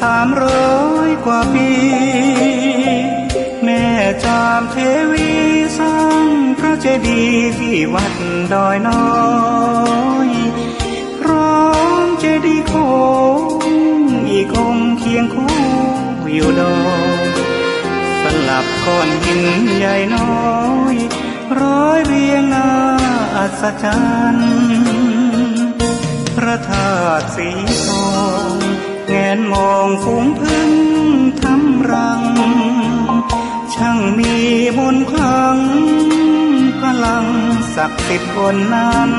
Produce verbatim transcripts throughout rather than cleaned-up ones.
สามร้อยกว่าปี แม่จามเทวีสร้างพระเจดีย์ที่วัดดอยน้อย พร้อมเจดีย์โค้งอีกองค์เคียงคู่อยู่ดอย สลับก้อนหินใหญ่น้อย ร้อยเรียงน่าอัศจรรย์ พระธาตุสีทอง แงนมองฝูงผึ้งทำรัง ช่างมีมนต์ขลัง พลังศักดิ์สิทธิ์บนนั้น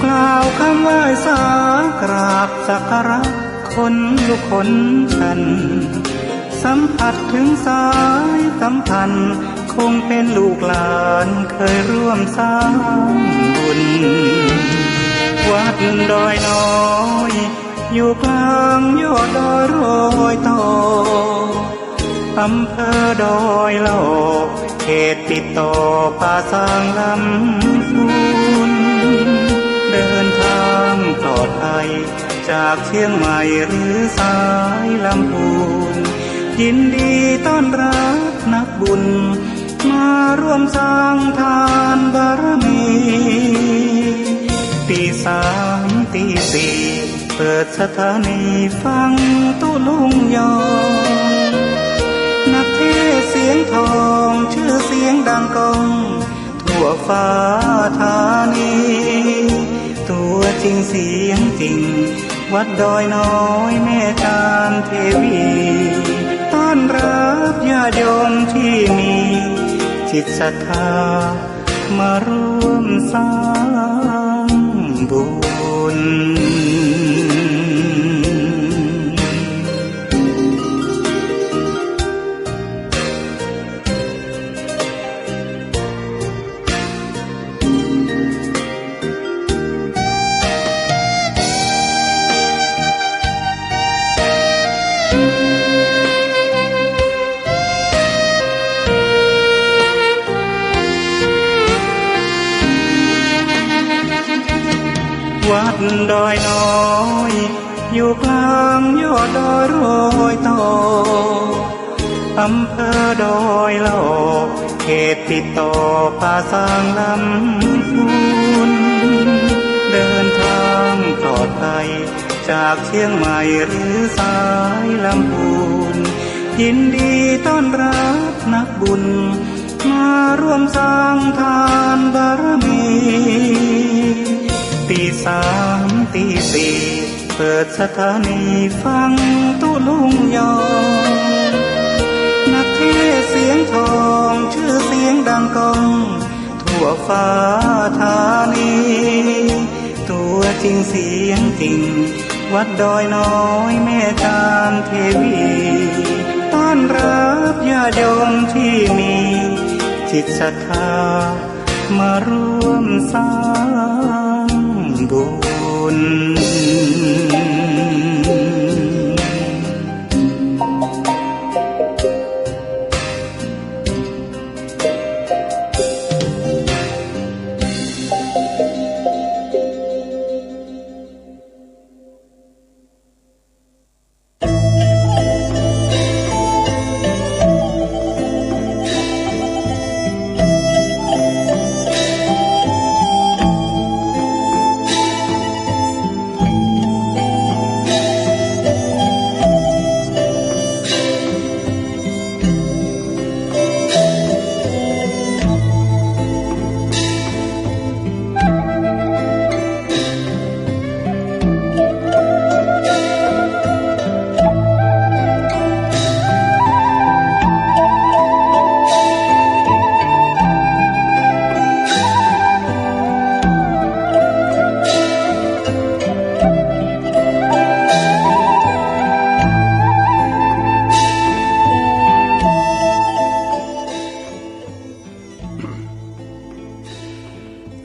กล่าวคำไหว้สากราบสักการะ ขนลุกขนชัน สัมผัสถึงสายสัมพันธ์ คงเป็นลูกหลานเคยร่วมสร้างบุญ วัดดอยน้อย อยู่กลางยอดดอยรอยต่อ อำเภอดอยหล่อ เขตติดต่อป่าซางลำพูน เดินทางปลอดภัย จากเชียงใหม่หรือสายลำพูน ยินดีต้อนรับนักบุญ มาร่วมสร้างทานบารมี ตีสามตีสี่ เปิดสถานีฟังตุ๊ลุงยอง นักเทศน์เสียงทอง ชื่อเสียงดังก้อง ทั่วฟ้าธานี ตัวจริงเสียงจริง วัดดอยน้อยแม่จามเทวี ต้อนรับญาติโยมที่มีจิตศรัทธา มาร่วมสร้างบุญ วัดดอยน้อย อยู่กลางยอดดอยรอยต่อ อำเภอดอยหล่อ เขตติดต่อป่าซางลำพูน เดินทางปลอดภัย จากเชียงใหม่หรือสายลำพูน ยินดีต้อนรับนักบุญ มาร่วมสร้างทานบารมี ตีสามตีสี่ เปิดสถานีฟังตุ๊ลุงยอง นักเทศน์เสียงทอง ชื่อเสียงดังก้อง ทั่วฟ้าธานี ตัวจริงเสียงจริง วัดดอยน้อยแม่จามเทวี ต้อนรับญาติโยมที่มีจิตศรัทธา มาร่วมสร้างบุญ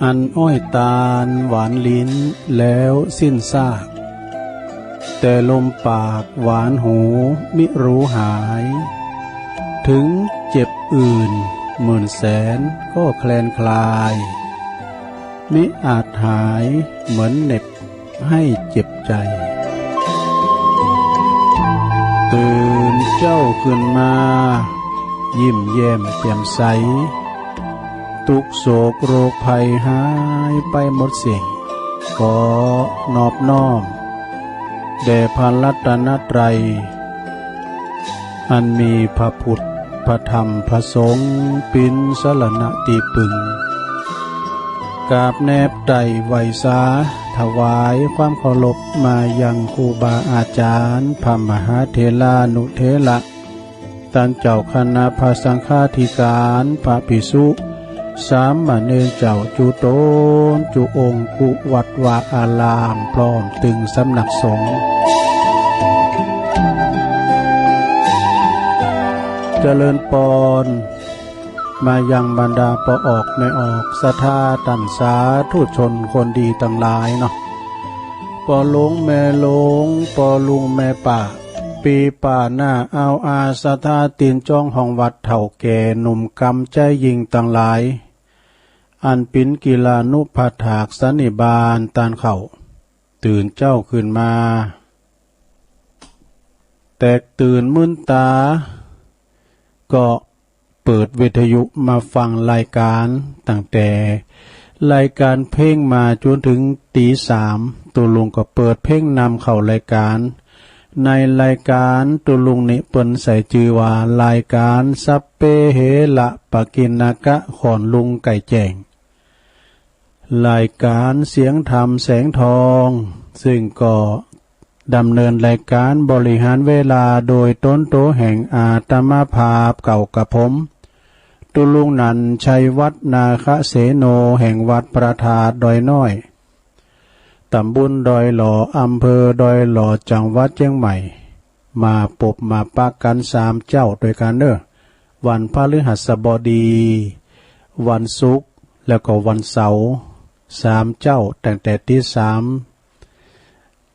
อันอ้อยตาลหวานลิ้นแล้วสิ้นซาก แต่ลมปากหวานหูมิรู้หาย ถึงเจ็บอื่นหมื่นแสนก็แคลนคลาย มิอาจหายเหมือนเหน็บให้เจ็บใจ เจ้าขึ้นมา ยิ้มแย้มแจ่มใส ตุ๊กข์โศกโรคภัยหายไปหมดสิ้น ขอนอบน้อม แด่พระรัตนตรัย อันมีพระพุทธ พระธรรม พระสงฆ์ เป๋นสรณะตี้ปึง กราบแนบไตร่ไหว้สา ถวายความเคารพมายังครูบาอาจารย์ พระมหาเถรานุเถระ ต้านเจ้าคณะพระสังฆาธิการ พระภิกษุ สามเณรเจ้าจุ๊ต๋นจุ๊องค์ กู้วัดวาอาราม พร้อมตึงสำนักสงฆ์ เจริญปอน มายังบรรดาป้อออกแม่ออก ศรัทธาต้านสาธุชนคนดีตังหลายเนาะ ป้อหลวงแม่หลวง ป้อลุงแม่ป้า ปี๋ป้าน้า อาวอา ศรัทธาตี๋นจ๊องห้องวัด เฒ่าแก่หนุ่มกำใจ๊ยิ่งตังหลาย อันเป๋นกิลานุปัฏฐากสันนิบาตต้านข้าว ตื่นเจ๊าขึ้นมา แตกตื่นมึนต๋า ก็เปิดวิทยุมาฟังรายก๋าน ตั้งแต่รายก๋านเพลงมาจ๋นเถิงตี๋สาม ตุ๊ลุงก็เปิดเพลงนำเข้ารายก๋าน ในรายก๋านตุ๊ลุงนี้เปิ้นใส่จื้อว่ารายก๋านสัพเพเหระปกิณณกะ ขอนลุงไก่แจ้ง รายก๋านเสียงธรรมแสงทอง ซึ่งก็ดำเนินรายก๋านบริหารเวลาโดยต๋นตั๋วแห่งอาตมาภาพเก่ากระผม ตุ๊ลุงนันท์ ชัยวัฒน์ นาคเสโน แห่งวัดพระธาตุดอยน้อย ตำบลดอยหล่อ อำเภอดอยหล่อ จังหวัดเจียงใหม่ มาปบมาปะกั๋นสามเจ๊าตวยกั๋นเน่อ วันพฤหัสบดี วันศุกร์ แล้วก็วันเสาร์ สามเจ๊า ตั้งแต่ตี๋สาม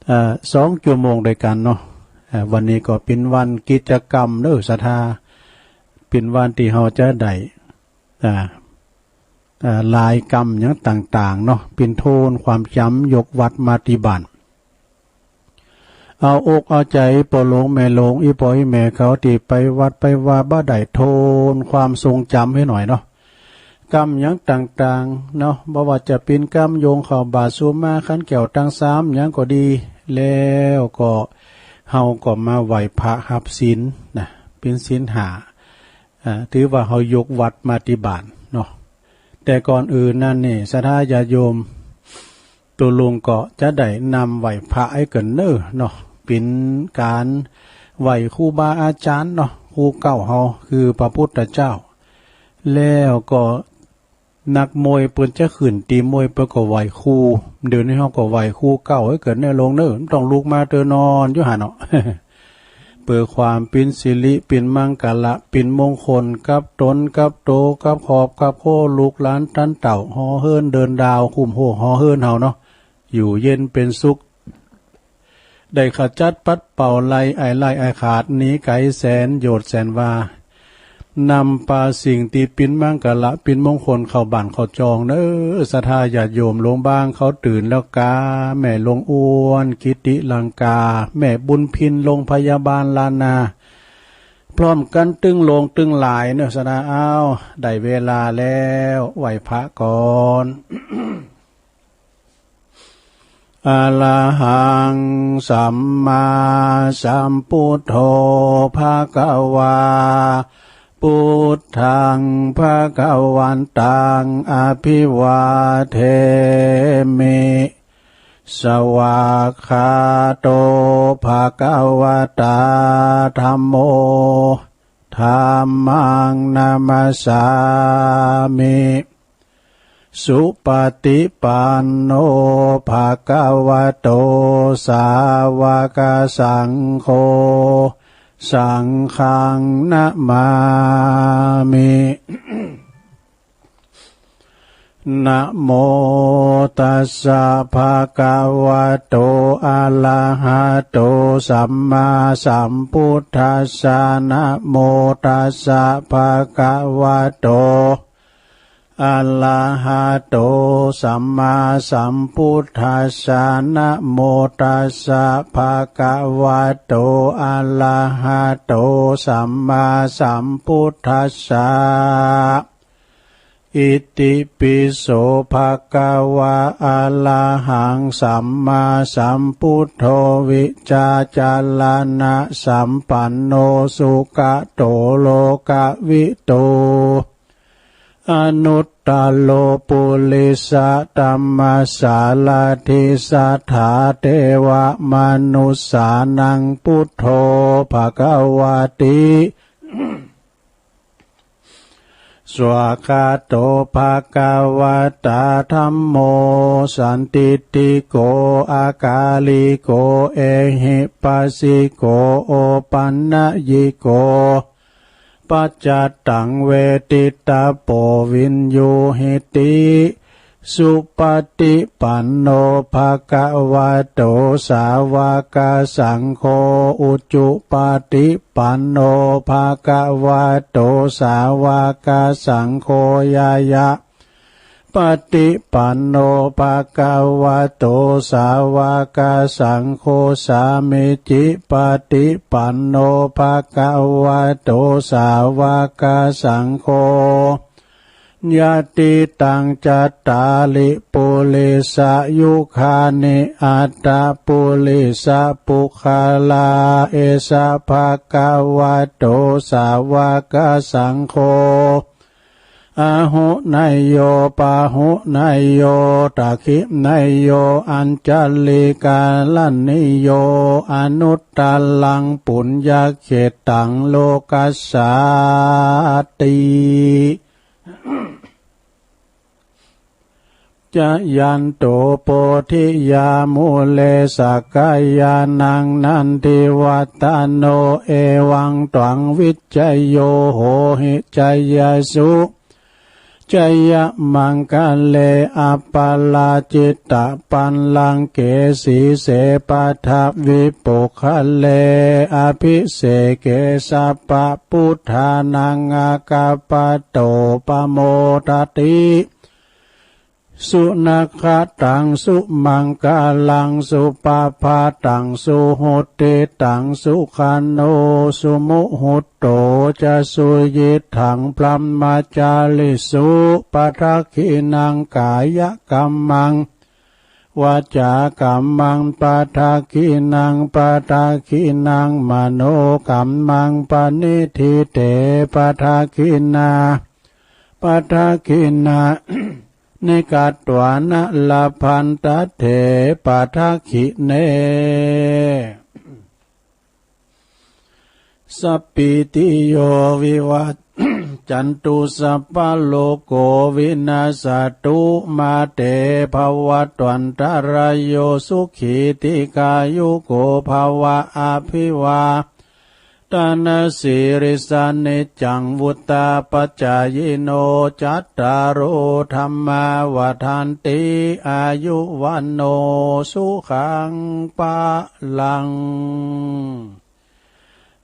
เอ่อ สองจั่วโมงตวยกั๋นเนาะ เอ่อ วันนี้ก็เป๋นวันกิจกรรมเน่อศรัทธา เป๋นวันตี้เฮาจะได้ อ่า อ่า หลายกรรมอย่างต่างๆ เนาะ เป๋นโทนความจ๋ำยกวัดมาตี้บ้าน เอาอกเอาใจ๋ป้อหลวงแม่หลวง อี่ป้ออี่แม่เขาตี้ไปวัดไปวาบ่าได้โทนความทรงจ๋ำหื้อหน่อยเนาะ กรรมอย่างต่างๆ เนาะ บ่ว่าจะเป๋นกรรมโยงเข้าบาตรสุมาคันแก้วตังสามหยังก็ดี แล้วก็เฮาก็มาไหว้พระฮับศีลนะ เป๋นศีลห้า อ่า ถือว่าเฮายกวัดมาตี้บ้านเนาะ แต่ก่อนอื่นนั้นนี่ ศรัทธาญาติโยม ตุ๊ลุงก็จะได้นำไหว้พระหื้อเกิ๋นเน่อเนาะ เป๋นก๋านไหว้ครูบาอาจ๋ารย์เนาะ ครูเก่าเฮาคือพระพุทธเจ้า แล้วก็ นักมวยเปิ้นจะขึ้นตี๋มวยเปิ้นก็ไหว้ครู เดี๋ยวนี้เฮาก็ไหว้ครูเก่าหื้อเกิ๋นเน่อหลวงเน่อ บ่ต้องลุกมาเตียว นอนอยู่หั้นเนาะ เปื้อความเป๋นสิริ เป๋นมังคละ เป๋นมงคล กับต๋น กับโต กับครอบ กับครัว ลูกหลานตันเต้า หอเฮือนเดินดาว คุ้มโฮงหอเฮือนเฮาเนาะ อยู่เย็นเป๋นสุข ได้ขจัดปัดเป่าไล่อ้ายร้ายอ้ายขาด หนีไก๋แสนโยชน์แสนวา นำปาสิ่งตี้เป๋นมังคละ เป๋นมงคลเข้าบ้านเข้าจองเน่อ ศรัทธาญาติโยม หลวงบ้างเขาตื่นแล้วกา แม่หลวงอ้วน กิติลังกา แม่บุญพิน โรงพยาบาลล้านนา พร้อมกั๋นตึงหลวงตึงหลายเน่อศรัทธา อ้าว ได้เวลาแล้ว ไหว้พระก่อน อะระหัง สัมมาสัมพุทโธ ภะคะวา พุทธัง ภะคะวันตัง อะภิวาเทมิ สวากขาโต ภะคะวะตา ธัมโม ธัมมัง นะมัสสามิ สุปะฏิปันโน ภะคะวะโต สาวกสังโฆ สังฆัง นะมามิ นะโมตัสสะ ภะคะวะโต อะระหะโต สัมมาสัมพุทธัสสะ นะโมตัสสะ ภะคะวะโต อะระหะโต สัมมาสัมพุทธัสสะ นะโมตัสสะ ภะคะวะโต อะระหะโต สัมมาสัมพุทธัสสะ อิติปิโส ภะคะวะ อะระหัง สัมมาสัมพุทโธ วิชชาจารณะสัมปันโน สุขะโต โลกะวิทู อนุตตะโร ปุริสะธัมมะสารถิ สัทธาเทวะมนุสสานัง พุทโธ ภะคะวะติ สวากขาโต ภะคะวะตา ธัมโม สันทิฏฐิโก อะกาลิโก เอหิปัสสิโก โอปันนยิโก ปัจจัตตัง เวทิตะโพ วิญญูหิติ สุปะฏิปันโน ภะคะวะโต สาวะกะสังโฆ อุจุปะฏิปันโน ภะคะวะโต สาวะกะสังโฆ ญาญะปะฏิปันโน ภะคะวะโต สาวะกะสังโฆ สามีจิปะฏิปันโน ภะคะวะโต สาวะกะสังโฆ ยะติตัง จัตตาริ ปุริสะยุคานิ อัตตะปุริสะปุคคลา เอสะ ภะคะวะโต สาวะกะสังโฆ อาหุเนยโย ปาหุเนยโย ตักขิเนยโย อัญชลีกาละนิโย อนุตตะรัง ปุญญะเขตตัง โลกัสสาติ จะยันโต โพธิยา มูเล สักกายานัง นันทิวัตตะโน เอวังตวัง วิจโย โหหิ จยสสุ จยมังคะเล อัปปะราจิตะปัลลังเก สีเส ปัทวิปุคคเล อภิเสเก สัพพะพุทธานัง อาคัปปะโต ปะโมทะติ สุนักขะตัง สุมังคะลัง สุปะพาตัง สุหุตติตัง สุขันโณ สุมุหุตโต จะ สุยิตถัง พรหมจาริสุ ปะทักขิณัง กายกัมมัง วาจากัมมัง ปะทักขิณัง ปะทักขิณัง มโนกัมมัง ปะณิฏฐิเต ปะทักขิณา ปะทักขิณานิ กัตวานะ ละพันทะเถ ปะทักขิเณ สัพพีติโย วิวัชชันตุ สัพพะโรโค วินัสสะตุ มา เต ภะวัตวันตะราโย สุขี ทีฆายุโก ภะวะ อภิวา ทะนะสีลิสสะ นิจจัง วุฑฒาปะจายิโน จัตตาโร ธัมมา วัฑฒันติ อายุ วัณโณ สุขัง พะลัง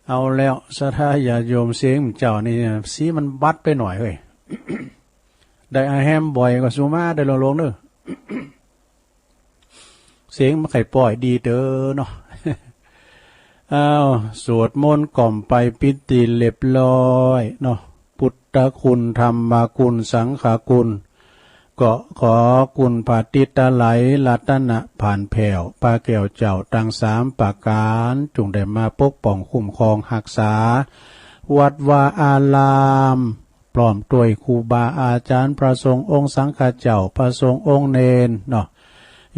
เอาแล้ว ศรัทธาญาติโยม เสียงเจ้านี่ สีมันบัดไปหน่อยเฮ้ย ได้อาแฮมบ่อยก็สุมาได้ลงๆ เน้อ เสียงมันใค่ป้อยดีเต๊อะเนาะ อ้าว สวดมนต์กล่อมไปปิติเรียบร้อยเนาะ พุทธคุณ ธรรมคุณ สังฆคุณ ก็ขอคุณพระติตะไลรัตนะผ่านแผ้ว พระแก้วเจ้าตังสามประก๋าน จุ่งได้มาปกป้องคุ้มครองฮักษา วัดวาอาราม พร้อมตวยครูบาอาจ๋ารย์ พระสงฆ์องค์สังฆเจ้า พระสงฆ์องค์เณรเนาะ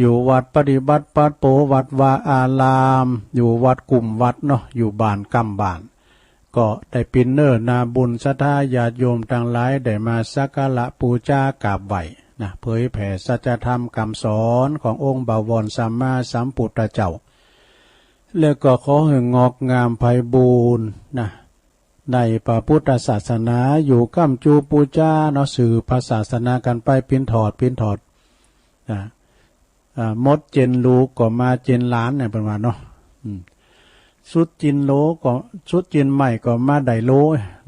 อยู่วัดปฏิบัติปัดโปวัดวาอาราม อยู่วัดกุ้มวัดเนาะ อยู่บ้านก้ำบ้าน ก็ได้ปินเน้อนาบุญ ศรัทธาญาติโยมตังหลายได้มาสักการะปู๋จากราบไหว้นะ เผยแผ่สัจธรรมกำสอนขององค์บวรสัมมาสัมพุทธเจ้า แล้วก็ขอหื้องอกงามไพบูลย์นะ ในพระพุทธศาสนา อยู่ก้ำจูปู๋จาเนาะ สืบพระศาสนากั๋นไป ปิณฑอด ปิณฑอด นะ อ่า หมดเจนลูก็มาเจนหลานเนี่ย เปิ้นว่าเนาะ อืม สุดจินโลก็ สุดจินใหม่ก็มาได้โล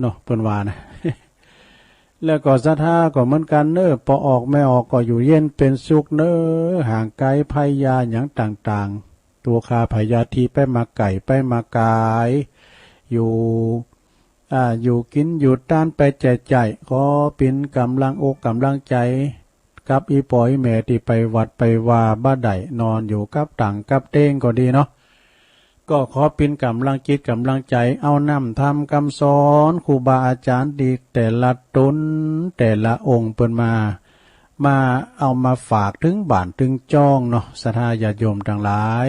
เนาะ เปิ้นว่านะ แล้วก็ศรัทธาก็เหมือนกั๋นเน่อ ป้อออกแม่ออกก็อยู่เย็นเป๋นสุขเน่อ ห่างไก๋ภัยยาหยังต่างๆ ตั๋วข่าพยาธิไปมาไก่ไปมาก๋าย อยู่ อ่า อยู่กิ๋นอยู่ตานไปแจ่ใจ๋ ขอเป๋นก๋ำลังอกก๋ำลังใจ๋ กับอี่ป้ออี่แม่ตี้ไปวัดไปวาบ่ได้ นอนอยู่กับตั๋งกับเต๊งก็ดีเนาะ ก็ขอเป๋นก๋ำลังจิตก๋ำลังใจ๋ เอาน้ำธรรมกำสอนครูบาอาจ๋ารย์ตี้แต่ละต๋นแต่ละองค์เปิ้นมา มาเอามาฝากเถิงบ้านเถิงจ้องเนาะ ศรัทธาญาติโยมตังหลาย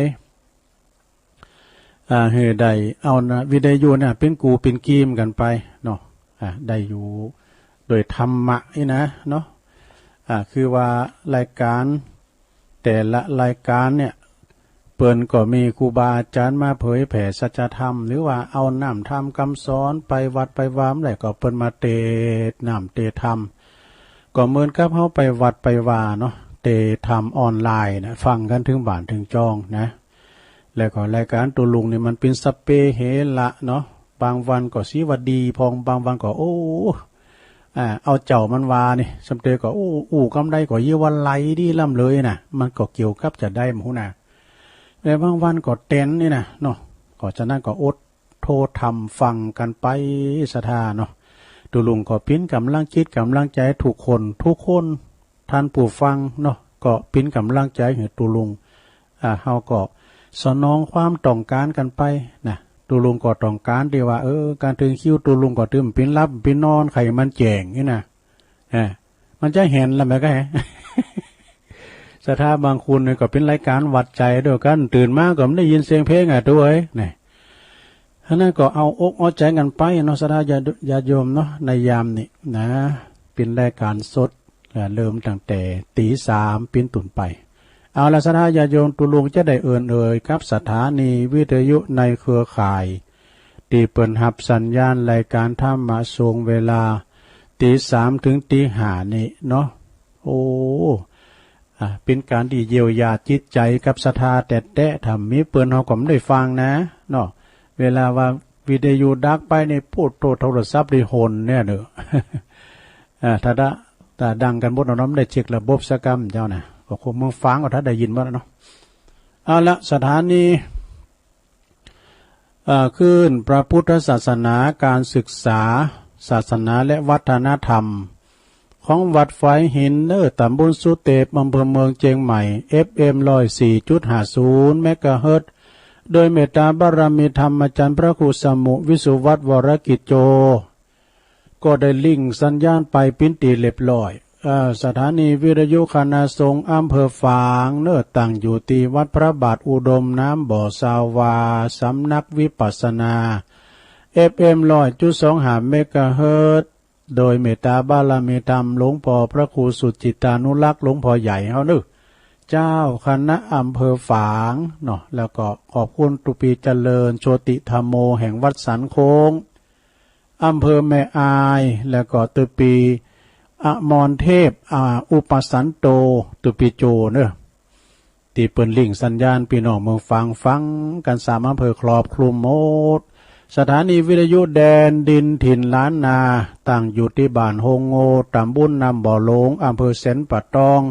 อ่า หื้อได้เอานะ วิทยุเนี่ยเป๋นกู๋เป๋นกี๋กั๋นไปเนาะ อ่า ได้อยู่โดยธรรมะนี่นะเนาะ อ่า คือว่ารายก๋านแต่ละรายก๋านเนี่ย เปิ้นก็มีครูบาอาจ๋ารย์มาเผยแผ่สัจธรรม หรือว่าเอาน้ำธรรมกำสอนไปวัดไปวาบ่ได้ก็เปิ้นมาเตศน์น้ำเตศน์ธรรม ก็เหมือนกับเฮาไปวัดไปวาเนาะ เตศน์ธรรมออนไลน์นะ ฟังกั๋นเถิงบ้านเถิงจ้องนะ แล้วก็รายก๋านตุ๊ลุงนี่มันเป๋นสัพเพเหระเนาะ บางวันก็ซี้ว่าดีพ่อง บางวันก็ โอ้ อ่า เอาเจ้ามันว่านี่ สำเตก็ โอ้ อู้กำใดก็เยียะว่าไหลดีล้ำเลยนะ มันก็เกี่ยวกับจาใดบ่ฮู้นะ แต่บางวันก็เต็นนี่นะเนาะ ก็ฉะนั้นก็อดโต้ธรรมฟังกั๋นไปศรัทธาเนาะ ตุ๊ลุงก็เป๋นก๋ำลังจิตก๋ำลังใจ๋ทุกคน ทุกคน ท่านผู้ฟังเนาะ ก็เป๋นก๋ำลังใจ๋หื้อตุ๊ลุง อ่า เฮาก็สนองความต้องก๋านกั๋นไปนะ ตุ๊ลุงก็ต้องก๋านตี้ว่า เออ กั๋นเถิงคิวตุ๊ลุงก็ตึงเป๋นหลับเป๋นนอน ใค่มันแจ้งนี่นะ อ่า มันจะหันละแม่ก็แหะ ศรัทธาบางคนเนี่ยก็เป๋นรายก๋านหวัดใจ๋ตวยกั๋น ตื่นมาก็บ่ได้ยินเสียงเพลงอ่ะ ตวย นี่ ฉะนั้นก็เอาอกเอาใจ๋กั๋นไปเนาะ ศรัทธาญาติโยมเนาะ ในยามนี้นะ เป๋นรายก๋านสด อ่า เริ่มตั้งแต่ตี๋สามเป๋นต้นไป เอาละ ศรัทธาญาติโยม ตุ๊ลุงจะได้เอิ้นเอ่ยกับสถานีวิทยุในเครือข่าย ตี้เปิ้นฮับสัญญาณรายก๋านธรรมะสงฆ์เวลาตี๋สามเถิงตี๋ห้านี่เนาะ โอ้ อ่า เป๋นก๋านตี้เยียวยาจิตใจ๋กับศรัทธาแต๊ๆ ถ้าบ่มีเปิ้นเฮาก็บ่ได้ฟังนะเนาะ เวลาว่าวิทยุดับไปนี่ โอ้โธ่ โทรศัพท์นี่ห่นเนี่ยเนาะ อ่า ถ้าดะ ถ้าดังกั๋นหมดเนาะ บ่ได้เช็คระบบสักกำเจ้านะ ก็คงเมืองฟังก็ถ้าได้ยินหมดแล้วเนาะ เอาละ สถานี เอ่อ คลื่นพระพุทธศาสนา ก๋านศึกษาศาสนาและวัฒนธรรม ของวัดฝายหินเน่อ ต๋ำบลสุเตป อำเภอเมืองเจียงใหม่ เอฟเอ็ม ร้อยสี่จุดห้าศูนย์ เมกะเฮิรตซ์ โดยเมตตาบารมีธรรมอาจ๋ารย์พระครูสมุห์ วิสุวัฒน์ วรกิจโจ ก็ได้ลิงก์สัญญาณไปเป๋นตี้เรียบร้อย เอ่อ สถานีวิทยุคณะสงฆ์อำเภอฝางเน่อ ตั้งอยู่ตี้วัดพระบาทอุดม น้ำบ่อ ซาวา สำนักวิปัสสนา เอฟเอ็ม ร้อยจุดสองห้า เมกะเฮิรตซ์ โดยเมตตาบารมีธรรมหลวงป้อพระครูสุจิตตานุรักษ์ หลวงป้อใหญ่เฮาเน่อ เจ้าคณะอำเภอฝางเนาะ แล้วก็ขอบคุณตุ๊ปี๋เจริญ โชติธัมโม แห่งวัดสันโค้ง อำเภอแม่อาย แล้วก็ตุ๊ปี๋อมรเทพ อ่า อุปสันโต ตุ๊ปี๋โจเน่อ ตี้เปิ้นลิงก์สัญญาณ ปี้น้องเมืองฝางฟังกั๋นสามอำเภอครอบคลุมหมด สถานีวิทยุแดนดินถิ่นล้านนา ตั้งอยู่ตี้บ้านโฮงโง่ ต๋ำบลน้ำบ่อหลวง อำเภอแสนป่าตอง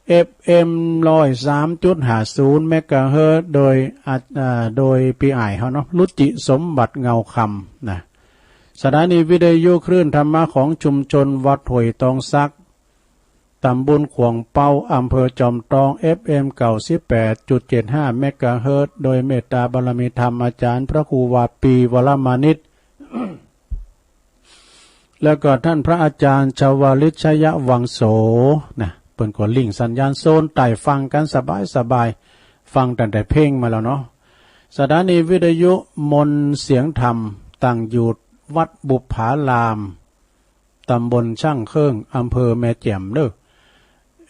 เอฟเอ็ม ร้อยสามจุดห้าศูนย์ เมกะเฮิรตซ์ โดย อ่า อ่า โดยปี้อ้ายเฮาเนาะ รุจิสมบัติเงาคำนะ สถานีวิทยุคลื่นธรรมะของชุมชนวัดห้วยตองสัก ต๋ำบลขวางเป๊า อำเภอจอมตอง เอฟเอ็ม เก้าสิบแปดจุดเจ็ดห้า เมกะเฮิรตซ์ โดยเมตตาบารมีธรรมอาจ๋ารย์พระครูวาปี วรมานิช แล้วก็ต้านพระอาจ๋ารย์ชวาลิชยวังโส นะ เปิ้นก็ลิงก์สัญญาณโซนใต้ฟังกั๋นสบายๆ ฟังตั้งแต่เพลงมาแล้วเนาะ สถานีวิทยุมนต์เสียงธรรม ตั้งอยู่วัดบุปผาราม ต๋ำบลช่างเครื่อง อำเภอแม่แจ่มเน่อ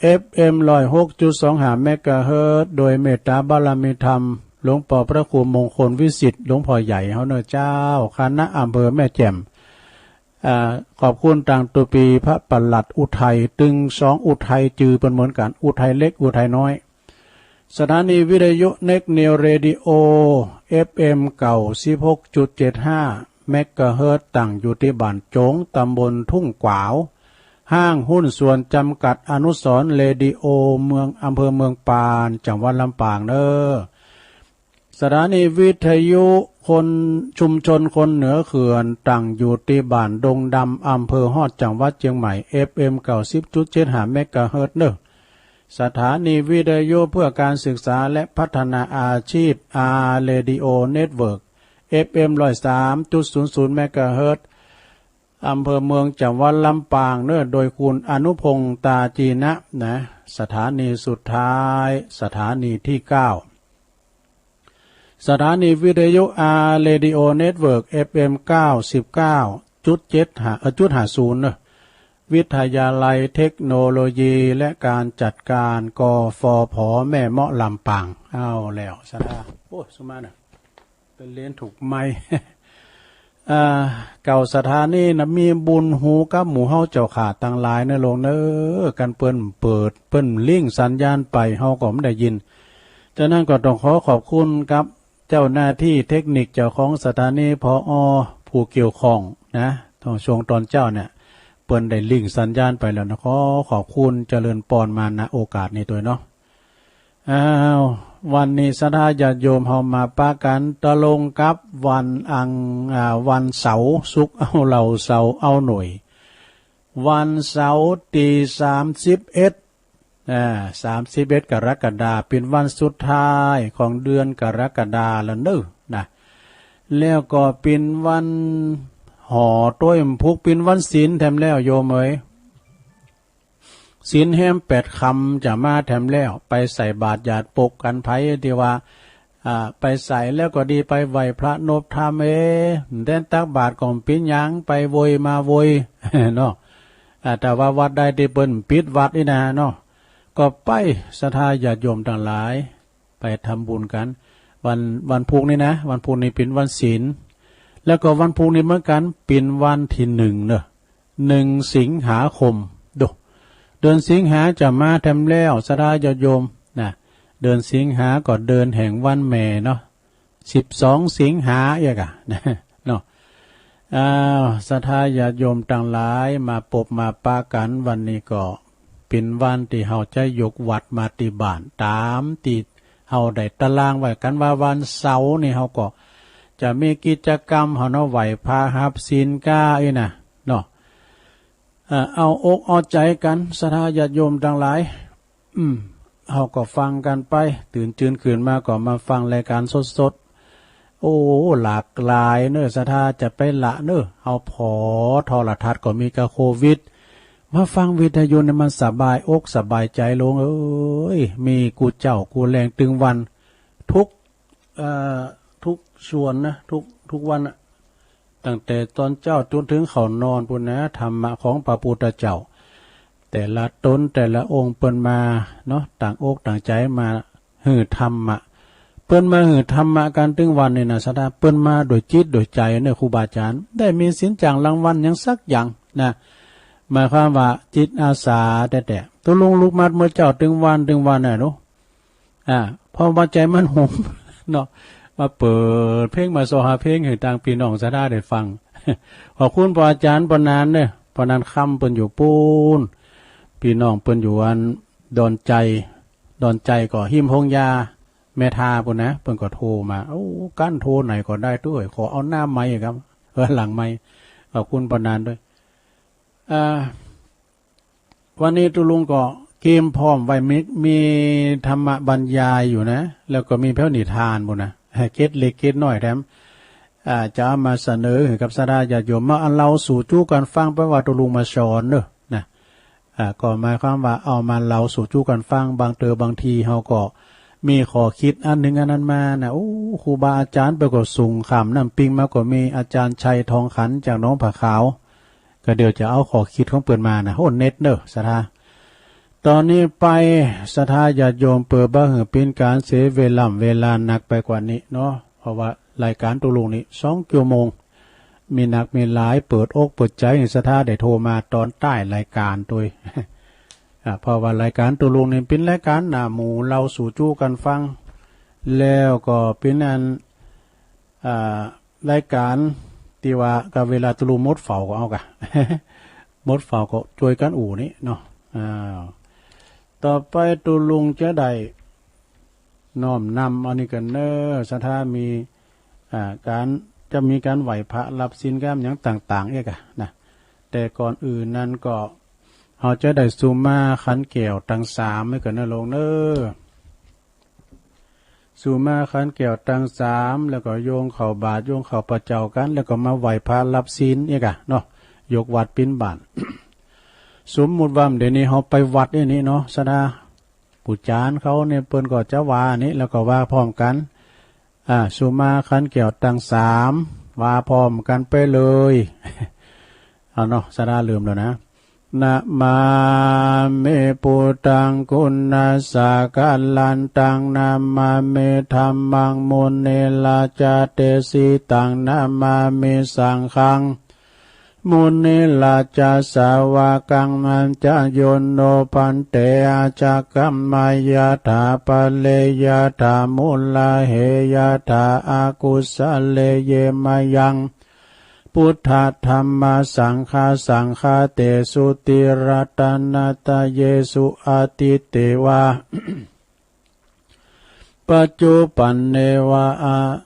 เอฟเอ็ม ร้อยหกจุดสองห้า เมกะเฮิรตซ์ โดยเมตตาบารมีธรรมหลวงป้อพระครูมงคลวิสิทธิ์ หลวงป้อใหญ่เฮาเน่อ เจ้าคณะอำเภอแม่แจ่ม อ่า ขอบคุณตางตุ๊ปี๋พระปลัดอุทัย ตึงสองอุทัย จื้อเปิ้นเหมือนกั๋น อุทัยเล็ก อุทัยน้อย สถานีวิทยุเน็กนิวเรดิโอ เอฟเอ็ม เก้าสิบหกจุดเจ็ดห้า เมกะเฮิรตซ์ ตั้งอยู่ตี้บ้านโจ๋ง ตำบลทุ่งกวาว ห้างหุ้นส่วนจำกัดอนุสรณ์เรดิโอ เมือง อำเภอเมืองปาน จังหวัดลำปางเน่อ สถานีวิทยุคน ชุมชนคนเหนือเขื่อน ตั้งอยู่ตี้บ้านดงดำ อำเภอฮอด จังหวัดเจียงใหม่ เอฟเอ็ม เก้าสิบจุดเจ็ดห้า เมกะเฮิรตซ์เน่อ สถานีวิทยุเพื่อการศึกษาและพัฒนาอาชีพ อาร์ Radio Network เอฟเอ็ม ร้อยสามจุดศูนย์ศูนย์ เมกะเฮิรตซ์ อำเภอเมือง จังหวัดลำปางเน่อ โดยคุณอนุพงษ์ ตาจีนะนะ สถานีสุดท้าย สถานีที่เก้า สถานีวิทยุ อาร์ Radio Network เอฟเอ็ม เก้าสิบเก้าจุดเจ็ดห้า เอ่อ จุดห้าศูนย์เน่อ วิทยาลัยเทคโนโลยีและการจัดการ กฟผ แม่เมาะ ลำปาง เอาแล้ว สถา โอ้ย สุมานะ เปิ้นเล่นถูกไมค์ อ่า เก่าสถานีนะ มีบุญหูกับหมู่เฮาเจ้าข้าตังหลายเน่อลุงเน่อ กันเปิ้นเปิด เปิ้นลิงก์สัญญาณไป เฮาก็บ่ได้ยิน ฉะนั้นก็ต้องขอขอบคุณกับเจ้าหน้าที่เทคนิค เจ้าของสถานี ผอ ผู้เกี่ยวข้องนะ ตอนช่วงตอนเจ๊าเนี่ย เปิ้นได้ลิงก์สัญญาณไปแล้วนะ ขอขอบคุณ เจริญปอนมา ณ โอกาสนี้ตวยเนาะ อ้าว วันนี้ศรัทธาญาติโยมเฮามาปะกั๋นตรงกับวันอัง อ่า วันเสาร์ ศุกร์เอาเหล้า เสาร์เอาหน่วย วันเสาร์ตี้สามสิบเอ็ด อ่า สามสิบเอ็ดกรกฎาคม เป๋นวันสุดท้ายของเดือนกรกฎาคมแล้วเน่อนะ แล้วก็เป๋นวันห่อต้วยหมากพุก เป๋นวันศีลแถมแล้วโยมเอ๋ย ศีลแฮมแปดคำจะมาแถมแล้ว ไปใส่บาตรหยาดปกกั๋น ใผตี้ว่า อ่า ไปใส่แล้วก็ดี ไปไหว้พระนบธรรม เอ๊ะ แต๊นตักบาตรก็บ่เป๋นหยัง ไปโวยมาโวย เนาะ อ่า แต่ว่าวัดใดตี้เปิ้นปิดวัดนี่นะเนาะ ก็ไป ศรัทธาญาติโยมตังหลาย ไปทำบุญกั๋น วัน วันพุกนี้นะ วันพุกนี้เป๋นวันศีล แล้วก็วันพุกนี้เหมือนกั๋น เป๋นวันตี้หนึ่งเน่อ หนึ่งสิงหาคม ดู เดือนสิงหาจะมาแถมแล้ว ศรัทธาญาติโยมนะ เดือนสิงหาก็เดือนแห่งวันแม่เนาะ สิบสองสิงหาเอียกอะนะ เนาะ อ้าว ศรัทธาญาติโยมตังหลาย มาปบมาปะกั๋นวันนี้ก็เป๋นวันตี้เฮาจะยกวัดมาตี้บ้าน ต๋ามตี้เฮาได้ตะรางไว้กั๋นว่าวันเสาร์นี่เฮาก็จะมีกิจกรรมเฮาเนาะ ไหว้พระฮับศีลก้าอี้นะเนาะ เอ่อ เอาอกเอาใจ๋กั๋น ศรัทธาญาติโยมตังหลาย อืม เฮาก็ฟังกั๋นไป ตื่นจืนขึ้นมาก็มาฟังรายการสดๆ โอ้ หลากหลายเน่อ ศรัทธาจะไปละเน่อ เฮาผ่อโทรทัศน์ก็มีก้าโควิด มาฟังวิทยุนี่มันสบายอกสบายใจ๋ลุงเอ๋ย มีกู้เจ๊ากู้แลงตึงวัน ทุก เอ่อ ทุกส่วนนะ ทุก ทุกวันนะ ตั้งแต่ต๋อนเจ๊าจ๋นเถิงเข้านอนปู้นนะ ธรรมะของพระพุทธเจ้า แต่ละต๋นแต่ละองค์เปิ้นมาเนาะ ตั้งอกตั้งใจ๋มาหื้อธรรมะ เปิ้นมาหื้อธรรมะกั๋นตึงวันนี่นะ ศรัทธา เปิ้นมาโดยจิตโดยใจ๋เน่อ ครูบาอาจ๋ารย์ ได้มีสินจ้างรางวัลหยังสักอย่างนะ หมายความว่าจิตอาสาแต๊ๆ ตุ๊ลุงลุกมาเมื่อเจ๊าตึงวันตึงวันน่ะเนาะ อ่า เพราะว่าใจ๋มันหงุมเนาะ มาเปิดเพลง มาซอหาเพลงหื้อตางปี้น้องศรัทธาได้ฟัง ขอบคุณป้ออาจ๋ารย์ป้อนานเน่อ ป้อนานค่ำเปิ้นอยู่ปู๊น ปี้น้องเปิ้นอยู่อันดอนไจ ดอนไจก็ฮิมโฮงยาแม่ทาปู๊นนะ เปิ้นก็โทรมา โอ้ กั้นโทรไหนก็ได้ตวย ขอเอาหน้าไมค์ครับ เออ หลังไมค์ ขอบคุณป้อนานตวย อ่า วันนี้ตุ๊ลุงก็เกียมพร้อมไว้ มี มีธรรมบรรยายอยู่นะ แล้วก็มีแผ้วนิทานปู๊นนะ เกร็ดเล็กเกร็ดน้อยแถม อ่า จะเอามาเสนอหื้อกับศรัทธาญาติโยม มาเล่าสู่จู๊กั๋นฟัง เปิ้นว่าตุ๊ลุงมาสอนเน่อนะ อ่า ก็หมายความว่าเอามาเล่าสู่จู๊กั๋นฟัง บางเตื้อบางทีเฮาก็มีข้อคิดอันนึ่งอันนั้นมานะ โอ้ ครูบาอาจ๋ารย์เปิ้นก็สูงข้ามน้ำปิงมาก็มี อาจ๋ารย์ชัยทองขันจากหนองผาขาว ก็เดี๋ยวจะเอาข้อคิดของเปิ้นมานะ โอ้ เน็ตเน่อ ศรัทธา ต๋อนนี้ไป ศรัทธาญาติโยม เปื้อบ่หื้อเป๋นก๋านเสียเวล่ำเวลานักไปกว่านี้เนาะ เพราะว่ารายก๋านตุ๊ลุงนี่สองจั่วโมง มีนักมีหลาย เปิดอกเปิดใจ๋หื้อศรัทธาได้โทรมาต๋อนต้ายรายก๋านตวย อ่า เพราะว่ารายก๋านตุ๊ลุงนี่เป๋นรายก๋านหน้าหมู่ เล่าสู่จู๊กั๋นฟัง แล้วก็เป๋นอัน อ่า รายก๋าน ตี้ว่าก็เวลาตุ๊ลุงหมดเฝ้าก็เอาก่ะ หมดเฝ้าก็จ้วยกั๋นอู้นี้เนาะ อ้าว ต่อไปตุ๊ลุงจะได้น้อมนำเอานี่ก่อนเน่อ ศรัทธามี อ่า ก๋าน จะมีก๋านไหว้พระรับศีลกับหยังต่างๆ เอ๊ะก่ะนะ แต่ก่อนอื่นนั้นก็ เฮาจะได้สุมาขันแก้วตังสามไว้ก่อนเน่อโลงเน่อ สุมาขันแก้วตังสาม แล้วก็โยงเข้าบาตร โยงเข้าพระเจ้ากั๋น แล้วก็มาไหว้พระรับศีลเอ๊ะก่ะเนาะ ยกวัตรปิ๊นบาตร สมมุติว่าเดี๋ยวนี้เฮาไปวัดเดี๋ยวนี้เนาะ ศรัทธา ผู้จารย์เขาเนี่ยเปิ้นก็จะว่านี้ แล้วก็ว่าพร้อมกั๋น อ่า สุมาขันแก้วตังสาม ว่าพร้อมกั๋นไปเลย เอาเนาะ ศรัทธาลืมแล้วนะ Namāmi buddhaṃ guṇasāgaraṃ, taṃ namāmi dhammaṃ munirājadesitaṃ, namāmi saṅghaṃ munirājasāvakaṃ. Maccayonno bhante, ācikkhama yathā pare, yathā mūlahe yathā akusale. Ye mayaṃ buddha dhamma saṅgha saṅghate sotthiratanādayesu, atīte vā paccuppanneva a-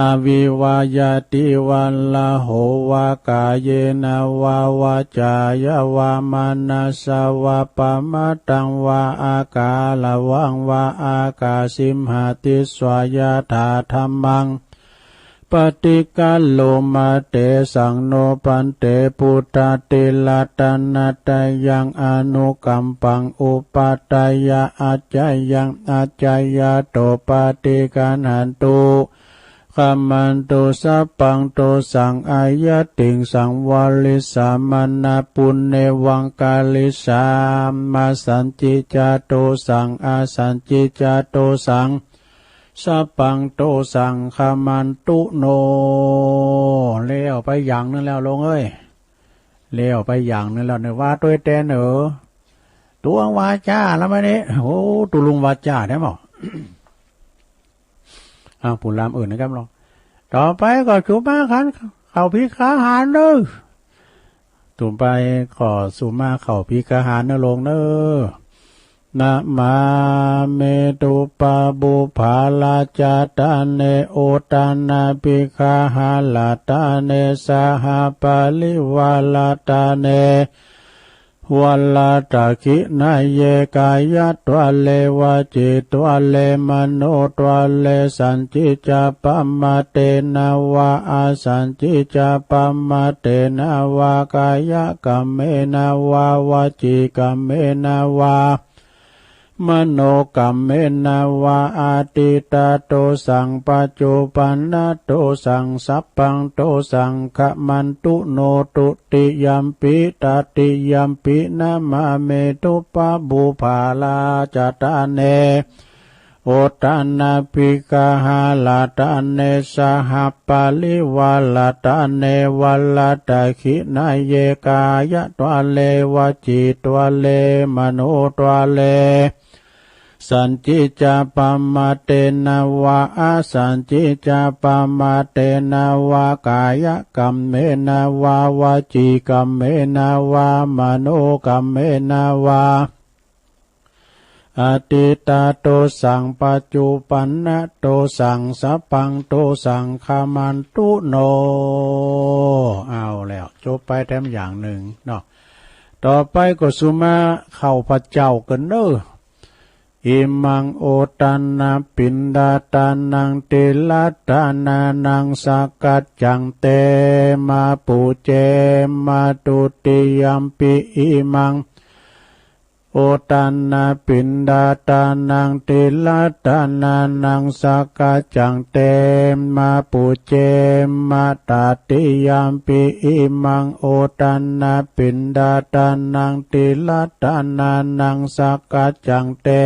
avivajjati vā raho vā, kāyena vā vācāya vā manasā vā, pamādaṃ vā akāraṃ vā, akāsi mhādissā yathā dhammaṃ paṭiggaṇhoma. Tesaṃ no bhante buddhatiratanattayuṃ anukampaṃ upādāya, accayaṃ accayato paṭiggaṇhantu, khamantu sabbaṃ dosaṃ, ayaṭṭhīsaṃ varissamānā, puññevaṃ karissāma. Sañcicca dosaṃ asañcicca dosaṃ, sabbaṃ dosaṃ khamantu no. แล้วไปอย่างนึ่งแล้วโลงเอ้ย แล้วไปอย่างนึ่งแล้วเน่อ ว่าตวยแต๊เน่อ ตวงวาจ๋าแล้วมานี่ โอ้ ตุ๊ลุงวาจ๋าแต๊หมอ อ้าว ผู้ลำอื่นนะครับเนาะ ต่อไปก็สุมาขันเข้าภักขาหารเน่อ ต่อไปก็สุมาเข้าภักขาหารเน่อโลงเน่อ Namāmi dubbabhū parājātane, uttanapaggaharattane, saha parivārattane, varadakkhiṇeyye kāyatvāre vacītvāre manotvāre. Sañcicca pamādena vā asañcicca pamādena vā, kāyakammena vā vacīkammena vā manokammena vā, atītadosaṃ paccuppannadosaṃ sabbaṃ dosaṃ khamantu no. Dutiyampi tatiyampi namāmi dubbabhū parājātane, uttanapaggaharattane, saha parivārattane, varadakkhiṇeyye kāyatvāre vacītvāre manotvāre. Sañcicca pamādena vā asañcicca pamādena vā, kāyakammena vā vacīkammena vā manokammena vā, atītadosaṃ paccuppannadosaṃ sabbaṃ dosaṃ khamantu no. เอาแล้ว จบไปแต๊อย่างนึ่งเนาะ ต่อไปก็สุมาเข้าพระเจ้ากั๋นเน่อ Imaṃ uttanapiṇḍaṭānaṃ tirattanānaṃ sakkaccaṃ te mā pūjema. Dutiyampi imaṃ uttanapiṇḍaṭānaṃ tirattanānaṃ sakkaccaṃ te mā pūjema. Tatiyampi imaṃ uttanapiṇḍaṭānaṃ tirattanānaṃ sakkaccaṃ te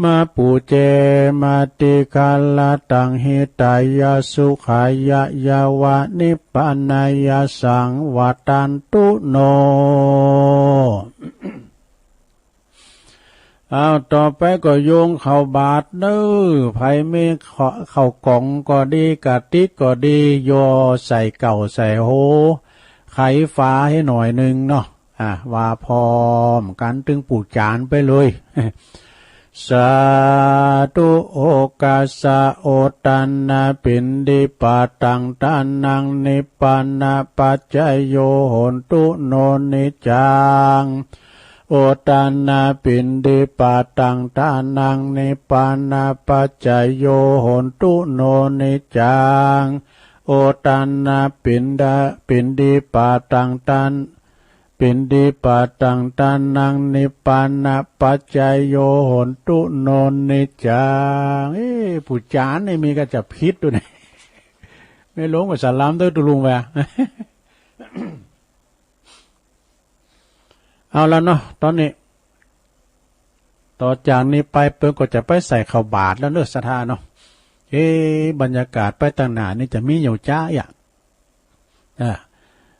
mā pūjema. Dīgharattaṃ hitāya sukhāya yāva nibbānāya saṃvattantu no. เ เอา ต่อไปก็โยงเข้าบาตรเน้อ ใผมีเข้า เข้ากล่องก็ดี กะติกก็ดี หย่อใส่เก้าใส่โห ไขฝาหื้อหน่อยนึ่งเนาะ อ่ะ ว่าพร้อมกั๋น ตึงปู๋จานไปเลย สาธุ โอกัสสะ โอตัณณะ ปิณฑิปาตัง ทานัง นิพพานะปัจจโย โหนตุ โน นิจจัง โอตัณณะ ปิณฑิปาตัง ทานัง นิพพานะปัจจโย โหนตุ โน นิจจัง โอตัณณะ ปิณฑะ ปิณฑิปาตัง ทาน ปิณฑิปาตัง ทานัง นิพพานะปัจจโย โหนตุ โน นิจจัง เอ๊ะ ปู๋จานนี่มีก็จะผิดดูนี่ แม่หลวงก็สลามด้วยตุลุงว่า เอาละเนาะ ต๋อนนี้ ต่อจากนี้ไปเปิ้นก็จะไปใส่เข้าบาตรแล้วเน้อ ศรัทธาเนาะ เอ๊ะ บรรยากาศไปตังหน้านี่จะมีอยู่จ๊ะอะ อ่า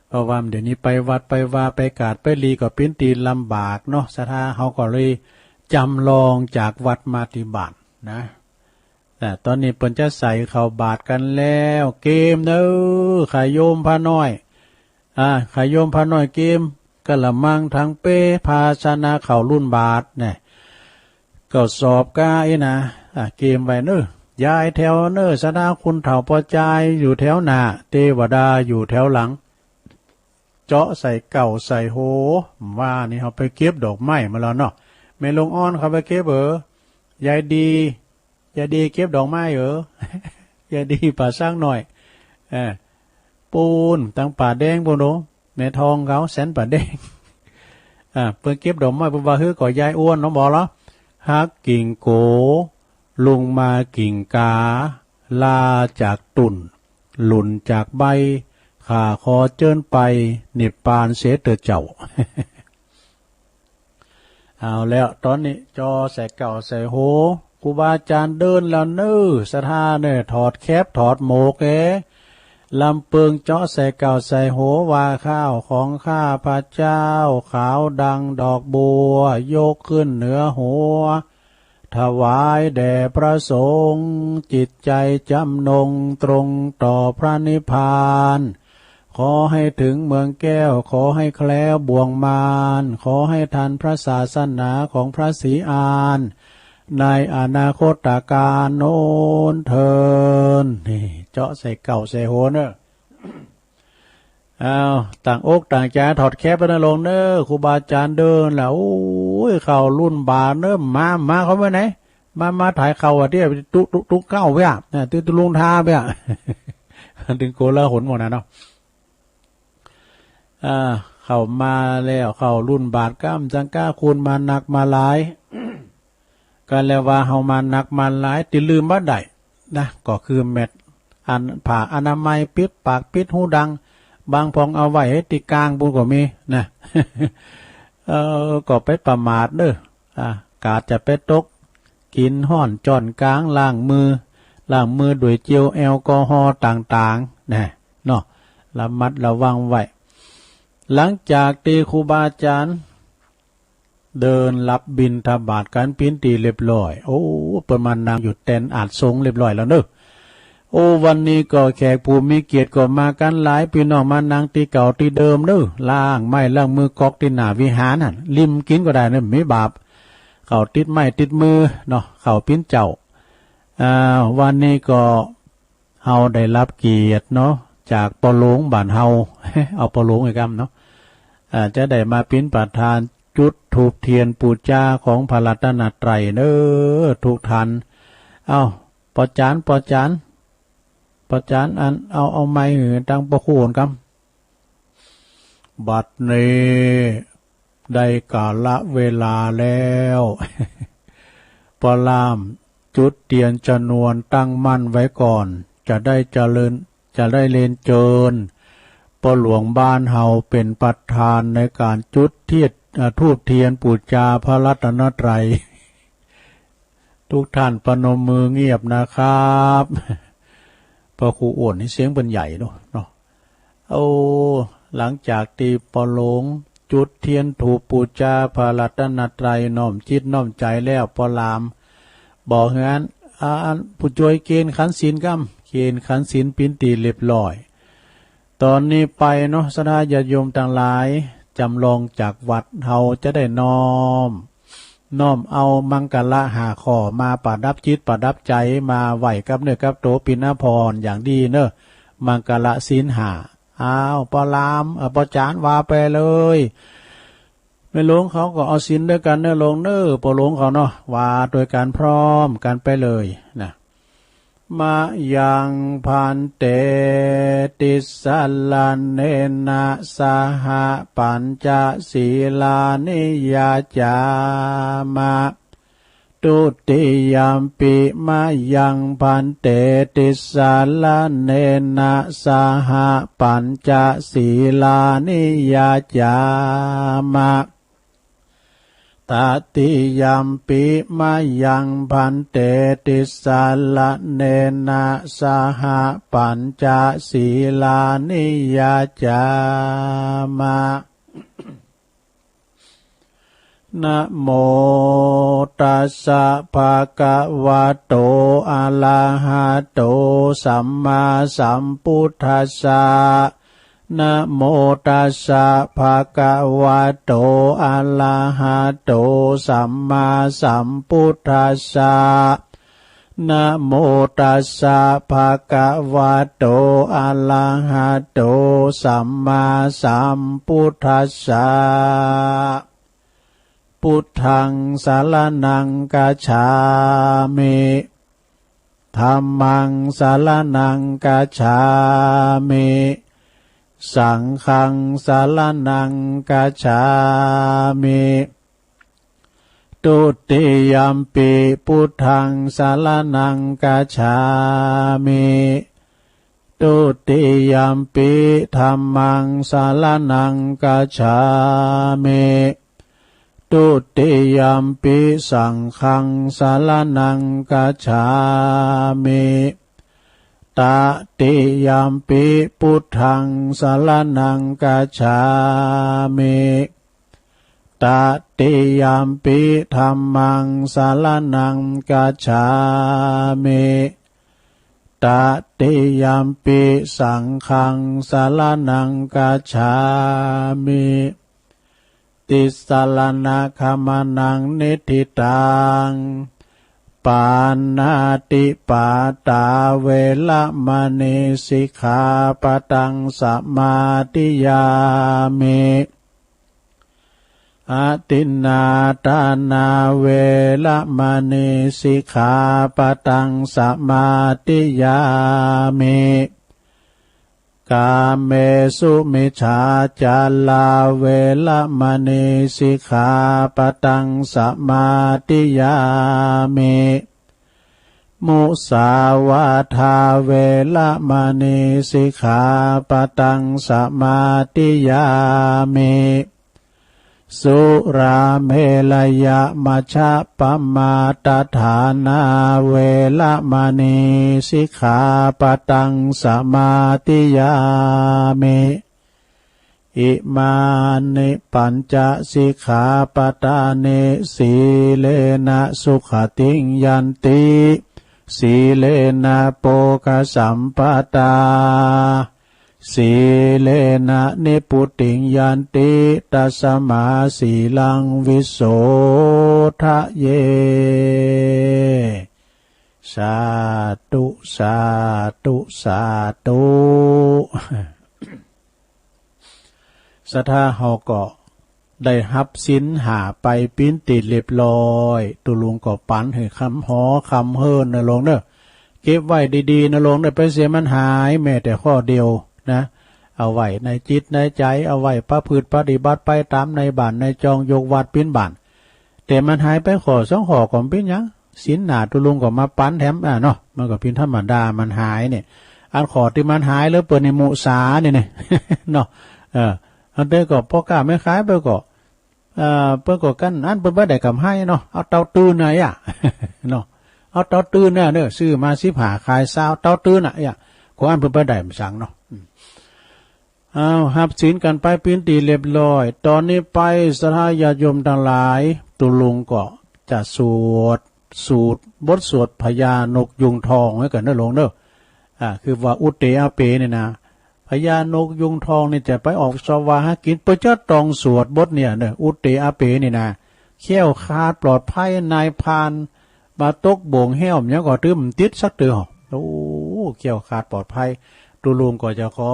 เพราะว่าเดี๋ยวนี้ไปวัดไปวาไปกาดไปหลีก็เป๋นตี้ลำบากเนาะ ศรัทธาเฮาก็เลยจำลองจากวัดมาตี้บ้านนะ อ่า ต๋อนนี้เปิ้นจะใส่เข้าบาตรกั๋นแล้ว เกียมเน้อ ใผโยมพระน้อย อ่า ใผโยมพระน้อยเกียม กะละมัง ถังเป้ ภาชนะเข้าลุ่นบาตรเนี่ย ก็สอบก้าอี้นะ อ่ะ เกียมไว้เน้อ ยายแถวเน้อ ศรัทธา คุณเฒ่าป้อจายอยู่แถวหน้า เตวดาอยู่แถวหลัง เจาะใส่เก้าใส่โห ว่านี่เฮาไปเก็บดอกไม้มาแล้วเนาะ แม่หลวงอ่อนเขาไปเก็บเออ ยายดี ยายดีเก็บดอกไม้เออ ยายดีป่าช้างน้อย เออ ปู๊นตังป่าแดงปู๊นโหน แม่ทองเขาแสนป่าแดง อ่า เปิ้นเก็บดอกไม้ เปิ้นว่าหื้อก่อยายอ้วนเนาะ บอกแล้ว หักกิ่งโก ลุงมากิ่งกา ลาจากตุ่น หลุ่นจากใบ ข้าขอเจิญไป นิพพานเสียเต๊อะเจ้า เอาแล้ว ต๋อนนี้เจาะใส่เก้าใส่โห ครูบาอาจารย์เดินแล้วเน้อ ศรัทธาเน้อ ถอดแคปถอดหมวกเอ ลำเปิงเจาะใส่เก้าใส่โห ว่าข้าวของข้าพเจ้า ขาวดังดอกบัว ยกขึ้นเหนือหัว ถวายแด่พระสงฆ์ จิตใจจำนงตรงต่อพระนิพพาน ขอให้ถึงเมืองแก้ว ขอให้แคล้วบ่วงมาร ขอให้ทันพระศาสนาของพระศรีอาน ในอนาคตกาลโน้นเทอญ นี่ เจาะใส่เก้าใส่โหเน้อ อ้าว ตั้งอกตั้งใจ๋ถอดแคปแล้วนะโยมเน้อ ครูบาอาจารย์เดินแล้ว โอ้ย เข้าลุ่นบาตรเน้อ มา มาเข้ามาไหน มา มาถ่ายเข้าอ่ะ ตี้ตุ๊ ตุ๊ ตุ๊เก้าเปี้ย นะ ตี้ตุ๊ลุงท้าเปี้ย ตึงโกลาหลหมดนะเนาะ อ่า เข้ามาแล้ว เข้าลุ่นบาตรก้ำจังก้า คนมานักมาหลาย ก็แล้วว่าเฮามานักมาหลาย ตี้ลืมบ่ได้นะ ก็คือแมส อัน ผ้าอนามัยปิดปากปิดหูดัง บางพ่องเอาไว้ตี้ก้างปู๊นก็มีนะ เออ ก็ไปประมาทเน้อ อ่า กาดจะไปตก กิ๋นฮ้อนจ้อนก๋าง ล้างมือ ล้างมือด้วยเจลแอลกอฮอล์ต่างๆ นะ เนาะ ระมัดระวังไว้ หลังจากตี้ครูบาอาจารย์ เดินรับบิณฑบาตกั๋นเป๋นตี้เรียบร้อย โอ้ เปิ้นมานั่งอยู่แตนอาสน์สงฆ์เรียบร้อยแล้วเน้อ โอ้ วันนี้ก็แขกผู้มีเกียรติก็มากั๋นหลาย ปี้น้องมานั่งตี้เก่าตี้เดิมเน้อ ล้างไม้ล้างมือกอกตี้หน้าวิหารหั้น ริมกิ๋นก็ได้เน้อ บ่มีบาป เข้าติดไม้ติดมือเนาะ เข้าปิ้นเจ้า อ่า วันนี้ก็ เฮาได้รับเกียรติเนาะ จากป้อหลวงบ้านเฮา เอาป้อหลวงไอ้กำเนาะ อ่า จะได้มาเป๋นประธานจุดธูปเตียนปู๋จาของพระรัตนตรัยเน้อ ทุกท่าน เอ้า ป้อจารย์ ป้อจารย์ ป้อจารย์ อัน เอา เอาไมค์หื้อตางป้อครูโอนกำ บัดนี้ได้กาละเวลาแล้ว ป้อล่ามจุดเตียนชนวนตั้งมั่นไว้ก่อน จะได้เจริญ จะได้เรียนเจิญ ป้อหลวงบ้านเฮาเป๋นประธานในก๋านจุดเตียน อ่า ธูปเตียนปู๋จาพระรัตนตรัย ทุกท่านประนมมือเงียบนะครับ ป้อครูโอนนี่เสียงเปิ้นใหญ่เนาะ เนาะ โอ้ หลังจากตี้ป้อหลวง จุดเตียนธูปปู๋จาพระรัตนตรัย น้อมจิตน้อมใจ๋แล้ว ป้อหลามบอกหื้ออัน อันผู้จ้วยเก๋ณฑ์ขันศีลกำ เก๋ณฑ์ขันศีลเป๋นตี้เรียบร้อย ต๋อนนี้ไปเนาะ ศรัทธาญาติโยมตังหลาย จ๋ำลองจากวัด เฮาจะได้น้อม น้อมเอามังคละห้าข้อมาประดับจิตประดับใจ๋ มาไหว้กับเนื้อกับตั๋วปิณภรณ์อย่างดีเนาะ มังคละศีลห้า อ้าว ป้อหลาม เอ่อ ป้อจ๋ารย์ว่าไปเลย แม่หลวงเขาก็เอาศีลตวยกั๋นเนาะหลวงเนาะ ป้อหลวงเขาเนาะ ว่าตวยกั๋นพร้อมกั๋นไปเลยนะ มะยังภันเต ติสสะระเณนะ สะหะ ปัญจะ สีลานิ ยาจามะ ทุติยัมปิ มะยังภันเต ติสสะระเณนะ สะหะ ปัญจะ สีลานิ ยาจามะ ตติยัมปิ มะยังภันเต ติสสะระเณนะ สะหะ ปัญจะ สีลานิ ยาจามะ นะโมตัสสะ ภะคะวะโต อะระหะโต สัมมาสัมพุทธัสสะ นะโมตัสสะ ภะคะวะโต อะระหะโต สัมมาสัมพุทธัสสะ นะโมตัสสะ ภะคะวะโต อะระหะโต สัมมาสัมพุทธัสสะ พุทธัง สะระณัง คัจฉามิ ธัมมัง สะระณัง คัจฉามิ สังฆัง สะระณัง คัจฉามิ ทุติยัมปิ พุทธัง สะระณัง คัจฉามิ ทุติยัมปิ ธัมมัง สะระณัง คัจฉามิ ทุติยัมปิ สังฆัง สะระณัง คัจฉามิ ตติยัมปิ พุทธัง สะระณัง คัจฉามิ ตติยัมปิ ธัมมัง สะระณัง คัจฉามิ ตติยัมปิ สังฆัง สะระณัง คัจฉามิ ติสสะระณะขะมะนะ นิฏฐิตัง ปาณาติปาตา เวระมะณี สิกขาปะทัง สะมาธิยามิ อะทินนาทานา เวระมะณี สิกขาปะทัง สะมาธิยามิ กาเมสุมิจฉาจารา เวระมะณี สิกขาปะทัง สะมาธิยามิ มุสาวาทา เวระมะณี สิกขาปะทัง สะมาธิยามิ สุราเมรยะมัชฌะปะมาทฐานา เวระมะณี สิกขาปะทัง สะมาธิยามิ อิมานิ ปัญจะ สิกขาปะทานิ สีเลนะ สุขติง ยันติ สีเลนะ โภคสัมปะทา สีเลนะ นิพพุติง ยันติ ตัสสะมา สีลัง วิโสทะเย สาธุ สาธุ สาธุ ศรัทธาเฮาก็ได้ฮับศีลห้าไปเป๋นตี้เรียบร้อย ตุ๊ลุงก็ปั๋นหื้อค่ำหอค่ำเหินเนาะโยมเนาะ เก็บไว้ดีๆ เนาะโยมเนาะ ไปเสียมันหายแม้แต่ข้อเดียวนะ เอาไว้ในจิตในใจ๋ เอาไว้ประพฤติปฏิบัติไปต๋ามในบ้านในจอง ยกวัดเป๋นบ้าน แต่มันหายไปข้อสองข้อก็บ่เป๋นหยัง ศีลห้าตุ๊ลุงก็มาปั๋นแถม อ่า เนาะ มันก็เป๋นธรรมดา มันหายเนี่ย อันข้อตี้มันหายเหลือเปิ้นนี่มุสาเนี่ย เนี่ย เนาะ เออ อันเดียวก็ป้อก๊าแม่ขายไปก็ เอ่อ เปิ้นก็กั๋นอั้น เปิ้นบ่ได้ก๋ำไรเนาะ เอาเต้าตื้นน่ะอะ เนาะ เอาเต้าตื้นน่ะเนาะ ซื้อมาสิบห้าขายซาว เต้าตื้นน่ะอะ ก็อั้นเปิ้นบ่ได้สังเนาะ อืม อ้าว ฮับศีลกั๋นไปเป๋นตี้เรียบร้อย ต๋อนนี้ไปศรัทธาญาติโยมตังหลาย ตุ๊ลุงก็จะสวด สูตร บทสวดพญานกยูงทองไว้ก่อนเน่อลุงเน่อ อ่า คือว่าอุเตอะเปนี่นะ พญานกยูงทองนี่จะไปออกเสาะหากิ๋น เปิ้นจะต้องสวดบทเนี่ยเน่อ อุเตอะเปนี่นะ แคล้วคลาดปลอดภัย นายพรานมาตกบ่วงแห้วหยังก็ตื้อบ่ติดสักเตื้อ โอ้ แคล้วคลาดปลอดภัย ตุ๊ลุงก็จะขอ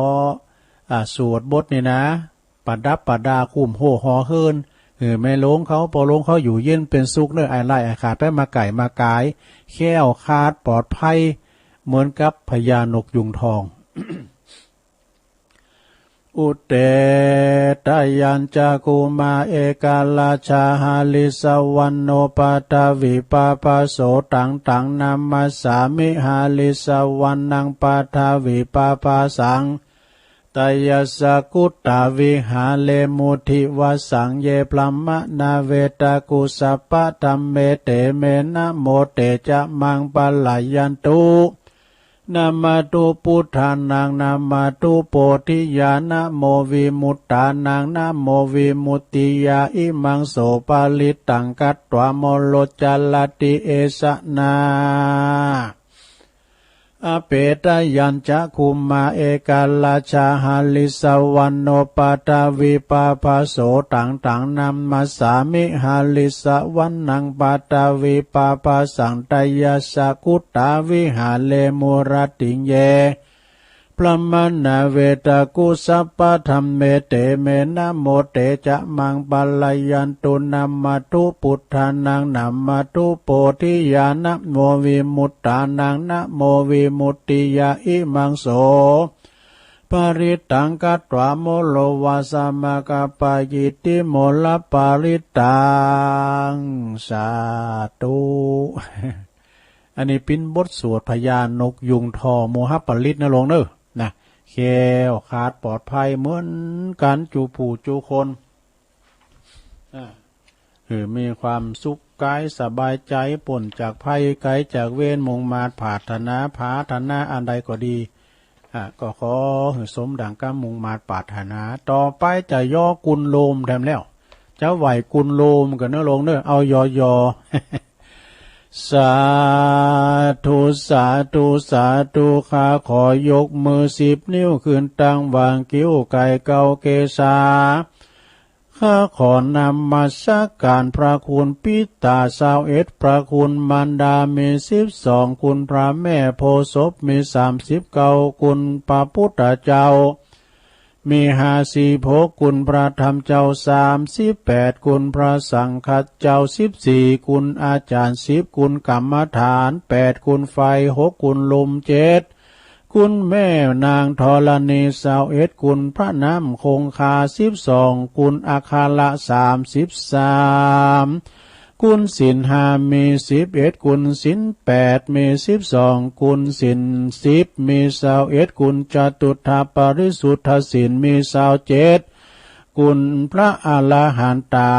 อ่า สวดบทนี่นะ ประดับประดาคุ้มโฮ่หอเฮือน หื้อแม่หลวงเขาป้อหลวงเขาอยู่เย็นเป๋นสุขเน่อ อ้ายไล่อ้ายขาดไปมาไก๋มากาย แคล้วคลาดปลอดภัย เหมือนกับพญานกยูงทอง อุเต ตะยัญจะ คุมา เอกราชา หาริสวรรณโณ ปาทวีปาภาโส ตัง ตัง นามัสสามิ หาริสวรรณัง ปาทวีปาภาสัง ตยัสสะ กุฏา วิหาเรมุ ทิวาสัง เย พรหมะ นา เวตา กุสสะปะ ธัมเม เต เม นะโม เต จะ มัง ปะ ลายันตุ นะมะตุ ปุทธานัง นะมะตุ โพธิยา นะโม วิมุตตานัง นะโม วิมุตติยา อิมัง โส ปะริตตัง คัตวา มะโร จะรติ เอสะ นา อเป ตะยัญจะ คุมา เอกราชา หาริสวรรณโณ ปาทวีปาภาโส ตัง ตัง นามัสสามิ หาริสวรรณัง ปาทวีปาภาสัง ตยัสสะ กุฏา วิหาเรมุ รัตติง เย พรหมะ นา เวตา กุสสะปะ ธัมเม เต เม นะโม เต จะ มัง ปะ ลายันตุ นะมะตุ ปุทธานัง นะมะตุ โพธิยา นะโม วิมุตตานัง นะโม วิมุตติยา อิมัง โส ปะริตตัง คัตวา มะโร วาสะ มะกะปะ ยิทธิ มะลปะริตตัง สาธุ อันนี้เป๋นบทสวดพญานกยูงทอง มหปริตรเน่อลุงเน่อ นะ แคล้วคลาดปลอดภัยเหมือนกั๋น จุผู้จุคน อ่า หื้อมีความสุขก๋ายสบายใจ๋ ป๊นจากภัยไก๋จากเวร มุ่งมาดปรารถนา ปรารถนาอันใดก็ดี อ่า ก็ขอหื้อสมดังกำมุ่งมาดปรารถนา ต่อไปจะย่อกุลโลมแถมแล้ว จะไหว้กุลโลมกั๋นเน่อลุงเน่อ เอายอๆ สาธุ สาธุ สาธุ ข้าขอยกมือสิบนิ้วขึ้นตั้งหว่างคิ้ว ไก่เก๊าเกศา ข้าขอนมัสก๋านพระคุณปิตาซาวเอ็ด พระคุณมารดามีสิบสอง คุณพระแม่โพธิ์ศพมีสามสิบเก้า คุณพระพุทธเจ้า มีห้าสิบหก คุณพระธรรมเจ้าสามสิบแปด คุณพระสังฆเจ้าสิบสี่ คุณอาจารย์สิบ คุณกรรมฐานแปด คุณไฟหก คุณลมเจ็ด คุณแม่นางธรณีซาวเอ็ด คุณพระน้ำคงคาสิบสอง คุณอัคระสามสิบสาม คุณศีลห้ามีสิบเอ็ด คุณศีลแปดมีสิบสอง คุณศีลสิบมีซาวเอ็ด คุณจตุตถปริสุทธศีลมีซาวเจ็ด คุณพระอรหันตา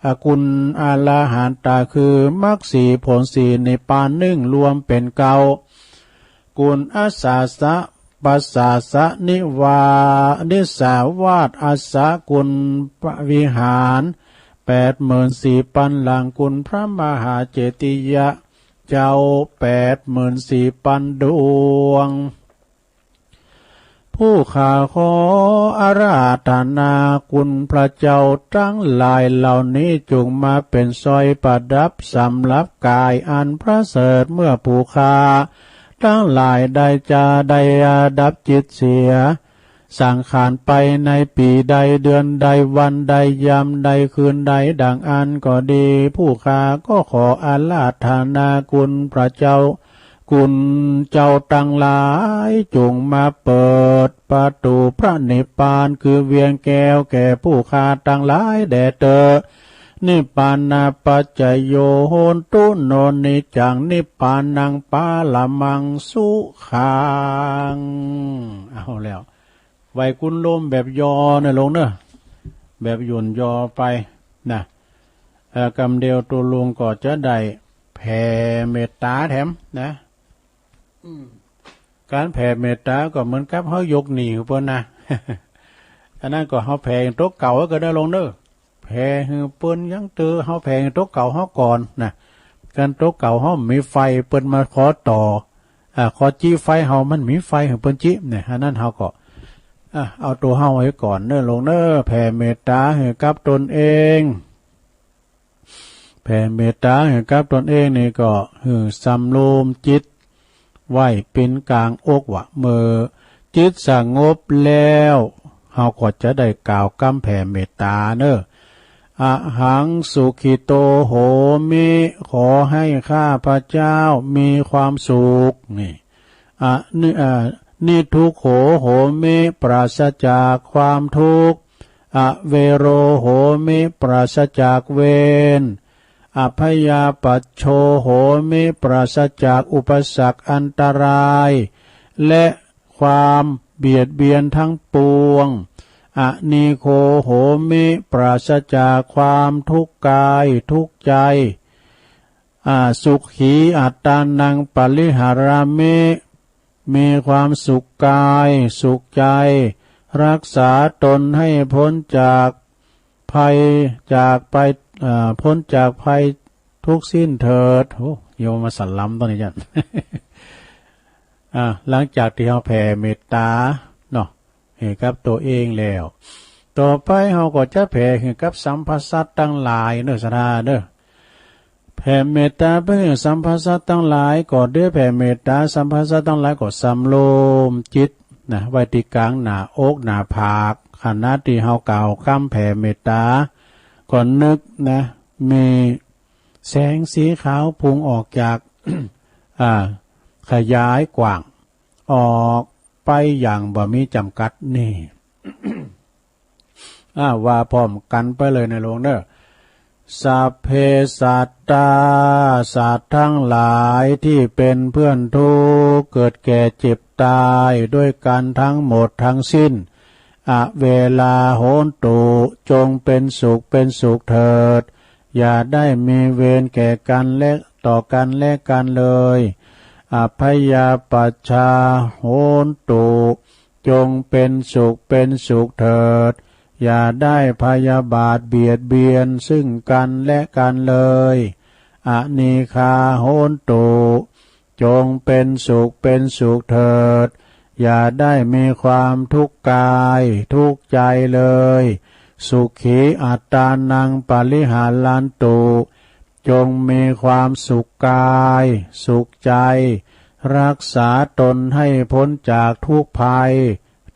อ่ะ คุณอรหันตาคือมรรคสี่ผลสี่นิพพานหนึ่ง รวมเป๋นเก้า คุณอาสาสะ ปัสสาสะ นิวา นิสาวาส อาสะ คุณพระวิหาร แปดหมื่นสี่ปันหลัง คุณพระมหาเจติยะเจ้า แปดหมื่นสี่ปันดวง ผู้ข้าขออาราธนาคุณพระเจ้าตังหลายเหล่านี้ จุ่งมาเป๋นสร้อยประดับสำหรับก๋ายอันประเสริฐ เมื่อผู้ข้าตังหลายได้จะได้ดับจิตเสีย สังขารไปในปี๋ใด เดือนใด วันใด ยามใด คืนใด ดังอั้นก็ดี ผู้ข้าก็ขออาราธนาคุณพระเจ้า คุณเจ้าตังหลาย จุ่งมาเปิดประตู๋พระนิพพาน คือเวียงแก้วแก่ผู้ข้าตังหลายแด่เต๊อะ นิพพานาปัจจโย โหนตุ โน นิจจัง นิพพานัง ปะระมัง สุขัง เอาแล้ว ไหว้กุลโลมแบบย่อเน่อลุงเน่อ แบบหย่นย่อไปนะ เอ่อ กำเดียวตุ๊ลุงก็จะได้แผ่เมตต๋าแถมนะ อืม ก๋านแผ่เมตต๋าก็เหมือนกับเฮายกหนี้หื้อเปิ้นนะ อันนั้นก็เฮาแผ่ตั๋วเก่าไว้ก่อนเน่อลุงเน่อ แผ่หื้อเปิ้นยังเตอ เฮาแผ่ตั๋วเก่าเฮาก่อนนะ กันตั๋วเก่าเฮาบ่มีไฟ เปิ้นมาขอต่อ อ่า ขอจี้ไฟเฮา มันบ่มีไฟหื้อเปิ้นจี้เนี่ย อันนั้นเฮาก็ อ่ะ เอาตั๋วเฮาไว้ก่อนเน่อลุงเน่อ แผ่เมตตาหื้อกับตนเอง แผ่เมตตาหื้อกับตนเองนี่ก็หื้อสำรวมจิตไว้เป๋นก๋างอกว่า เมื่อจิตสงบแล้ว เฮาก็จะได้กล่าวกำแผ่เมตตาเน่อ อะหังสุขิโตโหมิ ขอให้ข้าพเจ้ามีความสุข นี่ อะนิ อ่า นิทุกโขโหมิ ปราศจากความทุกข์ อเวโรโหมิ ปราศจากเวร อพยาปัชโชโหมิ ปราศจากอุปสรรคอันตราย และความเบียดเบียนทั้งปวง อนีโคโหมิ ปราศจากความทุกข์กายทุกข์ใจ อาสุขีอัตตานังปริหารามิ มีความสุขกายสุขใจ รักษาตนให้พ้นจากภัย จากไป เอ่อ พ้นจากภัยทุกสิ้นเถิด โอ้ โยมมาสรรลำตอนนี้จ้ะ อ่า หลังจากตี้เฮาแผ่เมตตาเนาะ หื้อกับตั๋วเองแล้ว ต่อไปเฮาก็จะแผ่หื้อกับสรรพสัตว์ตังหลายเน่อ ศรัทธาเน่อ แผ่เมตตาไปหื้อสรรพสัตว์ตังหลาย ก่อนตี้จะแผ่เมตตาสรรพสัตว์ตังหลายก็สำรวมจิตนะ ไว้ตี้ก๋างหน้าอกหน้าผาก ขณะตี้เฮากล่าวกำแผ่เมตตา ก็นึกนะ มีแสงสีขาวพุ่งออกจาก อ่า ขยายกว้าง ออกไปอย่างบ่มีจ๋ำกัดนี่ อ่า ว่าพร้อมกั๋นไปเลยเน่อลุงเน่อ สัพเพสัตตา สัตว์ทั้งหลายตี้เป๋นเปื้อนทุกข์ เกิดแก่เจ็บต๋าย ด้วยกั๋นทั้งหมดทั้งสิ้น อเวราโหนตุ จงเป๋นสุขเป๋นสุขเถิด อย่าได้มีเวรแก่กั๋นและ ต่อกั๋นและกั๋นเลย อพยาปัชชาโหนตุ จงเป๋นสุขเป๋นสุขเถิด อย่าได้พยาบาทเบียดเบียนซึ่งกั๋นและกั๋นเลย อนีฆาโหนตุ จงเป๋นสุขเป๋นสุขเถิด อย่าได้มีความทุกข์กายทุกข์ใจเลย สุขีอัตตานังปริหารันตุ จงมีความสุขกายสุขใจ รักษาตนให้พ้นจากทุกข์ภัย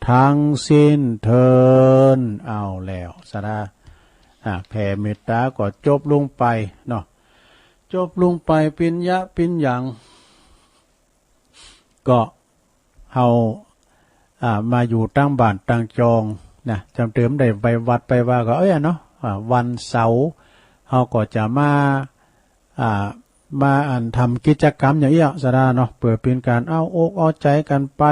ทั้งสิ้นเถิด เอาแล้ว ศรัทธา อ่า แผ่เมตตาก็จบลงไปเนาะ จบลงไป ปิญญะปิญญัง ก็เฮา อ่า มาอยู่ตังบ้านตังจองนะ จ๋ำเติมได้ไปวัดไปวาก็ เอ้ย เนาะ อ่า วันเสาร์เฮาก็จะมา อ่า มาอันทำกิจกรรมอย่างอี้ ศรัทธาเนาะ เปื้อเป๋นก๋านเอาอกเอาใจ๋กั๋นไป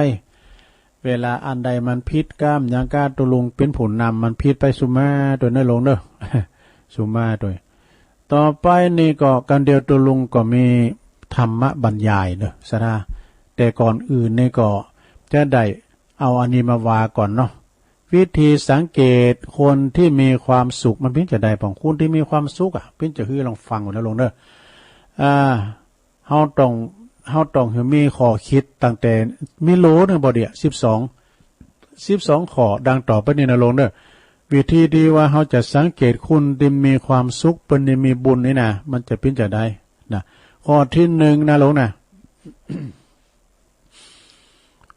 เวลาอันใดมันผิดกำ อย่างก้า ตุ๊ลุงเป๋นผู้นำ มันผิดไปสุมาตวยเน่อลุงเน่อ สุมาตวย ต่อไปนี่ก็กั๋นเดียวตุ๊ลุงก็มีธรรมบรรยายเน่อ ศรัทธา แต่ก่อนอื่นนี่ก็จะได้เอาอันนี้มาว่าก่อนเนาะ วิธีสังเกตคนตี้มีความสุขมันเป๋นจาใด ของคนตี้มีความสุขอะ เป๋นจาหื้อลองฟังก่อนเน่อลุงเน่อ อ่า เฮาต้อง เฮาต้องหื้อมีข้อคิดตั้งแต่มีโหลนึ่งบ่เดี่ยว สิบสอง สิบสองข้อดังต่อไปนี้เน่อลุงเน่อ วิธีตี้ว่าเฮาจะสังเกตคนตี้มีความสุข เปิ้นตี้มีบุญนี่นะ มันจะเป๋นจาใดนะ ข้อตี้นึ่งนะลุงนะ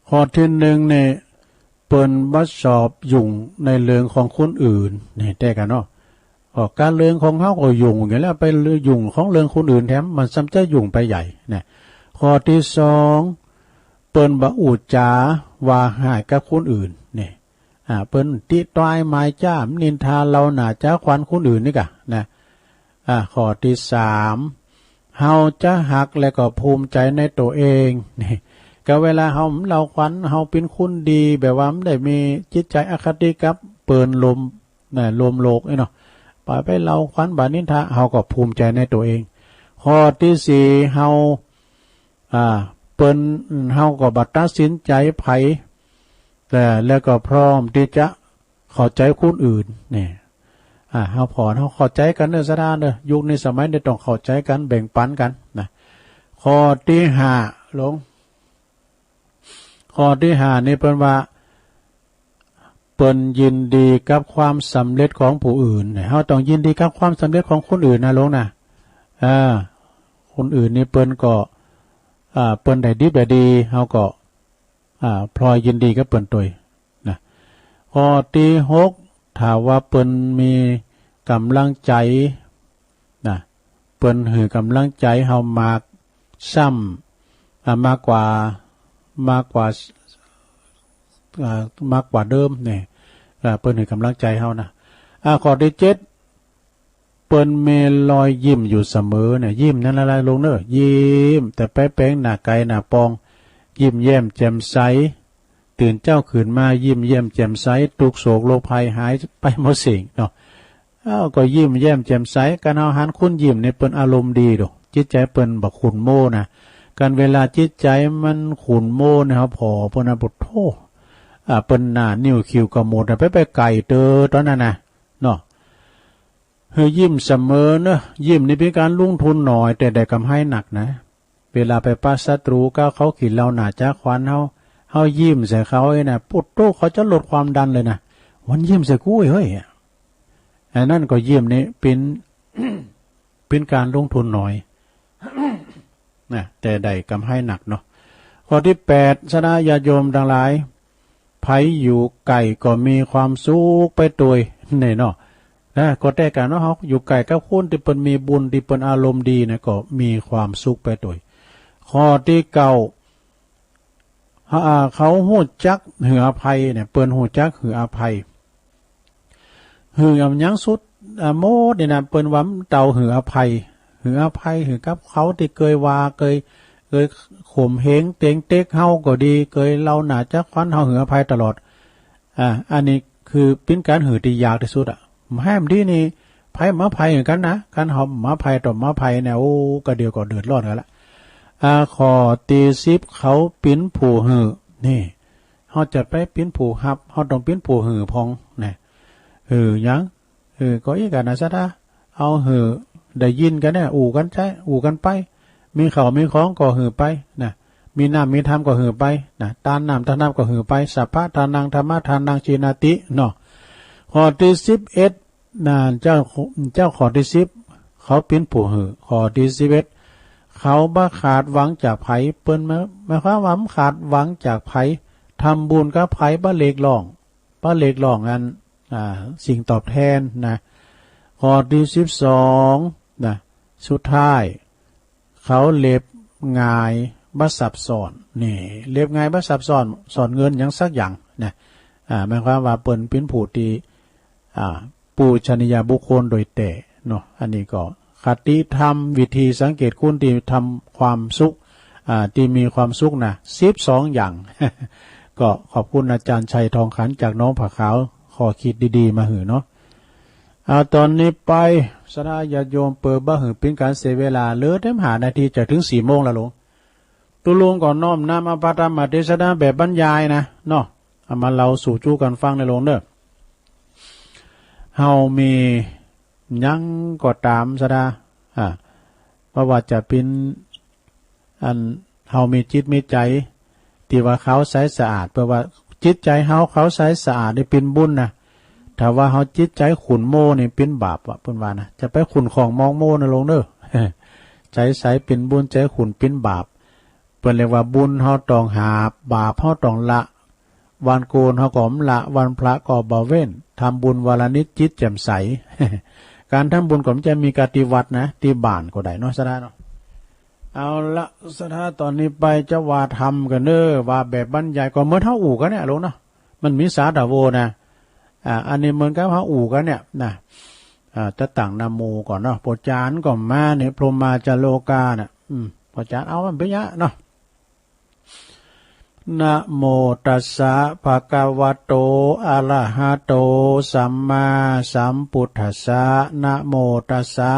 ข้อตี้นึ่งนี่ เปิ้นบ่ชอบยุ่งในเรื่องของคนอื่น นี่แต๊กั๋นเนาะ ก็ก๋านเรื่องของเฮาก็ยุ่งอยู่แล้ว ไปยุ่งของเรื่องคนอื่นแถม มันซ้ำจะยุ่งไปใหญ่นะ ข้อตี้สอง เปิ้นบ่อู้จ๋าว่าฮ้ายกับคนอื่น นี่ อ่า เปิ้นติตร้ายหมายจ้า นินทาเล่าหน้าจ๋าขวัญคนอื่นนี่ก่ะนะ อ่า ข้อตี้สาม เฮาจะฮักและก็ภูมิใจ๋ในตั๋วเอง นี่ ก็เวลาเฮาเล่าขวัญ เฮาเป๋นคนดี แบบว่าบ่ได้มีจิตใจ๋อคติกับเปิ้นลม นะ ลมโลกนี่เนาะ ไป ไปเล่าขวัญบ่านินทา เฮาก็ภูมิใจ๋ในตั๋วเอง ข้อตี้สี่ เฮา อ่า เปิ้น เฮาก็บ่ตัดสินใจ๋ใผ แต่ แล้วก็พร้อมตี้จะ เข้าใจ๋คนอื่น เนี่ย อ่า เฮาผ่อ เฮาเข้าใจ๋กั๋นเน่อ ศรัทธาเน่อ ยุคนี้สมัยนี้ต้องเข้าใจ๋กั๋น แบ่งปั๋นกั๋นนะ ข้อตี้ห้า ลง ข้อตี้ห้านี่เปิ้นว่า เปิ้นยินดีกับความสำเร็จของผู้อื่น เนี่ย เฮาต้องยินดีกับความสำเร็จของคนอื่นนะ ลงนะ อ่า คนอื่นนี่เปิ้นก็ อ่า เปิ้นได้ดิบได้ดี เฮาก็ อ่า พลอยยินดีกับเปิ้นตวยนะ ข้อตี้หก ถ้าว่าเปิ้นมีก๋ำลังใจ๋นะ เปิ้นหื้อก๋ำลังใจ๋เฮามากซ้ำ อ่า มากกว่า มากกว่า อ่า มากกว่าเดิมเนี่ย อ่า เปิ้นหื้อก๋ำลังใจ๋เฮานะ อ่า ข้อตี้เจ็ด เปิ้นมีรอยยิ้มอยู่เสมอเนี่ย ยิ้มนั้นละลายลงเน่อ ยิ้ม แต่ไปแป๋งหน้าไก๋หน้าปอง ยิ้มแย้มแจ่มใส ตื่นเจ๊าขึ้นมายิ้มแย้มแจ่มใส ตุ๊กข์โศกโรคภัยหายไปหมดสิ้นเนาะ เอ้า ก็ยิ้มแย้มแจ่มใส กั๋นเฮาหันคนยิ้มนี่เปิ้นอารมณ์ดีโด จิตใจ๋เปิ้นบ่ขุ่นโมนะ กั๋นเวลาจิตใจ๋มันขุ่นโมเนี่ย เฮาผ่อเปิ้นนะ โอ้โธ่ อ่า เปิ้นหน้านิ้วคิ้วขมวดนะ ไปไปไก๋เต๊อะ ต๋อนนั้นนะ เนาะ หื้อยิ้มเสมอเน่อ ยิ้มนี่เป๋นก๋านลงทุนน้อย แต่ได้กำไรหนักนะ เวลาไปปะศัตรู๋ ก้าวเขากิ๋นเหล้าหน้าจ๊าขวัญเฮา เฮายิ้มใส่เขาเอ้ยนะ โอ้โธ่ เขาจะลดความดันเลยนะ มันยิ้มใส่กูเฮ้ย อันนั้นก็ยิ้มนี่เป๋น เป๋นก๋านลงทุนน้อย นะ แต่ได้กำไรหนักเนาะ ข้อตี้แปด ศรัทธาญาติโยมตังหลาย ใผอยู่ใก้ก็มีความสุขไปตวย เนี่ยเนาะ นะ ก็แต๊กั๋นเนาะ เฮาอยู่ใก้กับคนตี้เปิ้นมีบุญ ตี้เปิ้นอารมณ์ดีนะ ก็มีความสุขไปตวย ข้อตี้เก้า อ่า เขาฮู้จักหื้ออภัยเนี่ย เปิ้นฮู้จักหื้ออภัย หื้ออะหยังสุด อ่า หมดนี่นะ เปิ้นว่าเต้าหื้ออภัย หื้ออภัย หื้อกับเขาตี้เกยว่า เกย เกยข่มเหงเตงเต็กเฮาก็ดี เกยเหล้าหน้าจ๊าขวัญเฮา หื้ออภัยตลอด อ่า อันนี้คือเป๋นก๋านหื้อตี้ยากตี้สุดอะ แหมดีนี่ ใผบ่อภัยหื้อกั๋นนะ คันเฮาบ่อภัยต่อบ่อภัยเนี่ย โอ้ กะเดี่ยวก็เดือดร้อนกั๋นละ อ่า ข้อตี้สิบ เขาเป๋นผู้หื้อ นี่ เฮาจะไปเป๋นผู้ฮับ เฮาต้องเป๋นผู้หื้อพ่องนะ หื้อหยัง หื้อก็อี้กั๋นนะ ศรัทธา เอาหื้อได้ยินกั๋นเนี่ย อู้กั๋นใจ๊ อู้กั๋นไป มีข้าวมีของก็หื้อไปนะ มีน้ำมีธรรมก็หื้อไปนะ ตานน้ำตานธรรมก็หื้อไป สัพพะทานัง ธัมมะทานัง จีนาติ เนาะ ข้อตี้สิบเอ็ด นะ เจ้า เจ้าข้อตี้สิบ เขาเป๋นผู้หื้อ ข้อตี้สิบเอ็ด เขาบ่ขาดหวังจากใผ เปิ้นหมาย หมายความว่าบ่ขาดหวังจากใผ ทำบุญกับใผบ่เรียกร้อง บ่เรียกร้องอัน อ่า สิ่งตอบแทนนะ ข้อตี้สิบสอง นะ สุดท้าย เขาเรียบง่ายบ่ซับซ้อน นี่ เรียบง่ายบ่ซับซ้อน ซ่อนเงินหยังสักอย่างนะ อ่า หมายความว่าเปิ้นเป๋นผู้ตี้ อ่า ปูชนียบุคคลโดยแต๊เนาะ อันนี้ก็คติธรรม วิธีสังเกตคนตี้ทำความสุข อ่า ตี้มีความสุขนะ สิบสองอย่าง ก็ขอบคุณอาจ๋ารย์ชัยทองขันจากหนองผาขาว ข้อคิดดีๆ มาหื้อเนาะ เอา ต๋อนนี้ไป ศรัทธาญาติโยม เปื้อบ่หื้อเป๋นก๋านเสียเวลา เหลือแต๊ห้านาทีจะเถิงสี่โมงแล้วลง ตุ๊ลุงก็น้อมนำเอาพระธรรมเทศนาแบบบรรยายนะเนาะ เอามาเล่าสู่จู๊กั๋นฟังในลงเน่อ เฮามีหยังก็ต๋าม ศรัทธา อ่า บ่ว่าจะเป๋น อัน เฮามีจิตมีใจ๋ ตี้ว่าขาวใสสะอาด แปลว่าจิตใจ๋เฮาขาวใสสะอาดนี่เป๋นบุญนะ ถ้าว่าเฮาจิตใจ๋ขุ่นโมนี่เป๋นบาปอะ เปิ้นว่านะ จะไปขุ่นข้องมองโมนะลงเน่อ ใจ๋ใสเป๋นบุญ ใจ๋ขุ่นเป๋นบาป เปิ้นเรียกว่าบุญเฮาต้องหาบ บาปเฮาต้องละ วันโกนเฮาก็บ่ละ วันพระก็บ่เว้น ทำบุญวันละนิดจิตแจ่มใส ก๋านทำบุญก็บ่ใจ้มีก้าตี้วัดนะ ตี้บ้านก็ได้เนาะ ศรัทธาเนาะ เอาละ ศรัทธา ต๋อนนี้ไปจะว่าธรรมกั๋นเน่อ ว่าแบบบรรยาย ก็เหมือนเฮาอู้กั๋นเนี่ยลงเนาะ มันมีสาธารณะนะ อ่า อันนี้เหมือนกับเฮาอู้กั๋นเนี่ยนะ อ่า จะตั้งนะโมก่อนเนาะ พระอาจ๋ารย์ก็มาเนี่ย พรหมาจาโลกาน่ะ อืม พระอาจ๋ารย์เอามันเป๋นยะเนาะ นะโมตัสสะ ภะคะวะโต อะระหะโต สัมมาสัมพุทธัสสะ นะโมตัสสะ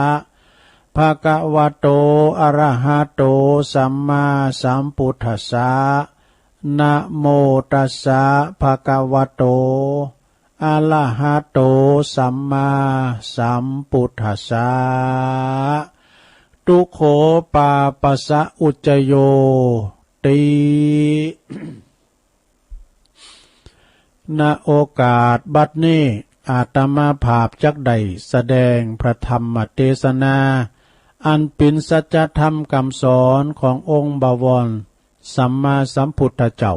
ภะคะวะโต อะระหะโต สัมมาสัมพุทธัสสะ นะโมตัสสะ ภะคะวะโต อะระหะโต สัมมาสัมปุทธัสสะ ทุกโข ปาปะสะ อุจจโย ติ ณ โอกาสบัดนี้ อาตมาภาพจักได้แสดงพระธรรมเตสนา อันเป๋นสัจธรรมกำสอนขององค์บวรสัมมาสัมพุทธเจ้า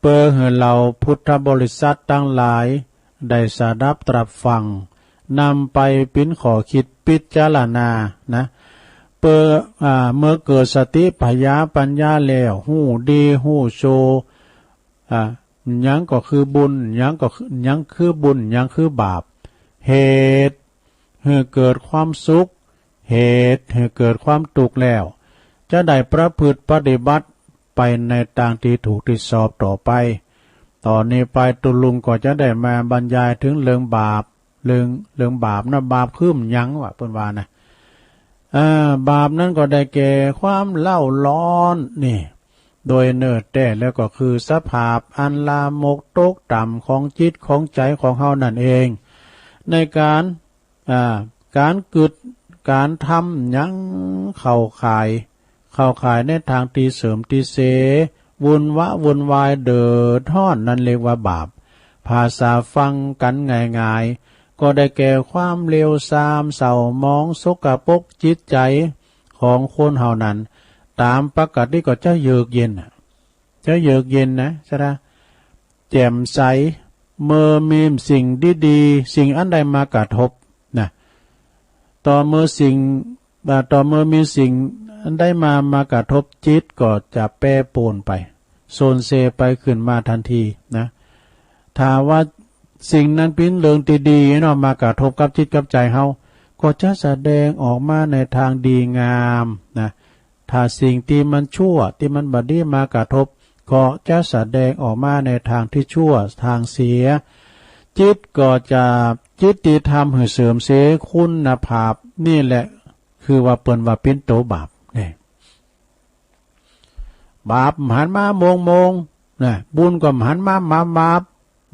เปื้อหื้อเหล่าพุทธบริษัทตังหลายได้สดับตรับฟัง นำไปเป๋นข้อคิดพิจารณานะ เปื้อ อ่า เมื่อเกิดสติผญาปัญญาแล้ว ฮู้ดีฮู้ชั่ว อ่า หยังก็คือบุญ หยังก็คือ หยังคือบุญ หยังคือบาป เหตุหื้อเกิดความสุข เหตุหื้อเกิดความตุ๊กข์แล้ว จะได้ประพฤติปฏิบัติไปในตางตี้ถูกตี้ชอบต่อไป ต่อนี้ไปตุ๊ลุงก็จะได้มาบรรยายเถิงเรื่องบาป เรื่อง เรื่องบาปนะ บาปคือหยังวะ เปิ้นว่านะ อ่า บาปนั้นก็ได้แก่ความเล่าร้อนนี่ โดยเนื้อแต๊แล้วก็คือสภาพอันลามกตกต่ำของจิตของใจ๋ของเฮานั่นเอง ในก๋าน อ่า ก๋านกึ๊ด ก๋านทำหยังเข้าข่าย เข้าข่ายในตางตี้เสื่อมตี้เสีย วุ่นวะวุ่นวาย เดือดฮ้อน นั้นเรียกว่าบาป ภาษาฟังกั๋นง่ายๆ ก็ได้แก่ความเลวทราม เศร้าหมอง สกปรกจิตใจ๋ของคนเฮานั้น ต๋ามปกติก็จะเยือกเย็นน่ะ จะเยือกเย็นนะ ใจ้ไหม แจ่มใส เมื่อมีสิ่งดีๆ สิ่งอันใดมากระทบนะ ต่อเมื่อสิ่ง อ่า ต่อเมื่อมีสิ่งอันใดมา มากระทบจิตก็จะแปรปรวนไป สูญเสียไปขึ้นมาตันทีนะ ถ้าว่าสิ่งนั้นเป๋นเรื่องตี้ดีเนาะ มากระทบกับจิตกับใจ๋เฮา ก็จะแสดงออกมาในตางดีงามนะ ถ้าสิ่งตี้มันชั่ว ตี้มันบ่ดีมากระทบ ก็จะแสดงออกมาในตางตี้ชั่ว ตางเสีย จิตก็จะ จิตตี้ทำหื้อเสื่อมเสียคุณภาพ นี่แหละคือว่าเปิ้นว่าเป๋นตั๋วบาปนี่ บาปบ่หันมาโมงๆ นะ บุญก็บ่หันมามาบาป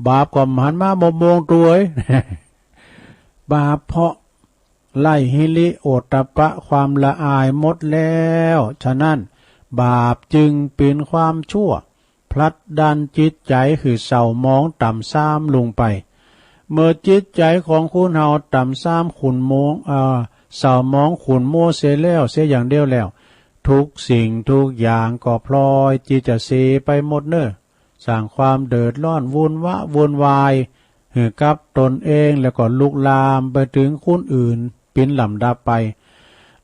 บาปก็บ่หันมาโมงๆ ตวย บาปเพราะไร้หิริโอตตัปปะ ความละอายหมดแล้ว ฉะนั้นบาปจึงเป๋นความชั่ว ผลักดันจิตใจ๋หื้อเศร้าหมองต่ำทรามลงไป เมื่อจิตใจ๋ของคนเฮาต่ำทรามขุ่นมัว เอ่อ เศร้าหมองขุ่นมัวเสียแล้วเสียอย่างเดียวแล้ว ทุกสิ่งทุกอย่างก็พลอยตี้จะเสียไปหมดเน่อ สร้างความเดือดร้อนวุ่นวะวุ่นวาย หื้อกับตนเอง แล้วก็ลุกลามไปเถิงคนอื่นเป๋นลำดับไป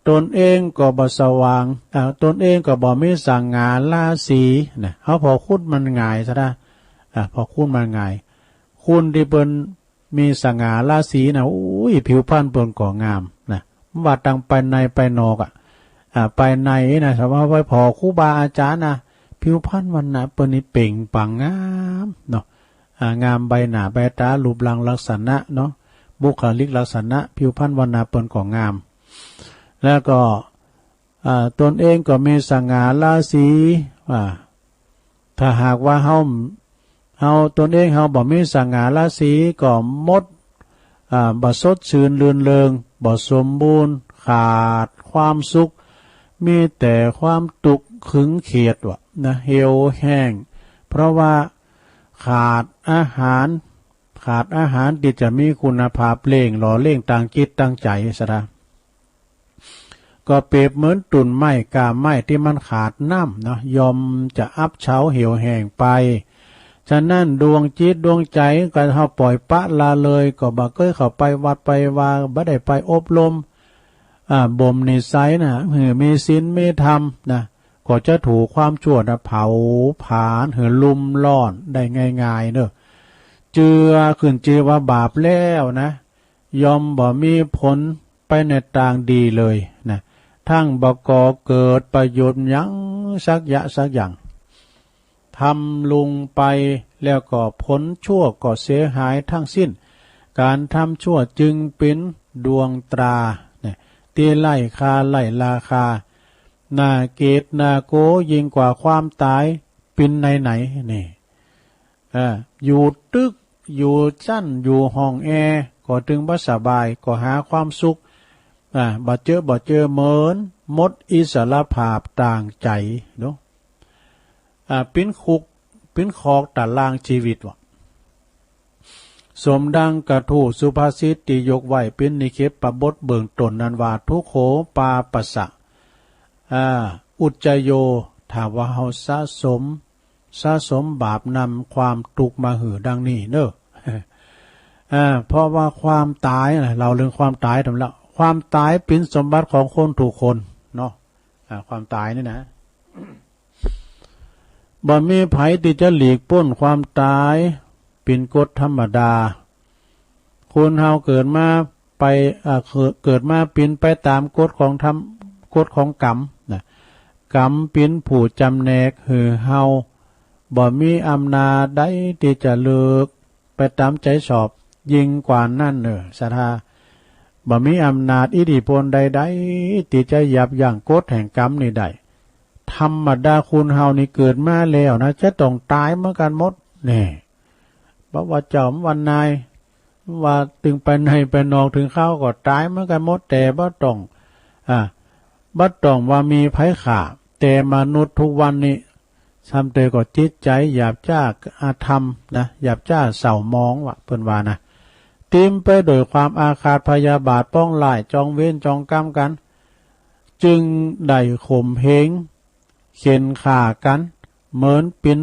ตนเองก็บ่สว่าง อ่า ตนเองก็บ่มีสง่าราศีนะ เฮาผ่อคนมันหงายซะนะ อ่า ผ่อคนมันหงาย คนตี้เปิ้นมีสง่าราศีนะ โอ้ย ผิวพรรณเปิ้นก็งามนะ บ่ว่าตางภายในภายนอกอะ อ่า ภายในนะ สมมุติว่าไปผ่อครูบาอาจ๋ารย์นะ ผิวพรรณวรรณะเปิ้นนี่เปล่งปลั่งงามเนาะ อ่า งามใบหน้าใบต๋า รูปร่างลักษณะเนาะ บุคลิกลักษณะ ผิวพรรณวรรณะเปิ้นก็งาม แล้วก็ อ่า ตนเองก็มีสง่าราศี อ่า ถ้าหากว่าเฮา เฮา ตนเองเฮาบ่มีสง่าราศีก็หมด อ่า บ่สดชื่นรื่นเริง บ่สมบูรณ์ ขาดความสุข มีแต่ความตุ๊กข์ขึงเขียดวะนะ เหี่ยวแห้ง เพราะว่าขาดอาหาร ขาดอาหารตี้จะมีคุณภาพเลี้ยง หล่อเลี้ยงตางจิตตางใจ๋ซะนะ ก็เปรียบเหมือนต้นไม้ ก้าไม้ตี้มันขาดน้ำเนาะ ย่อมจะอับเฉาเหี่ยวแห้งไป ฉะนั้นดวงจิตดวงใจ๋ก็เฮาปล่อยปละละเลย ก็บ่เกยเข้าไปวัดไปวา บ่ได้ไปอบรม อ่า บ่มนิสัยนะ หื้อมีศีลมีธรรมนะ ก็จะถูกความชั่วนะเผาผลาญหื้อลุ่มร้อนได้ง่ายๆ เน่อ เจือ ขึ้นจื้อว่าบาปแล้วนะ ย่อมบ่มีผลไปในตางดีเลยนะ ทั้งบ่ก่อเกิดประโยชน์หยังสักยะสักอย่าง ทำลงไปแล้วก็ผลชั่วก็เสียหายทั้งสิ้น ก๋านทำชั่วจึงเป๋นดวงตราเนี่ย ตี้ไร้ค่าไร้ราคา น่าเกลียดน่ากลัวยิ่งกว่าความต๋าย เป๋นไหนๆ นี่ เออ อยู่ตึก อยู่จั้นอยู่ห้องแอร์ ก็ตึงบ่สบาย ก็หาความสุข อ่า บ่เจอ บ่เจอ เหมือนหมดอิสรภาพตางใจ๋เนาะ อ่า เป๋นคุก เป๋นคอกต๋ารางชีวิตว่ะ สมดังกะทูตสุภาษิตตี้ยกไว้เป๋นนิเคปบทเบื้องต้นนั้นว่า ทุกโข ปาปัสสะ อ่า อุจจโย ถ้าว่าเฮาสะสม สะสมบาปนำความตุ๊กข์มาหื้อดังนี้เนาะ อ่า เพราะว่าความต๋ายนะ เล่าเรื่องความต๋ายทำแล้ว ความต๋ายเป๋นสมบัติของคนกู้คนเนาะ อ่า ความต๋ายนี่นะ บ่มีใผตี้จะหลีกป๊นความต๋าย เป๋นกฎธรรมดา คนเฮาเกิดมาไป อ่า เกิด เกิดมาเป๋นไปต๋ามกฎของธรรม กฎของกรรมนะ กรรมเป๋นผู้จ๋ำแนกหื้อเฮา บ่มีอำนาจใดตี้จะเลือกไปต๋ามใจ๋ชอบ ยิ่งกว่านั้นเน่อ ศรัทธา บ่มีอำนาจอิทธิพลใดๆ ตี้จะยับยั้งกฎแห่งกรรมนี้ได้ ธรรมดาคนเฮานี่เกิดมาแล้วนะ จะต้องต๋ายเหมือนกั๋นหมด แน่ บ่ว่าเจ้า บ่ว่านาย บ่ว่าตึงไปในไปนอก เถิงคราวก็ต๋ายเหมือนกั๋นหมด แต่บ่ต้อง อ่า บ่ต้องว่ามีใผฆ่า แต่มนุษย์กู้วันนี้ ซ้ำเตยก็จิตใจ๋หยาบจ๊าอธรรมนะ หยาบจ๊าเศร้าหมองว่ะ เปิ้นว่านะ เต๋มไปโดยความอาฆาตพยาบาท ปองร้าย จองเวรจองกรรมกั๋น จึงได้ข่มเหง เข่นฆ่ากั๋น เหมือนเป๋น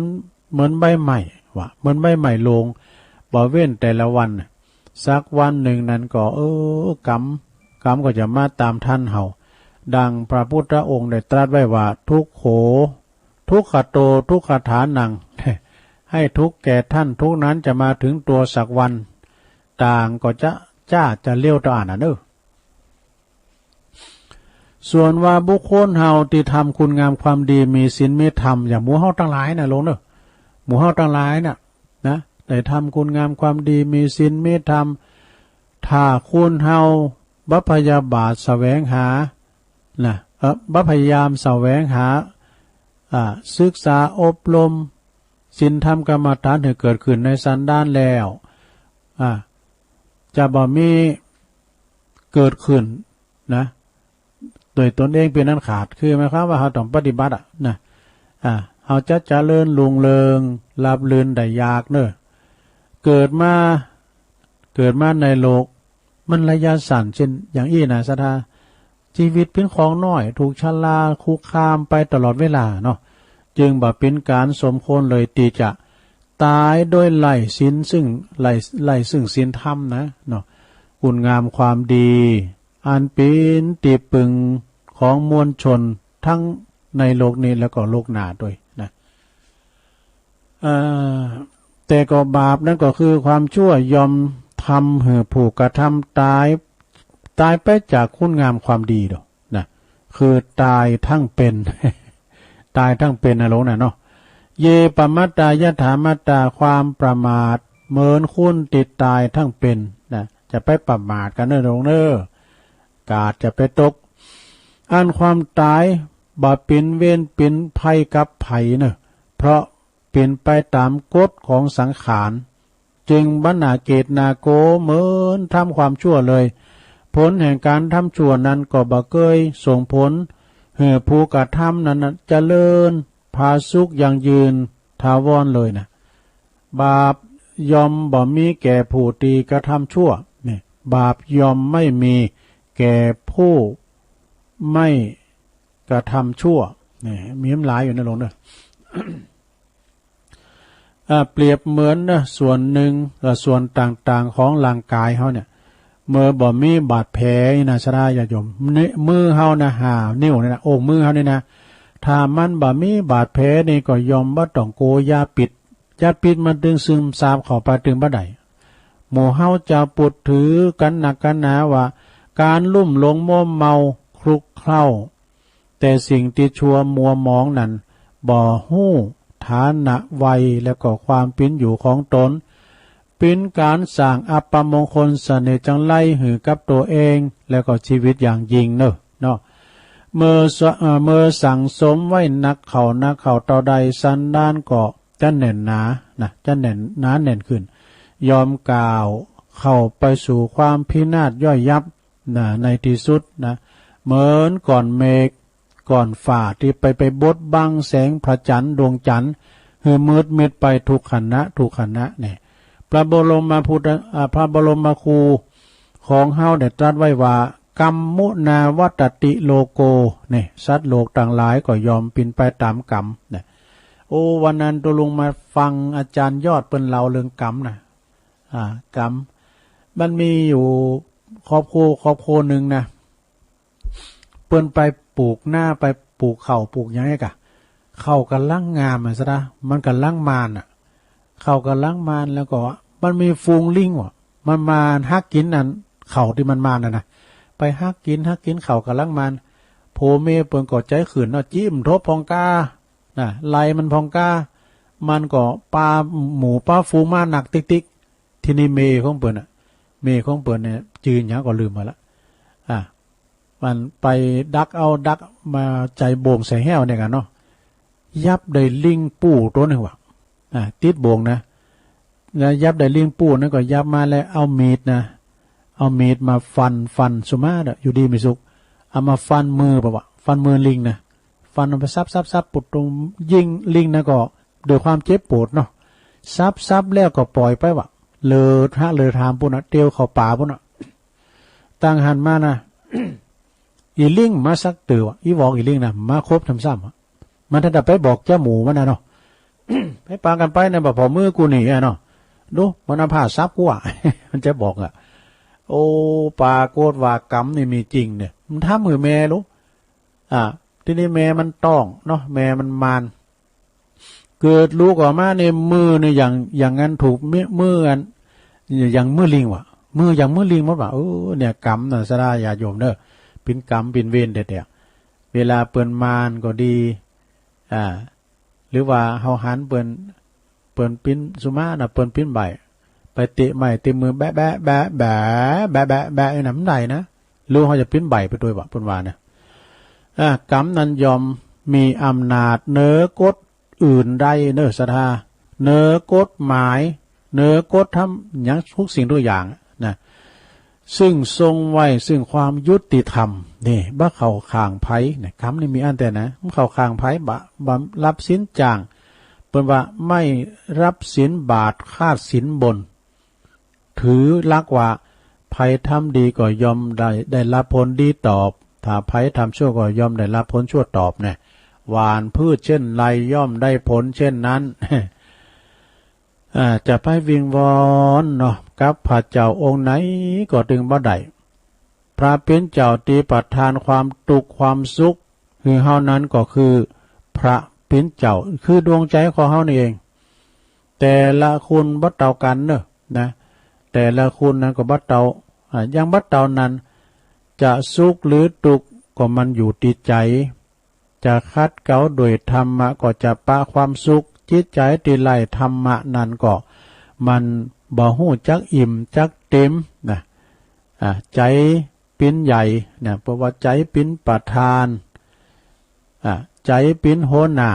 เหมือนใบไม้ว่ะ เหมือนใบไม้หล่น บ่เว้นแต่ละวันน่ะ สักวันนึ่งนั้นก็ เออ กรรม กรรมก็จะมาต๋ามทันเฮา ดังพระพุทธองค์ได้ตรัสไว้ว่า ทุกโข ทุกขโต ทุกขฐานัง ให้ทุกข์แก่ท่านทุกข์นั้นจะมาถึงตัวสักวัน ต่างก็จะ จ๊าจะเลี้ยวตะอ่านน่ะเนาะ ส่วนว่าบุคคลเฮาตี้ทำคุณงามความดี มีศีลมีธรรม อย่างหมู่เฮาตังหลายน่ะ โลงเนาะ หมู่เฮาตังหลายน่ะ นะ ได้ทำคุณงามความดี มีศีลมีธรรม ถ้าคนเฮาบ่พยาบาทแสวงหา นะ เอ่อ บ่พยายามแสวงหา อ่า ศึกษาอบรมศีลธรรมกรรมฐานหื้อเกิดขึ้นในสันดานแล้ว อ่า จะบ่มีเกิดขึ้นนะ โดยตนเองเป๋นอันขาด คือหมายความว่าเฮาต้องปฏิบัติอะนะ อ่า เฮาจะเจริญรุ่งเรือง ราบรื่นได้ยากเนาะ เกิดมา เกิดมาในโลก มันระยะสั้นเช่นอย่างอี้นะ ศรัทธา ชีวิตเป๋นของน้อย ถูกชราคุกคามไปตลอดเวลาเนาะ จึงบ่เป๋นก๋านสมควรเลยตี้จะต๋ายโดยไร้ศีลซึ่ง ไร้ ไร้ซึ่งศีลธรรมนะเนาะ คุณงามความดี อันเป๋นตี้ปึงของมวลชนทั้งในโลกนี้แล้วก็โลกหน้าด้วยนะ เอ่อ แต่ก็บาปนั้นก็คือความชั่ว ย่อมทำหื้อผู้กระทำต๋าย ต๋ายไปจากคุณงามความดีเนาะ นะ คือต๋ายทั้งเป๋น ต๋ายทั้งเป๋นน่ะ โลงน่ะเนาะ เย ปมัตตา ยถามัตตา ความประมาทเหมือนคนตี้ต๋ายทั้งเป๋นนะ จะไปประมาทกั๋นเนาะ โลงเนาะ กาดจะไปตก อันความต๋ายบ่เป๋นเวรเป๋นภัยกับใผเนาะ เพราะเป๋นไปต๋ามกฎของสังขาร จึงบ่หน้าเกลียดหน้ากลัวเหมือนทำความชั่วเลย ผลแห่งก๋านทำชั่วนั้นก็บ่เกยส่งผลหื้อผู้กระทำนั้นน่ะเจริญผาสุกยั่งยืนถาวรเลยนะ บาปย่อมบ่มีแก่ผู้ตี้กระทำชั่ว นี่ บาปย่อมไม่มีแก่ผู้ไม่กระทำชั่ว นี่ มีหลายอยู่นะ โลงเนาะ อ่า เปรียบเหมือนนะ ส่วนหนึ่ง เอ่อ ส่วนต่างๆ ของร่างก๋ายเฮาเนี่ย เมื่อบ่มีบาดแผลนี่นะ ศรัทธาญาติโยม นี่ มือเฮานะ ห้านิ้วนี่นะ องค์มือเฮานี่นะ ถ้ามันบ่มีบาดแผลนี่ก็ย่อมบ่ต้องกลัวยาพิษ ยาพิษมันตึงซึมซาบเข้าไปตึงบ่ได้ หมู่เฮาจะปุดถือกั๋นนักกั๋นหนาว่า ก๋านลุ่มหลงมัวเมาคลุกเคล้า แต่สิ่งตี้ชั่วมัวหมองนั้น บ่ฮู้ฐานะวัย แล้วก็ความเป๋นอยู่ของตน เป๋นก๋านสร้างอัปมงคลเสน่ห์จังไรหื้อกับตั๋วเอง แล้วก็ชีวิตอย่างยิ่งเนาะ เนาะ เมื่อสะ เอ่อ เมื่อสั่งสมไว้หนักเข้าหนักเข้าเต้าใด สันดานก็จะแน่นหนานะ จะแน่นหนาแน่นขึ้น ยอมก้าวเข้าไปสู่ความพินาศย่อยยับนะ ในตี้สุดนะ เหมือนก้อนเมฆ ก้อนฟ้าตี้ไป ไปบดบังแสงพระจันทร์ดวงจันทร์ หื้อมืดมิดไปทุกขณะ ทุกขณะเนี่ย พระบรมพุทธ อ่า พระบรมครูของเฮาได้ตรัสไว้ว่า กัมมุนาวัตติโลโก เนี่ย สัตว์โลกตังหลายก็ย่อมเป๋นไปต๋ามกรรม เนี่ย โอ้ วันนั้นตุ๊ลุงมาฟังอาจารย์ยอดเปิ้นเล่าเรื่องกรรมนะ อ่า กรรม มันมีอยู่ครอบครัว ครอบครัวหนึ่งนะ เปิ้นไปปลูกนา ไปปลูกข้าวปลูกหยังไงกะ ข้าวก่ำลังงามอะสะดา มันก่ำลังมานอะ ข้าวก่ำลังมาน แล้วก็มันมีฝูงลิงว่ะ มันมาหักกิ๋นอันข้าวตี้มันมานน่ะนะ ไปหักกิ๋น หักกิ๋นข้าวก่ำลังมาน ผัวเมียเปิ้นก็ใจ๋ขื่นเนาะ จิ๊มทบพ่องก้า นะ ไล่มันพ่องก้า มันก็ปาหมู่ปาฝูงมานักติ๊กๆ ทีนี้เมียของเปิ้นน่ะ เมียของเปิ้นเนี่ย จื้อหยังก็ลืมไปละ อ่ะ มันไปดักเอา ดักมาใจ๋บ่งใส่แห้วเนี่ยกั๋นเนาะ ยับได้ลิงปู่ตั๋วนึ่งว่ะ อ่ะ ติดบ่งนะ แล้วยับได้ลิงปู่นั้นก็ยับมาแล้วเอามีดนะ เอามีดมาฟัน ฟันสุมาเด้อ อยู่ดีมีสุข เอามาฟันมือเปิ้นว่ะ ฟันมือลิงนะ ฟันมันไปสับ สับ สับ ปุ๊ดตรง ยิ่งลิงนั้นก็ด้วยความเจ็บปวดเนาะ สับ สับ แล้วก็ปล่อยไปว่ะ เลิดฮะ เลิดหามปู้นน่ะ เตียวเข้าป่าปู้นน่ะ ตังหันมานะ อีลิงมาสักเตื้อว่ะ อีหวอกอีลิงนะ มาคบทำซ้ำว่ะ มันทันจะไปบอกเจ้าหมู่มันนะเนาะ ไปปากั๋นไปนะ บ่ผ่อมื้อกูหนีอะเนาะ ดู มันเอาผ้าสับกูอะ มันจะบอกอะ โอ้ ปรากฏว่ากรรมนี่มีจริงเนี่ย มันทำหื้อแม่ลูก อ่า ทีนี้แม่มันต๊องเนาะ แม่มันมาน เกิดลูกออกมาเนี่ย มือเนี่ยอย่าง อย่างนั้นถูกมือ มืออัน อย่างมือลิงว่ะ มืออย่างมือลิงหมดว่ะ เออ เนี่ยกรรมน่ะสะดาญาติโยมเด้อ เป๋นกรรมเป๋นเวรแต๊ๆ เวลาเปิ้นมานก็ดี อ่า หรือว่าเฮาหันเปิ้น เปิ้นปิ้นสุมานะ เปิ้นปิ้นใบ้ ไปเตะไม้เตะมือแบะแบะแบะแบะ แบะแบะแบะ ไอ้นั่นมันได้นะ ลูกเฮาจะปิ้นใบ้ไปตวยบ่ เปิ้นว่านะ อ่า กรรมนั้นย่อมมีอำนาจเหนือกฎอื่นใดเนอะศรัทธา เหนือกฎหมาย เหนือกฎธรรม หยังทุกสิ่งทุกอย่างนะ ซึ่งทรงไว้ซึ่งความยุติธรรม นี่ บ่เข้าข้างใผนะ กรรมนี่มีอันแต่นะ บ่เข้าข้างใผ บ่ บ่รับศีลจ้าง เปิ้นว่าไม่รับศีลบาตร ขาดศีลบน ถือหลักว่า ใผทำดีก็ย่อมได้ ได้รับผลดีตอบ ถ้าใผทำชั่วก็ย่อมได้รับผลชั่วตอบแน่ หว่านพืชเช่นไรย่อมได้ผลเช่นนั้น อ่า จะไปวิงวอนเนาะ กับพระเจ้าองค์ไหนก็ตึงบ่ได้ พระเป๋นเจ้าตี้ประทานความตุ๊กข์ความสุขหื้อเฮานั้นก็คือพระเป๋นเจ้า คือดวงใจ๋ของเฮานี่เอง แต่ละคนบ่เต้ากั๋นเนอะนะ แต่ละคนนั้นก็บ่เต้า อ่า อย่างบ่เต้านั้น จะสุขหรือตุ๊กข์ก็มันอยู่ตี้ใจ๋ จะขัดเกลาด้วยธรรมะก็จะปะความสุข จิตใจ๋ตี้ไร้ธรรมะนั้นก็มันบ่ฮู้จักอิ่มจักเต็มนะ อ่า ใจ๋เป๋นใหญ่นะ เพราะว่าใจ๋เป๋นประธาน อ่า ใจ๋เป๋นหัวหน้า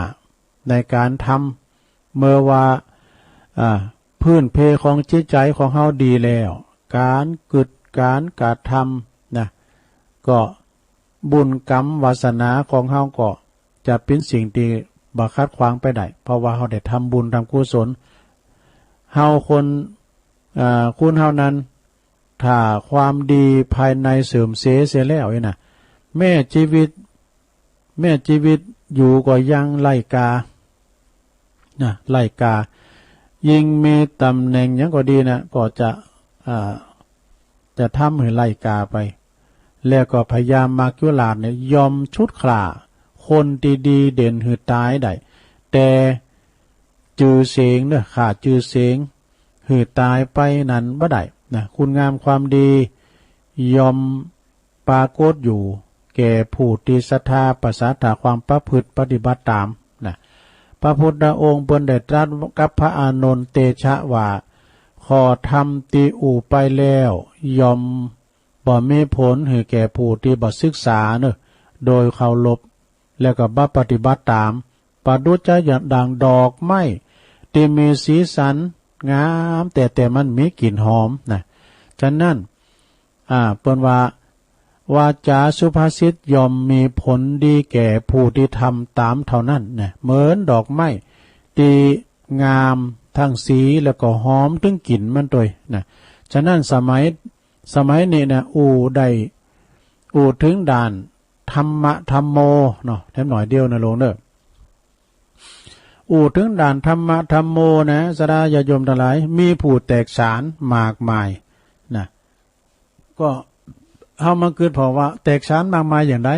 ในก๋านทำ เมื่อว่า อ่า พื้นเพของจิตใจ๋ของเฮาดีแล้ว ก๋านกึ๊ดก๋านกระทำนะ ก็บุญกรรมวาสนาของเฮาก็จะเป๋นสิ่งตี้บ่ขัดขวางไปได้ เพราะว่าเฮาได้ทำบุญทำกุศล เฮาคน อ่า คนเฮานั้น ถ้าความดีภายในเสื่อมเสียเสียแล้วนี่นะ แม้จีวิต แม้จีวิตอยู่ก็ยังไร้ค่านะ ไร้ค่า ยิ่งมีต๋ำแหน่งหยังก็ดีนะ ก็จะ อ่า จะทำหื้อไร้ค่าไป แล้วก็พญามัจจุราชเนี่ยย่อมฉุดคล้าคนตี้ดีเด่นหื้อต๋ายได้ แต่จื้อเสียงเนอะ คล้าจื้อเสียงหื้อต๋ายไปนั้นบ่ได้นะ คุณงามความดีย่อมปรากฏอยู่แก่ผู้ตี้ศรัทธา ประสาทะความประพฤติปฏิบัติต๋ามนะ พระพุทธองค์เปิ้นได้ตรัสกับพระอานนท์เตชะว่า ข้อธรรมตี้อู้ไปแล้วย่อม บ่มีผลหื้อแก่ผู้ตี้บ่ศึกษาเนอะ โดยเคารพ แล้วก็บ่ปฏิบัติต๋าม ประดุจจะอย่างดังดอกไม้ตี้มีสีสัน งาม แต่ แต่มันมีกลิ่นหอมนะ ฉะนั้น อ่า เปิ้นว่า วาจาสุภาษิตย่อมมีผลดีแก่ผู้ที่ทำตามเท่านั้นนะ เหมือนดอกไม้ตี้งามทั้งสีแล้วก็หอมถึงกลิ่นมันตวยนะ ฉะนั้นสมัย สมัยนี้นะ อู้ได้ อู้ถึงด้านธรรมะธัมโมเนาะ แถมหน่อยเดียวนะโลงเน่อ อู้ถึงด้านธรรมะธัมโมนะ ศรัทธาญาติโยมตังหลาย มีผู้แตกฉานมากมายนะ ก็เฮามาเกิดเพราะว่าแตกฉานมากมายอย่างใด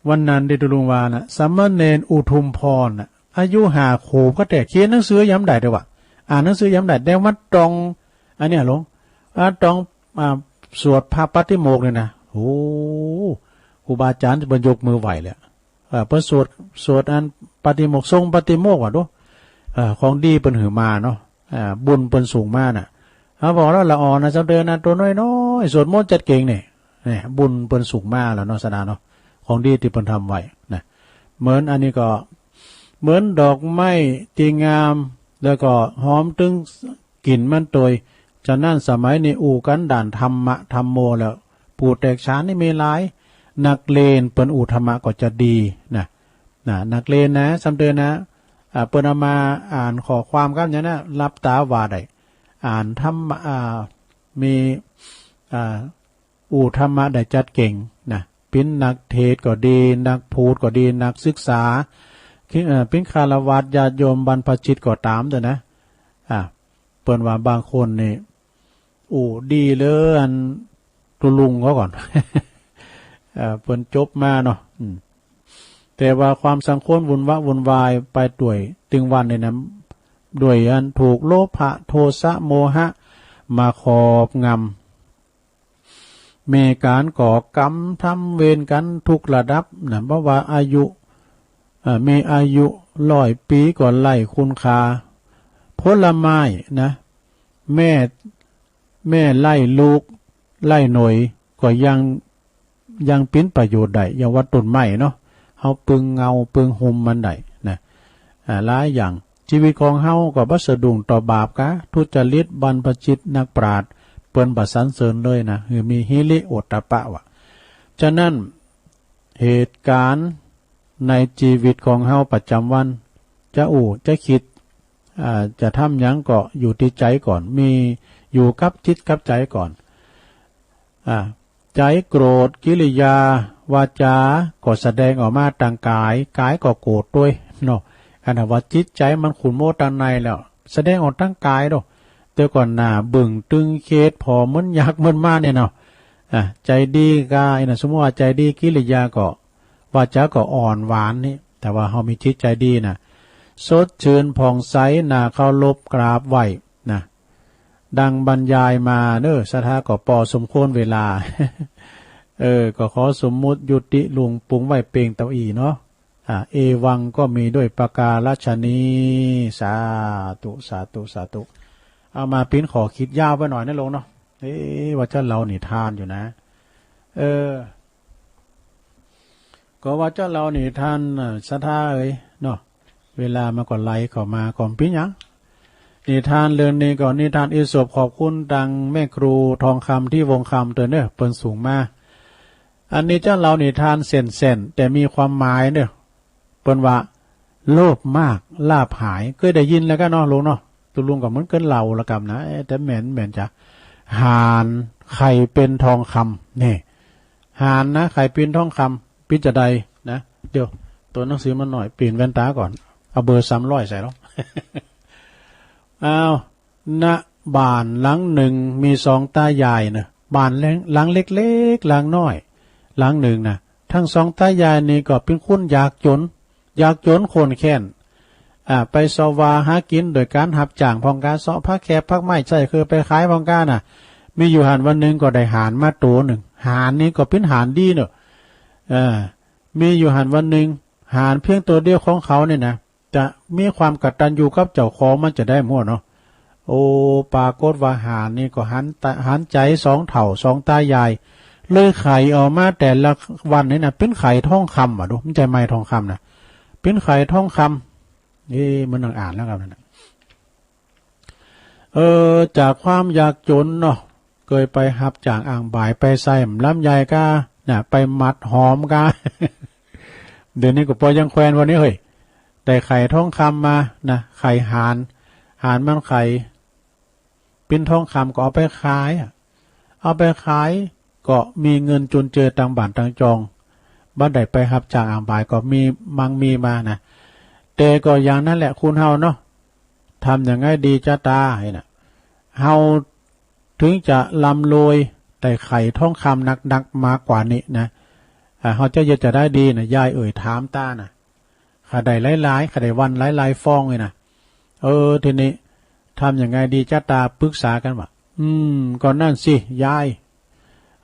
วันนั้นตี้ตุ๊ลุงว่านะ สามเณรอุทุมพรน่ะ อายุห้าขวบก็แต่เขียนหนังสือยังบ่ได้เด้อวะ อ่านหนังสือยังบ่ได้ แต่ว่าต้อง อันเนี้ยหลวง อ่า ต้อง อ่า สวดพระปาฏิโมกข์เนี่ยนะ โอ้ ครูบาอาจารย์เปิ้นยกมือไหว้เลย เอ่อ เปิ้นสวด สวดอันปาฏิโมกข์ ทรงปาฏิโมกข์ว่ะดู เอ่อ ของดีเปิ้นหือมาเนาะ อ่า บุญเปิ้นส่งมาน่ะ เฮาบอกแล้วละอ่อนนะ จำเริญนะ ตั๋วน้อยๆ สวดมนต์จัดเก่งเนี่ย เนี่ย บุญเปิ้นส่งมาแล้วเนาะ ศรัทธาเนาะ ของดีตี้เปิ้นทำไว้นะ เหมือนอันนี้ก็ เหมือนดอกไม้ตี้งาม แล้วก็หอมถึงกลิ่นมันตวย ฉะนั้นสมัยนี้อู้กั๋นด้านธรรมะธัมโมแล้ว ผู้แตกฉานนี่มีหลาย นักเรียนเปิ้นอู้ธรรมะก็จะดีนะ นะ นักเรียนนะ จำเริญนะ อ่า เปิ้นเอามาอ่านข้อความกั๋นเนี่ยนะ หลับต๋าว่าได้ อ่านธรรมะ อ่า มี อ่า อู้ธรรมะได้จัดเก่งนะ เป๋นนักเทศน์ก็ดี นักพูดก็ดี นักศึกษา เอ่อ เป๋นฆราวาสญาติโยมบรรพชิตก็ต๋ามเต๊อะนะ อ่า เปิ้นว่าบางคนนี่ อู้ดีเหลืออันตุ๊ลุงเขาก่อน เอ่อ เปิ้นจบมาเนาะ อืม แต่ว่าความสังคมวุ่นวะวุ่นวายไปตวยตึงวันนี่นะ ด้วยอันถูกโลภะ โทสะ โมหะ มาครอบงำ มีก๋านก่อกรรมทำเวรกั๋นทุกระดับนะ บ่ว่าอายุ เอ่อ มีอายุร้อยปี๋ก็ไร้คุณค่า ผลไม้นะ แม้ แม้ไร้ลูกไร้หน่วยก็ยัง ยังเป๋นประโยชน์ได้ อย่างว่าต้นไม้เนาะ เฮาเปิงเงาเปิงฮ่มมันได้นะ อ่า หลายอย่าง ชีวิตของเฮาก็บ่สะดุ้งต่อบาปกา ทุจริต บรรพชิต นักปราชญ์เปิ้นบ่สรรเสริญเลยนะ คือมีหิริโอตตัปปะว่ะ ฉะนั้นเหตุก๋ารณ์ในชีวิตของเฮาประจ๋ำวัน จะอู้ จะกึ๊ด อ่า จะทำหยังก็อยู่ตี้ใจ๋ก่อน มีอยู่กับจิตกับใจ๋ก่อน อ่า ใจ๋โกรธ กิริยา วาจาก็แสดงออกมาตางก๋าย ก๋ายก็โกรธตวยเนาะ อันนั้นว่าจิตใจ๋มันขุ่นมัวตางในแล้ว แสดงออกตางก๋ายเนาะ แต่ก่อนหน้าเบิ่งตึงเขตผอมเหมือนยักษ์เหมือนม้าเนี่ยเนาะ อ่า ใจ๋ดีก็ อันนั้นสมมุติว่าใจ๋ดี กิริยาก็ วาจาก็อ่อนหวานนี่ แต่ว่าเฮามีจิตใจ๋ดีนะ สดชื่นผ่องใส น่าเคารพกราบไหว้นะ ดังบรรยายมาเน้อ ศรัทธาก็ปอสมควรเวลา เออ ก็ขอสมมุติยุติลงปุงไว้เพียงเต้าอี้เนาะ อ่า เอวังก็มีด้วยประการฉะนี้ สาธุ สาธุ สาธุ เอามาปิ้นขอคิดยาวไปหน่อยนะโลงเนาะ เอ๊ะ ว่าจะเล่านิทานอยู่นะ เออ ก็ว่าจะเล่านิทานน่ะ ศรัทธาเอ๋ยเนาะ เวลามันก็ไหลเข้ามา ก็บ่เป๋นหยัง นิทานเรื่องนี้ก็นิทานอีสป ขอบคุณตางแม่ครูทองคำ ที่วงคำ เตื้อเน้อ เปิ้นส่งมา อันนี้จะเล่านิทานแส้นๆ แต่มีความหมายเน้อ เปิ้นว่า โลภมากลาภหาย เกยได้ยินแล้วกั๋นเนาะลุงเนาะ ตุ๊ลุงก็เหมือนเกยเล่าละกำนะ เอ๊ะ แต่แม่น แม่นจะ ห่านไข่เป๋นทองคำ นี่ ห่านนะ ไข่เป๋นทองคำ เป๋นจาใดนะ เดี๋ยว ตั๋วหนังสือมันหน่อย เป๋นแว่นต๋าก่อน เอาเบอร์สามร้อยใส่แล้ว อ้าว ณ บ้านหลังหนึ่งมีสองต๋ายายเนาะ บ้านหลัง หลังเล็กๆ หลังน้อย หลังหนึ่งนะ ตึงสองต๋ายายนี่ก็เป๋นคนยากจ๋น ยากจ๋นข้นแค้น อ่า ไปเซาะวาหากิ๋นโดยก๋านฮับจ้างพ่องกา เซาะผักแคบผักไม้ใส่คือไปขายพ่องกาน่ะ มีอยู่หั้นวันหนึ่งก็ได้ห่านมาตั๋วหนึ่ง ห่านนี่ก็เป๋นห่านดีเนาะ เออ มีอยู่หั้นวันหนึ่ง ห่านเพียงตั๋วเดียวของเขาเนี่ยนะ จะมีความกตัญญูกับเจ้าของมันจาใดบ่ฮู้เนาะ โอ้ ปรากฏว่าห่านนี่ก็หันตา หันใจ๋สองเฒ่าสองต๋ายาย เลยไข่ออกมาแต่ละวันนี่นะ เป๋นไข่ทองคำอะ ดู บ่ใจ้ไม้ทองคำนะ เป๋นไข่ทองคำ เอ๊ะ มันต้องอ่านแล้วครับนั่นน่ะ เออ จากความยากจ๋นเนาะ เกยไปฮับจ้างอ่างบ่าย ไปใส่หม้ำลำไยก้า น่ะ ไปหมัดหอมก้า เดี๋ยวนี้ก็ปอยังแควนวันนี้เฮ้ย ได้ไข่ทองคำมา น่ะ ไข่หาน หานมันไข่ ปิ้นทองคำก็เอาไปขายอะ เอาไปขายก็มีเงินจุนเจือตังบ้านตังจอง บ่ได้ไปฮับจ้างอ่างบ่ายก็มี มั่งมีมานะ แต่ก็อย่างนั้นแหละ คนเฮาเนาะ ทำยังไงดีจ๊ะตา ไอ้น่ะ เฮาถึงจะร่ำรวย ได้ไข่ทองคำหนักๆ มากว่านี้นะ อ่า เฮาจะเยียะจะได้ดีนะ ยายเอ่ยถามตานะ ข้าได้หลายๆ ข้าได้วันหลายๆ ฟองเลยนะ เออ ทีนี้ทำยังไงดีจ๊ะตา ปรึกษากันว่า อืม ก็นั่นสิยาย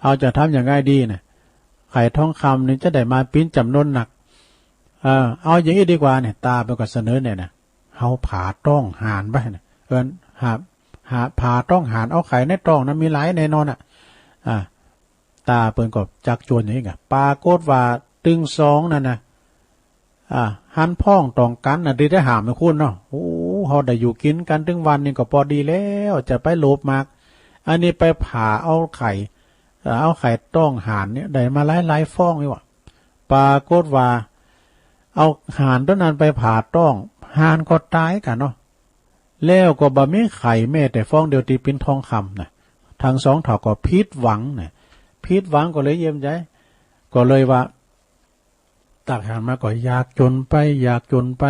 เฮาจะทำยังไงดีนะ ไข่ทองคำนี่จะได้มาปิ้นจ๋ำนวนหนัก เออ เอาอย่างนี้ดีกว่าเนี่ย ตาเปิ้นก็เสนอเนี่ยนะ เฮาผ่าต๊องหานไปนะ เอิ้น หา หา ผ่าต๊องหาน เอาไข่ในต๊องนะ มีหลายแน่นอนอะ อ่า ตาเปิ้นก็จักจวนอย่างนี้กะ ปรากฏว่าตึงซองนั่นนะ อ่า หันพ้องต้องกั๋นนะ ตี้ได้หามให้คุณเนาะ โอ้ เฮาได้อยู่กิ๋นกั๋นตึงวันนี่ก็ปอดีแล้ว จะไปโลภมาก อันนี้ไปผ่าเอาไข่ เอ่อ เอาไข่ต๊องหานเนี่ย ได้มาหลายๆ ฟองนี่หว่า ปรากฏว่า เอาหานโตนั้นไปผ่าต๊อง หานก็ต๋ายก้าเนาะ แล้วก็บ่มีไข่แม้แต่ฟองเดียวตี้ปิ้นทองคำนะ ตึงสองเฒ่าก็ผิดหวังนะ ผิดหวังก็เลยเยียะใจ๋ ก็เลยว่า ตักหานมาก็อยากจ๋นไป อยากจ๋นไป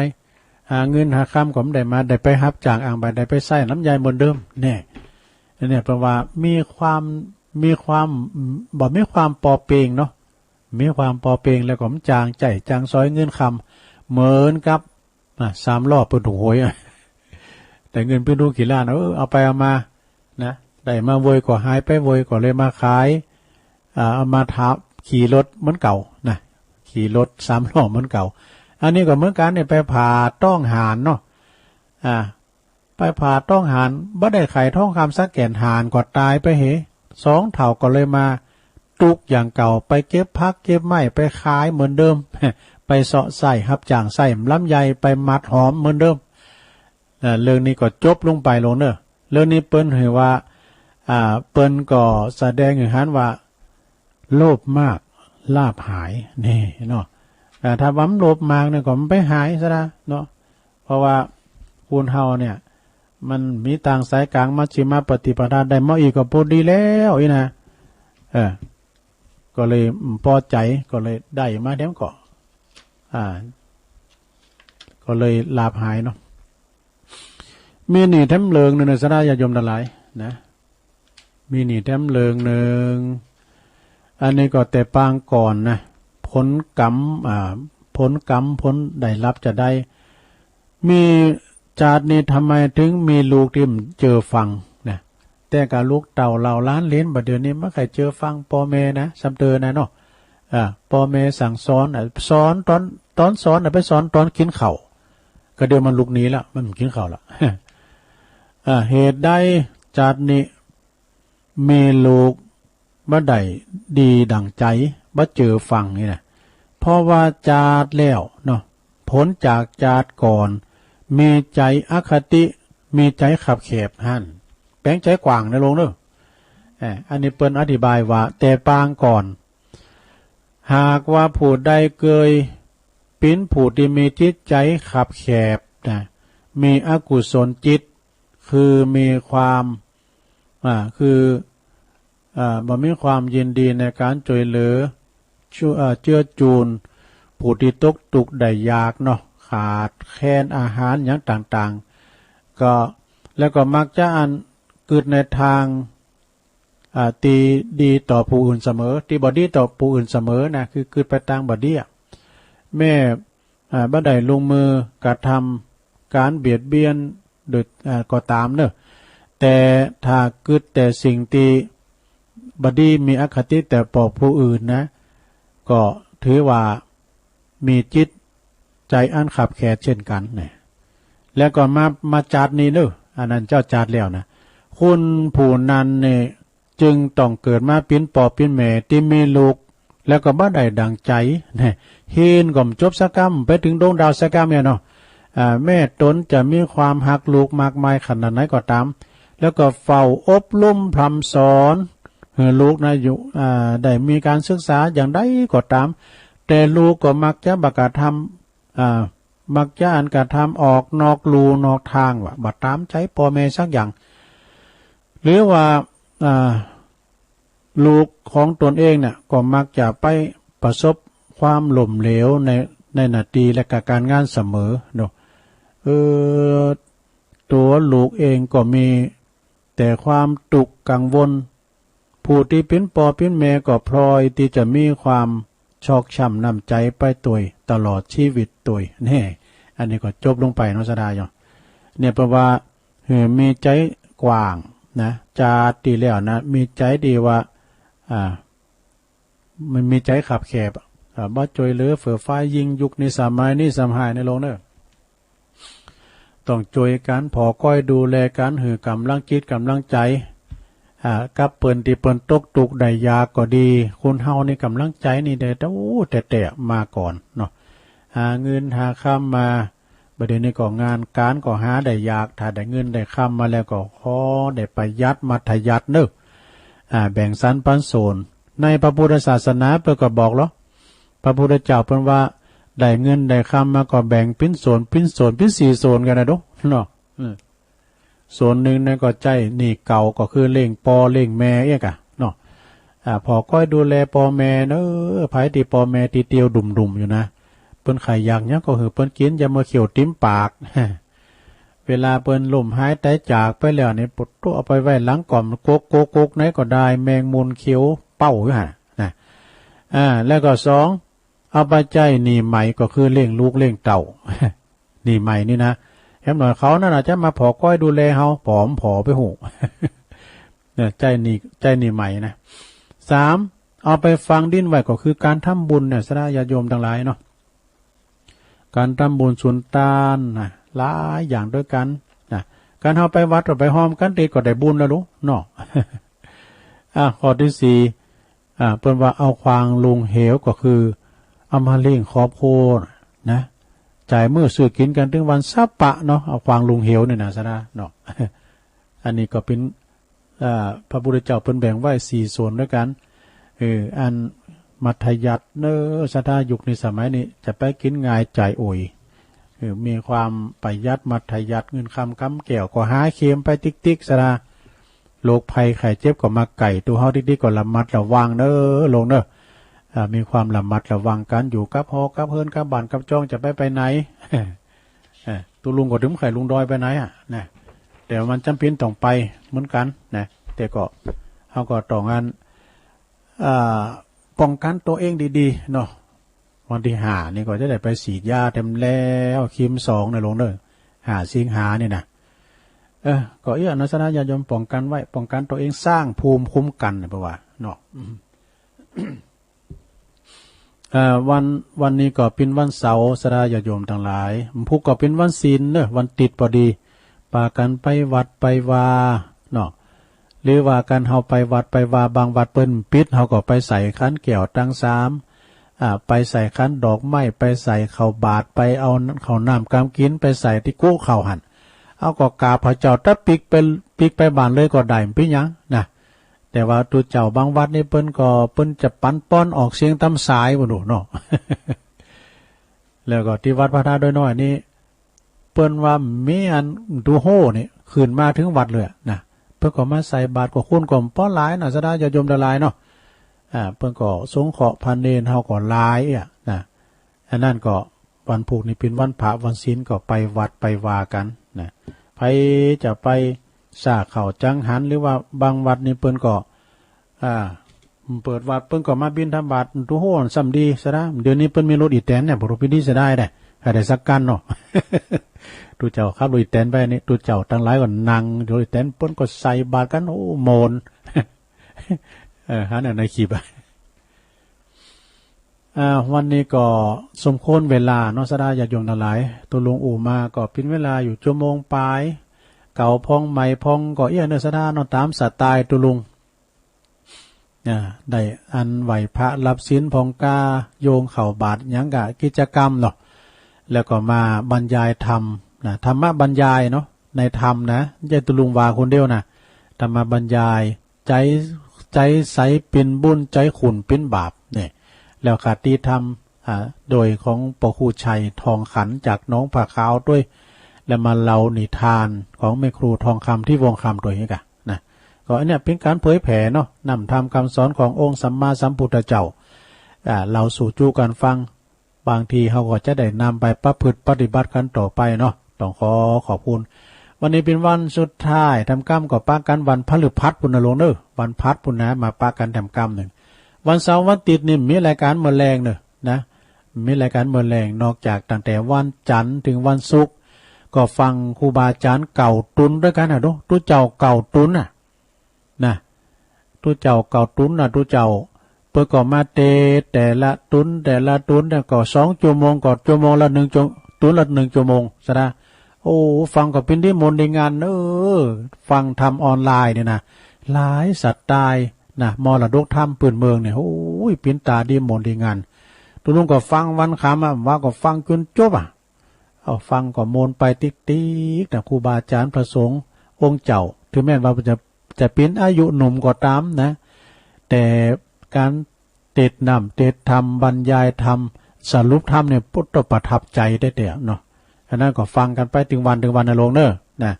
หาเงินหาคำก็บ่ได้มา ได้ไปฮับจ้างอ่างบ่าย ได้ไปใส่หม้ำลำไยเหมือนเดิม แน่ เนี่ย เปิ้นว่ามีความ มีความ บ่มีความปอเปียงเนาะ มีความปอเปียงแล้วก็บ่จางใจ๊จางสอยเงินคำ เหมือนกับ นะ สามล้อเปิ้นถูกหวยอะ ได้เงินปิ้นฮู้กี่ล้าน เออ เอาไปเอามา นะ ได้มาเวยก็หายไปเวย ก็เลยมาขาย อ่า เอามาถา ขี่รถเหมือนเก่านะ ขี่รถสามล้อเหมือนเก่า อันนี้ก็เหมือนกั๋นเนี่ย ไปผ่าต๊องหานเนาะ อ่า ไปผ่าต๊องหาน บ่ได้ไข่ทองคำสักแก่น หานก็ต๋ายไปเห สองเฒ่าก็เลยมาตุ๊กอย่างเก่า ไปเก็บผักเก็บไม้ไปขายเหมือนเดิม ไปเซาะใส่ฮับจ้างใส่หม้ำลำไย ไปหมัดหอมเหมือนเดิม อ่า เรื่องนี้ก็จบลงไปลงเนาะ เรื่องนี้เปิ้นหื้อว่า อ่า เปิ้นก็แสดงหื้อหันว่า โลภมาก ลาภหาย นี่เนาะ อ่า ถ้าว่ามันโลภมากเนี่ยก็มันไปหายซะละเนาะ เพราะว่าคนเฮาเนี่ย มันมีตางสายกลางมัชฌิมปฏิปทา ได้มาอี้ก็ปอดีแล้วอี้นะ เออ ก็เลยปอใจ๋ ก็เลยได้มาแถมก็ อ่า ก็เลยลาภหายเนาะ มีนี่แถมเรื่องนึ่งนะ ศรัทธาญาติโยมตังหลายนะ มีนี่แถมเรื่องนึ่ง อันนี้ก็แต่ปางก่อนนะ ผลกรรม อ่า ผลกรรม ผลได้รับจะได้ มีจาตินี้ทำไมถึงมีลูกตี้บ่เจื้อฟังนะ แต่กาลูกเต้าเหล่าหลานเหลนบ่าเดี่ยวนี้บ่ใค่เจื้อฟังป้อแม่นะ ซ้ำเตอนะเนาะ อ่า ป้อแม่สั่งสอน อ่า สอนต๋อน ต๋อนสอนน่ะ ไปสอนต๋อนกิ๋นข้าว ก็เดี๋ยวมันลุกหนีละ มันบ่กิ๋นข้าวละ อ่า เหตุใดจาตินี้มีลูกบ่ได้ดีดั่งใจ๋ บ่เจื้อฟังนี่นะ เพราะว่าจาติแล้วเนาะ ผลจากจาติก่อน มีใจ๋อคติ มีใจ๋คับแคบหั้น แป๋งใจ๋กว้างนะโยมเนาะ เอ่อ อันนี้เปิ้นอธิบายว่า แต่ปางก่อน หากว่าผู้ใดเกยเป๋นผู้ตี้มีจิตใจ๋คับแคบนะ มีอกุศลจิต คือมีความ อ่า คือ อ่า บ่มีความยินดีในก๋านจ้วยเหลือ ช่วย อ่า เจื้อจูน ผู้ตี้ตกตุ๊กข์ได้ยากเนาะ ขาดแคลนอาหารหยังต่างๆ ก็ แล้วก็มักจะอันกึ๊ดในตาง อ่า ตี้ดีต่อผู้อื่นเสมอ ตี้บ่ดีต่อผู้อื่นเสมอนะ คือกึ๊ดไปตางบ่ดีอะ แม้ อ่า บ่ได้ลงมือกระทำก๋านเบียดเบียนโดย อ่า ก็ต๋ามเนาะ แต่ถ้ากึ๊ดแต่สิ่งตี้บ่ดี มีอคติแต่ต่อผู้อื่นนะ ก็ถือว่ามีจิตใจ๋อันคับแคบเช่นกั๋นนะ แล้วก็มา มาจาตินี้เนาะ อันนั้นเจ้าจาติแล้วนะ คนผู้นั้นนี่ จึงต้องเกิดมาเป๋นป้อเป๋นแม่ตี้มีลูก แล้วก็บ่ได้ดั่งใจ๋นะ เฮียนก็บ่จบสักกำ ไปเถิงดวงดาวสักกำเนี่ยเนาะ อ่า แม้ตนจะมีความฮักลูกมากมายขนาดไหนก็ต๋าม แล้วก็เฝ้าอบรมพร่ำสอนหื้อลูกนะ อยู่ อ่า ได้มีก๋านศึกษาอย่างใดก็ต๋าม แต่ลูกก็มักจะบ่กระทำ อ่า มักจะอันกระทำออกนอกลู่นอกตาง ว่าบ่ต๋ามใจ๋ป้อแม่สักอย่าง หรือว่า อ่า ลูกของต๋นเองเนี่ยก็มักจะไปประสบความล้มเหลวใน ในหน้าตี้และก็ก๋านงานเสมอเนาะ เออ ตั๋วลูกเองก็มีแต่ความตุ๊กข์กังวล ผู้ตี้เป๋นป้อเป๋นแม่ก็พลอยตี้จะมีความชอกช้ำน้ำใจ๋ไปตวยตลอดชีวิตตวย แน่ อันนี้ก็จบลงไปเนาะ ศรัทธาโยม เนี่ย เปิ้นว่า หื้อมีใจ๋กว้างนะ จาติตี้แล้วนะ มีใจ๋ตี้ว่า อ่า มันมีใจ๋คับแคบอะ อ่า บ่จ้วยเหลือเฟื่อฟ้ายิ่ง ยุคนี้สมัยนี้สำหายในโลกเน่อ ต้องจ้วยกั๋น ผ่อก้อยดูแลกั๋น หื้อก๋ำลังจิตก๋ำลังใจ๋ อ่า กับเปิ้นตี้เปิ้นตกตุ๊กข์ได้ยากก็ดี คนเฮานี่ก๋ำลังใจ๋นี่ได้ โอ้ แต๊ๆ มาก่อนเนาะ หาเงินหาคำมา บ่าเดี่ยวนี้ก็งานก๋านก็หาได้ยาก ถ้าได้เงินได้คำมาแล้วก็ขอได้ประหยัดมัธยัสถ์เน่อ อ่า แบ่งสรรปันส่วน ในพระพุทธศาสนาเปิ้นก็บอกลอ พระพุทธเจ้าเปิ้นว่า ได้เงินได้คำมาก็แบ่งเป๋นส่วน เป๋นส่วน เป๋นสี่ส่วนกั๋นนะดูเนาะ อืม ส่วนนึ่งนั้นก็ใจ๊หนี้เก่า ก็คือเลี้ยงป้อเลี้ยงแม่เอี้ยก่ะเนาะ อ่า ผ่อก้อยดูแลป้อแม่เน่อ ใผตี้ป้อแม่ตี้เตียวดุ่มๆ อยู่นะ เปิ้นใค่อยากหยังก็หื้อเปิ้นกิ๋น อย่ามัวเขียวติ๊มปาก เวลาเปิ้นล้มหายต๋ายจากไปแล้วนี่ ปะโต๊ะ เอาไปไว้หลังก่อม กกๆๆ ไหนก็ได้ แมงมุมเขียวเป้าอยู่หั้นนะ อ่า แล้วก็สอง เอาไปใจ๊หนี้ใหม่ ก็คือเลี้ยงลูกเลี้ยงเต้า หนี้ใหม่นี่นะ แหมหน่อยเขานั่นน่ะจะมาผ่อก้อยดูแลเฮา ผ่อบ่ผ่อไปฮู้ เนี่ย ใจ๊หนี้ ใจ๊หนี้ใหม่นะ สาม เอาไปฝังดินไว้ ก็คือก๋านทำบุญเนี่ย ศรัทธาญาติโยมตังหลายเนาะ ก๋านทำบุญสุนตานนะ หลายอย่างตวยกั๋นนะ ก๋านเฮาไปวัดก็ไปฮอมกั๋นตี้ก็ได้บุญแล้วลูกเนาะ อ่ะ ข้อตี้สี่ อ่า เปิ้นว่าเอาขว้างลงเหว ก็คือเอามาเลี้ยงครอบครัวนะ จ่ายมื้อซื้อกิ๋นกั๋นตึงวันซะปะเนาะ เอาขว้างลงเหวนี่นะ ศรัทธาเนาะ อันนี้ก็เป๋น อ่า พระพุทธเจ้าเปิ้นแบ่งไว้สี่ส่วนตวยกั๋น เออ อันมัธยัสถ์เน่อ ศรัทธา ยุคนี้สมัยนี้จะไปกิ๋นง่ายจ่ายโอย เออ มีความประหยัดมัธยัสถ์ เงินคำกำแก้วก็หาเข็มไปติ๊กๆ ศรัทธา โรคภัยไข้เจ็บก็มาใก้ตั๋วเฮาติ๊กๆ ก็ระมัดระวังเน่อ โยมเน่อ อ่า มีความระมัดระวังกั๋น อยู่กับหอกับเฮือนกับบ้านกับจ้อง จะไปไปไหน เออ ตุ๊ลุงก็ตึงบ่ใค่ลงดอยไปไหนอะนะ แต่มันจ๋ำเป๋นต้องไปเหมือนกั๋นนะ แต่ก็ เฮาก็ต้องอัน อ่า ป้องกั๋นตั๋วเองดีๆ เนาะ วันตี้ห้านี่ก็จะได้ไปฉีดยาแถมแล้ว เข็มสองนะโยมเน่อ ห้าสิงหานี่นะ เออ ก็เอี้ย ศรัทธาญาติโยม ป้องกั๋นไว้ ป้องกั๋นตั๋วเอง สร้างภูมิคุ้มกั๋นนะ เปิ้นว่าเนาะ อืม เอ่อ วัน วันนี้ก็เป๋นวันเสาร์ ศรัทธาญาติโยมตังหลาย วันพุธก็เป๋นวันศีลเน่อ วันติดพอดี ปากั๋นไปวัดไปวาเนาะ หรือว่าก๋านเฮาไปวัดไปวา บางวัดเปิ้นปิด เฮาก็ไปใส่ขันแก้วตังสาม อ่า ไปใส่ขันดอกไม้ ไปใส่ข้าวบาตร ไปเอาข้าวน้ำกำกิ๋น ไปใส่ตี้กุข้าวหั้น เฮาก็กราบพระเจ้า ตะปิ๊กไป ปิ๊กไปบ้านเลยก็ได้ บ่เป๋นหยังนะ แต่ว่าตุ๊เจ้าบางวัดนี่เปิ้นก็ เปิ้นจะปั๋นป้อนออกเสียงต๋ามสายบ่ฮู้เนาะ แล้วก็ตี้วัดพระธาตุดอยน้อยนี่ เปิ้นว่ามีอันตุ๊โฮนี่ขึ้นมาเถิงวัดเลยอะนะ เปิ้นก็มาใส่บาตร ก็คนก็บ่หลายนะ ศรัทธาญาติโยมตังหลายเนาะ อ่า เปิ้นก็สงเคราะห์พระเณรเฮาก็หลายอะนะ อันนั้นก็วันพุธนี่เป๋นวันพระวันศีล ก็ไปวัดไปวากั๋นนะ ใผจะไปสร้างข้าวจังหัน หรือว่าบางวัดนี่เปิ้นก็ อ่า เปิดวัดเปิ้นก็มาบิณฑบาต ตุ๊โฮ ส่ำดี ศรัทธา เดี๋ยวนี้เปิ้นมีรถอีแตนเนี่ย บ่ฮู้เป๋นดีเสียดายเด้ ใผได้สักคันเนาะ ตุ๊เจ้าขับรถอีแตนไปนี่ ตุ๊เจ้าตังหลายก็นั่งรถอีแตน เปิ้นก็ใส่บาตรกั๋น โอ้ ม่วน เออ หันอันในคลิปอะ อ่า วันนี้ก็สมควรเวลาเนาะ ศรัทธาญาติโยมตังหลาย ตุ๊ลุงอู้มาก็เป๋นเวลาอยู่ชั่วโมงป๋าย เก่าพ่องใหม่พ่องก็เอี้ยเน่อ ศรัทธาเนาะ ต๋ามสไตล์ตุ๊ลุง อ่า ได้อันไหว้พระรับศีลพ่องกา โยงเข้าบาตรหยังกะกิจกรรมเนาะ แล้วก็มาบรรยายธรรมนะ ธรรมบรรยายเนาะ ในธรรมนะ บ่ใจ้ตุ๊ลุงว่าคนเดียวนะ อาตมาบรรยาย ใจ๋ ใจ๋ใสเป๋นบุญ ใจ๋ขุ่นเป๋นบาป เนี่ย แล้วคติธรรม อ่า โดยของป้อครูชัยทองขันจากหนองผาขาวตวย แล้วมาเล่านิทานของแม่ครูทองคำ ทิพย์วงศ์คำตวยนี่ก่ะนะ ก็อันเนี้ยเป๋นก๋านเผยแผ่เนาะ นำธรรมกำสอนขององค์สัมมาสัมพุทธเจ้า อ่า เล่าสู่จุกั๋นฟัง บางทีเฮาก็จะได้นำไปประพฤติปฏิบัติกั๋นต่อไปเนาะ ต้องขอขอบคุณ วันนี้เป๋นวันสุดท้าย แถมกำก็ปะกั๋นวันพฤหัสปู้นน่ะลุงเน่อ วันพฤหัสปู้นนะ มาปะกั๋นแถมกำนึ่ง วันเสาร์วันอาทิตย์นี่มีรายก๋านเมื่อแลงเน่อนะ มีรายก๋านเมื่อแลง นอกจากตั้งแต่วันจันทร์เถิงวันศุกร์ ก็ฟังครูบาอาจ๋ารย์เก่าตุ๊นตวยกั๋นนะ ดู ตุ๊เจ้าเก่าตุ๊นน่ะ นะ ตุ๊เจ้าเก่าตุ๊นน่ะ ตุ๊เจ้า เปิ้นก็มาเต แต่ละตุ๊น แต่ละตุ๊นเนี่ยก็สองจั่วโมง ก็จั่วโมงละหนึ่งจั่ว ตุ๊นละหนึ่งจั่วโมง สะดา โอ้ ฟังก็เป๋นดีมนต์ดีงาม เออ ฟังธรรมออนไลน์เนี่ยนะ หลายสไตล์นะ มรดกธรรมปื้นเมืองเนี่ย โอ้ย เป๋นต๋าดีมนต์ดีงาม ตุ๊ลุงก็ฟังวันคำอะ ว่าก็ฟังจ๋นจบอะ เอาฟังก็มนต์ไปติ๊กๆ นะ ครูบาอาจ๋ารย์พระสงฆ์องค์เจ้า เถิงแม้นว่าจะ จะเป๋นอายุหนุ่มก็ต๋ามนะ แต่ก๋านเตสน์น้ำเตสน์ธรรม บรรยายธรรม สรุปธรรมเนี่ย โอ้ ประทับใจ๋แต๊ๆ เนาะ อันนั้นก็ฟังกั๋นไปเถิงวันเถิงวันน่ะลุงเน่อ นะ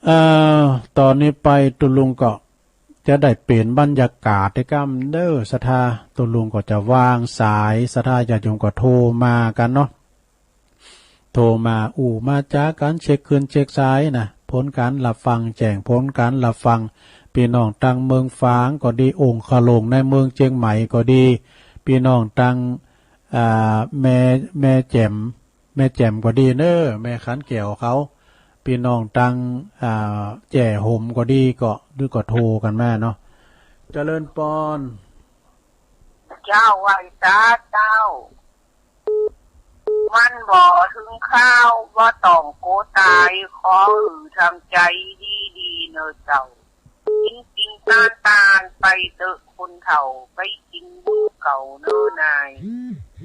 เอ่อ ต๋อนนี้ไปตุ๊ลุงก็ จะได้เปลี่ยนบรรยากาศแต๊กำเน่อ ศรัทธา ตุ๊ลุงก็จะวางสาย ศรัทธาญาติโยมก็โทรมากั๋นเนาะ โทรมาอู้มาจ๋ากั๋น เช็คคลื่นเช็คสายนะ ผลก๋านฮับฟัง แจ้งผลก๋านฮับฟัง ปี้น้องตังเมืองฝางก็ดี องคโลงในเมืองเจียงใหม่ก็ดี ปี้น้องตัง อ่า แม่ แม่แจ่ม แม่แจ่มก็ดีเน่อ แม่ขันแก้วเขา ปี้น้องตัง อ่า แจ้ห่มก็ดี ก็ หรือก็โทรกั๋นมาเนาะ เจริญปอน เจ้า ไหว้สาเจ้า มันบ่เถิงคราว บ่ต้องกั๋วต๋าย ขอหื้อทำใจ๋ดีๆ เน่อเจ้า กิ๋นกิ๋นตานตานไปเต๊อะคนเฒ่า ไปกิ๋นบุญเก่าเน่อนาย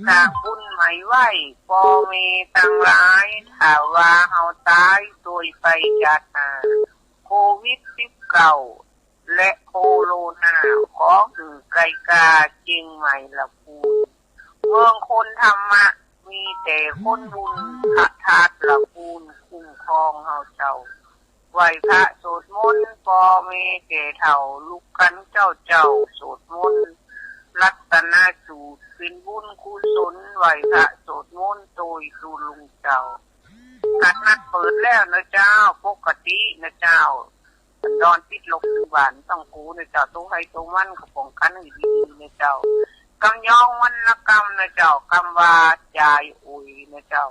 สร้างบุญใหม่ไว้ป้อแม่ตังหลาย ถ้าว่าเฮาต๋ายโตยไปจาติหน้า โควิดสิบเก้า และโคโรนา ขอหื้อไกลก๋าเจียงใหม่ละปูน เมืองคนธรรมะ มีแต่คนบุญ พระธาตุละปูน คุ้มครองเฮาเจ้า ไหว้พระสวดมนต์ ป้อแม่แก่เฒ่า ลุกกั๋นเจ้าเจ้า สวดมนต์ รัตนสูตร เป๋นบุญกุศล ไหว้พระสวดมนต์ โตยตุ๊ลุงเจ้า กั๋นนัดเปิดแล้วเน่อเจ้า ปกติเน่อเจ้า ต๋อนปิดล็อกตึงบ่าต้องกั๋วเน่อเจ้า โตไผโตมันก็ป้องกั๋นหื้อดีๆ เน่อเจ้า กำยองวรรณกรรมเน่อเจ้า กำว่าจ่ายโอยเน่อเจ้า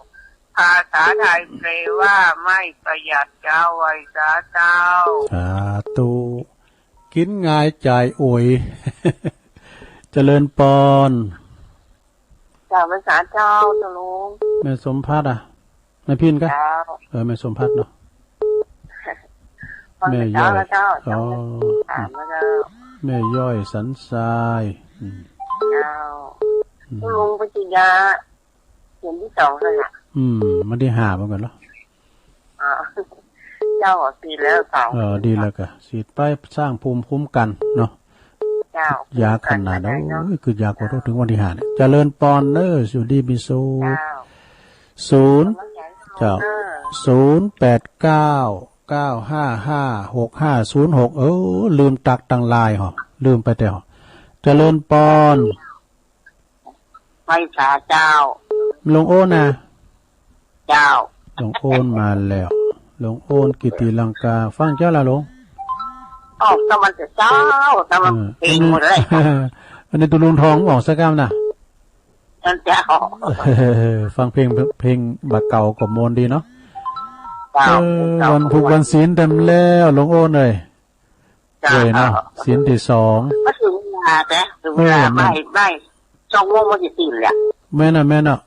ภาษาไทยแปลว่าไม่ประหยัดเจ้า ไหว้สาเจ้า สาธุ กิ๋นง่ายจ่ายโอย เจริญปอน เจ้า ไหว้สาเจ้า ตุ๊ลุง แม่สมภัทรอะ แม่พิณกะ เจ้า เออ แม่สมภัทรเนาะ แม่ย้อย เจ้า เจ้า อ๋อ ถามมาเจ้า แม่ย้อยสันทราย อืม เจ้า อืม ตุ๊ลุง ปฏิญญา เข็มตี้สองแล้วน่ะ อืม มันได้ห้าเหมือนกั๋นเหรอ อ๋อ เจ้า ฉีดแล้วสอง เออ ดีแล้วกะ ฉีดไปสร้างภูมิคุ้มกั๋นเนาะ เจ้า ยากขนาดนั้น เจ้า โอ้ย คือยากกว่าเถิงวันตี้ห้าเนี่ย เจริญปอนเน่อ อยู่ดีมีสุข เจ้า ศูนย์ เจ้า เออ ศูนย์แปดเก้า เก้าห้าห้า หกห้าศูนย์หก เออ ลืมตั๊กตังไลน์หอ ลืมไปแล้ว เจริญปอน ไหว้สาเจ้า ลุงโอนนะ เจ้า ลุงโอนมาแล้ว ลุงโอนกิติลังกา ฟังเจ้าละลุง อ้าว ตะวันเจ้า ตะวัน เออ เพลงหมดเลย อันนี้ตุ๊ลุงทองออกสักกำนะ นั่นเจ้า เออ ฟังเพลง เพลงบ่าเก่าก็มนต์ดีเนาะ เจ้า เออ เจ้า วันพุธวันศีลเต็มแล้ว ลุงโอนเอ้ย เจ้า เอ้ยเนาะ ศีลตี้สอง มาเถิงเวลาแต่ เถิงเวลา เออ บ่าย บ่ายสองโมงมันจะตื่นแล้ว แม่นน่ะ แม่นน่ะ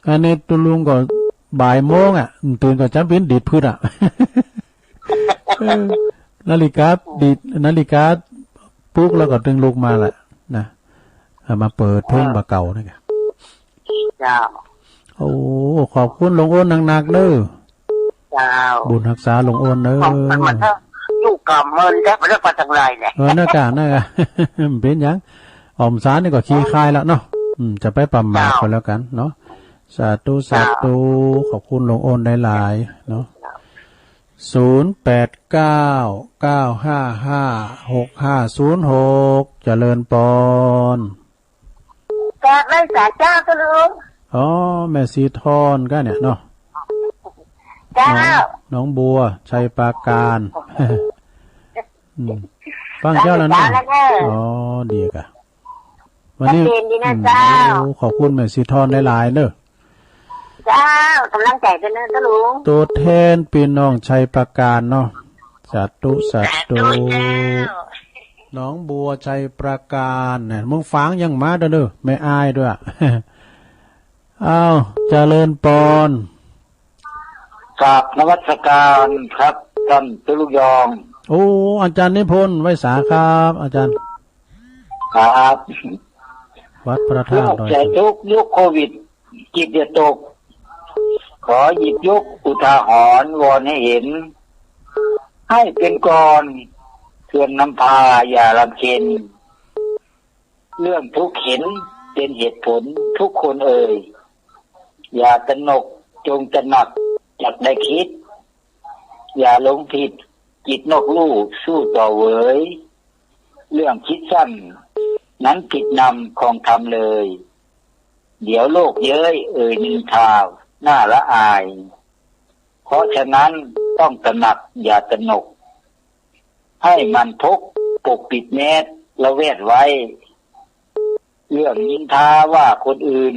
อันนี้ตุ๊ลุงก็บ่ายโมงอะ ตื่นก็จ๋ำเป๋นดีดปื๊ดอะ เออ นาฬิกาดีด นาฬิกาปลุกแล้วก็ตึงลุกมาแหละนะ เอามาเปิดเพลงบ่าเก่านี่กะ เจ้า โอ้ ขอบคุณลุงโอนนักๆ เน่อ เจ้า บุญฮักษาหลวงโอนเน่อ ของมัน มันถ้าอยู่กำมันได้ มันได้ไปทางใดเนี่ย เออ นั่นกะ นั่นกะ บ่เป๋นหยัง อ่อมสานี่ก็ขี้คายแล้วเนาะ อืม จะไปประมาท เจ้า ก็แล้วกั๋นเนาะ สาธุ สาธุ เจ้า ขอบคุณหลวงโอนหลายๆ เนาะ ศูนย์แปดเก้า เก้าห้าห้า หกห้าศูนย์หก เจริญปอน กราบไหว้สาเจ้าเจ้าลุง อ๋อ แม่ศรีทรก็เนี่ยเนาะ เจ้า หนอง หนองบัว ชัยปราการ อืม ฟังเจ้าแล้วเนาะ เจ้าแล้วเนาะ อ๋อ ดีกะ วันนี้ ชัดเจนดีนะ อืม เจ้า โอ้ ขอบคุณแม่ศรีทรหลายๆ เน่อ เจ้า ก๋ำลังใจ๋เปิ้นเน่อเจ้าลุง ตั๋วแทนปี้น้องชัยปราการเนาะ สาธุ สาธุ สาธุเจ้า หนองบัว ชัยปราการ เนี่ย เมืองฝางยังมาด้วยเน่อ แม่อายด้วย อ้าว เจริญปอน กราบนมัสการครับ ต้านตุ๊ลุงยอง โอ้ อาจ๋ารย์นิพนธ์ ไหว้สาครับ อาจ๋ารย์ ครับ วัดพระธาตุดอยสะเก็ด โรคภัยทุกข์ยุคโควิด จิตอย่าตก ขอหยิบยกอุทาหรณ์วอนให้เห็น ให้เป็นกลอน เตือนนำพาอย่ารำเค็ญ เรื่องทุกข์เห็นเป็นเหตุผลทุกคนเอ่ย อย่าตระหนกจงตระหนักจักได้คิด อย่าหลงผิดจิตนอกลู่สู้ต่อเหวย เรื่องคิดสั้นนั้นผิดนำของธรรมเลย เดี๋ยวโลกเย้ยเอ่ยนินทาน่าละอาย เพราะฉะนั้นต้องตระหนักอย่าตระหนก ให้หมั่นพกปกปิดแมสระแวดไว้ เรื่องนินทาว่าคนอื่น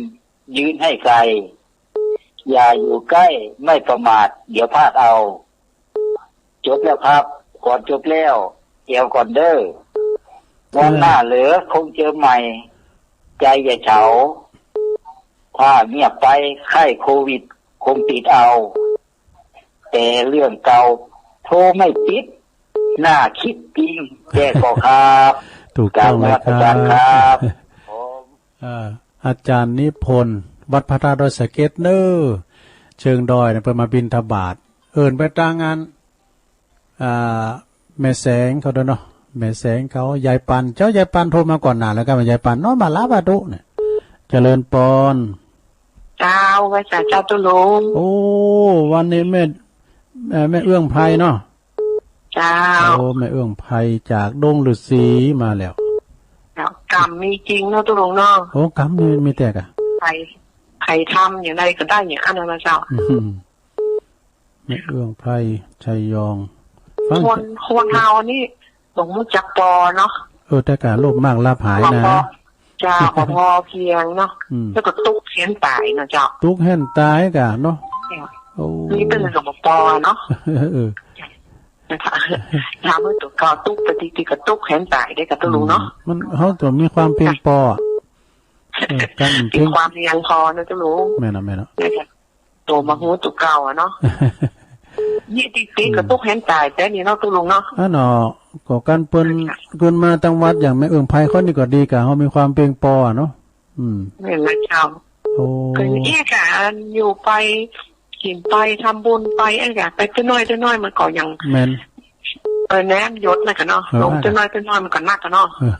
ยืนให้ไกล อย่าอยู่ใกล้ไม่ประมาทเดี๋ยวพลาดเอา จบแล้วครับ ก่อนจบแล้ว แจ๋วก่อนเด้อ วันหน้าเหลือคงเจอใหม่ ใจอย่าเฉา ถ้าเงียบไปไข้โควิดคงติดเอา แต่เรื่องเก่าโทรไม่ติด น่าคิดจริง แจ้ก่อครับ ถูกต้องเลยครับ กราบนมัสการครับ ผม อ่า อาจ๋ารย์นิพนธ์ วัดพระธาตุดอยสะเก็ดเน่อ เชิงดอยเนี่ย เปิ้นมาบิณฑบาต เอิ้นไปตางอัน อ่า แม่แสงเขาด้วยเนาะ แม่แสงเขา ยายปัน เจ้า ยายปันโทรมาก่อนหน้าแล้วก็ ยายปันนอนบ่หลับอะตุ๊เนี่ย เจริญปอน เจ้า ไหว้สาเจ้าตุ๊ลุง โอ้ วันนี้แม่ เอ่อ แม่เอื้องไพรเนาะ เจ้า โอ้ แม่เอื้องไพรจากดงฤๅษีมาแล้ว เจ้า กรรมมีจริงเนาะตุ๊ลุงเนาะ โอ้ กรรมนี่มีแต๊กะ ใผ ใผทำอย่างใดก็ได้อย่างอั้นนะเจ้า อืม แม่เอื้องไพร ชัยยอง ฟัง คน คนเฮานี่บ่ฮู้จักปอเนาะ เออ แต่กะโลภมากลาภหายนะ บ่พอ เจ้า บ่พอเพียงเนาะ อืม แล้วก็ตุ๊กเหียนต๋ายเนาะเจ้า ตุ๊กเหียนต๋ายกะเนาะ เจ้า โอ้ มีแต่เรื่องบ่ปอเนาะ เออ นะคะ ถามว่าตั๋วเก่าตุ๊กไปติดๆ ก็ตุ๊กเหียนต๋ายได้กะตุ๊ลุงเนาะ อืม มัน เฮาต้องมีความเพียงปอ เออ การ มี เพียง ความเพียงพอนะตุ๊ลุง แม่นอะ แม่นอะ นะคะ ตั๋วบ่ฮู้ตั๋วเก่าอะเนาะ ยี่ติดๆ ก็ตุ๊กเหียนต๋ายแต๊นี่เนาะตุ๊ลุงเนาะ อันเนาะ ก็การเปิ้น เปิ้นมาตังวัดอย่างแม่เอื้องไพรเขานี่ก็ดีกะ เฮามีความเพียงปออะเนาะ อืม แม่นนะเจ้า โอ้ เปิ้นเอี้ยกะ อยู่ไป กิ๋นไป ทำบุญไป อันกะ ไปเตื้อน้อยเตื้อน้อยมันก็ยัง แม่น เออ แหนมยศนะกะเนาะ เออ ลงเตื้อน้อยเตื้อน้อยมันก็นักกะเนาะ เออ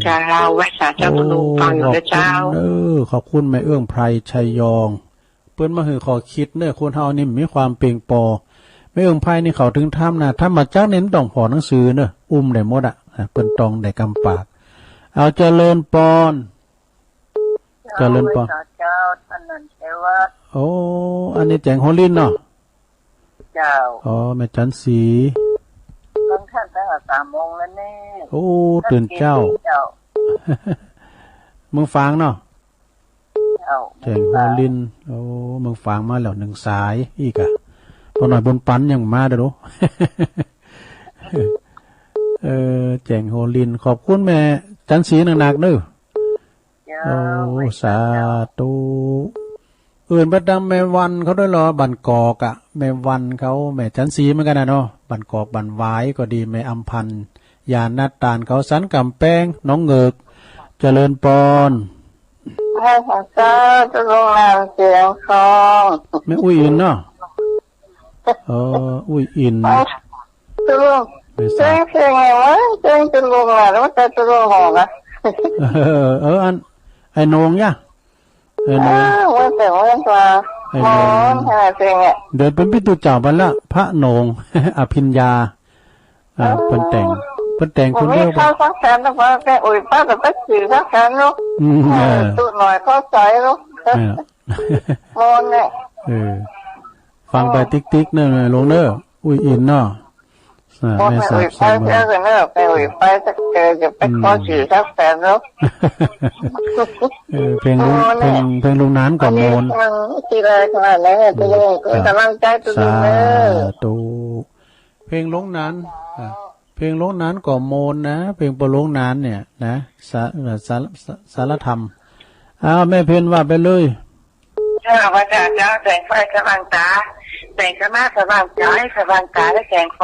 เจ้า ไหว้สาเจ้าตุ๊ลุง โอ้ ฟังอยู่นะเจ้า ขอบคุณเน่อ ขอบคุณแม่เอื้องไพร ชัยยอง เปิ้นมาหื้อข้อคิดเน่อ คนเฮานี่มีความเพียงปอ แม่เอื้องไพรนี่เข้าเถิงธรรมนะ ธรรมจักรนี่มันต้องผ่อหนังสือเน่อ อุ้มได้หมดอะ อ่ะ เปิ้นต้องได้กำปาก เอา เจริญปอน เจริญปอน เจ้า เจ้า อันนั้นแต่ว่า โอ้ อันนี้แจ๋งโฮลินเนาะ เจ้า อ๋อ แม่จันทร์ศรี ฟังท่านตั้งแต่สามโมงแล้วแน่ โอ้ ตื่นเจ๊า เจ้า เมืองฝางเนาะ เจ้า แจ๋งโฮลิน โอ้ เมืองฝางมาแล้วนึ่งสาย อีกอะ ป้อน้อยบุญปันยังมาเด้อลูก เออ แจ๋งโฮลิน ขอบคุณแม่จันทร์ศรีหนักๆ เน่อ เจ้า โอ้ ไหว้สาเจ้า สาธุ เอิ้นไปตางแม่วันเขาด้วยเหรอ บ้านกอกอะ แม่วันเขา แม่จันทร์ศรีเหมือนกั๋นนะเนาะ บ้านกอกบ้านหวายก็ดี แม่อำพันธ์ ยานัดตานเขา สันก๋ำแปง หนองเหงือก เจริญปอน ไหว้สาเจ้า ตุ๊ลุงหลานเสียงทอง แม่อุ้ยอินเนาะ เออ อุ้ยอิ๋น เออ ตุ๊ลุง แม่สา เสียง เสียงไงวะ เสียงตุ๊ลุงอะ แล้วมันจะตุ๊ลุงหอมอะ เออ เออ อัน ไอ้โหน่งยะ ไอ้โหน่ง เออ ว่าแต่ว่าตัว ไอ้โหน่ง หมอน ขนาดเสียงอะ เดี๋ยวเปิ้นปี้ตุ๊เจ้าไปละ พระโหน่ง อภิญญา อ่า เออ เปิ้นแต่ง เปิ้นแต่งคนเดียว บ่มีใผซักแผ่นนะ ว่าแต่อุ้ยป้าแต่ไปซื้อซักแผ่นเนาะ อืม เออ เออ ตุ๊หน่อยเข้าใจ๋เนาะ เออ หมอนเนี่ย เออ ฟังไป เออ ติ๊กๆ เน่อ โหน่งเน่อ อุ้ยอิ๋นเนาะ อ่า แม่สาบ แม่สาบ แม่สาบ เออ เน่อ ไปอุ้ยไปสักเจอ จะไป อืม ขอซื้อซักแผ่นเนาะ เออ เพลงลุง โอ้ เพลง เนี่ย เพลงลุงหนานก็โหน่ง อันนี้ฟังทีไรขนาดนั้นเนี่ย อืม ตุ๊ลุง ครับ กำลังใจ๋ตุ๊ลุงเน่อ สาธุ เพลงลุงหนาน อ่ะ เพลงลุงหนานก็โหน่งนะ เพลงป้อลุงหนานเนี่ยนะ สา สา สา สารธรรม อ้าว แม่เพ็ญว่าไปเลย เจ้า พระเจ้า เจ้า แสงไฟสว่างต๋า แสงธรรมะสว่างใจ๋ สว่างต๋าได้แสงไฟ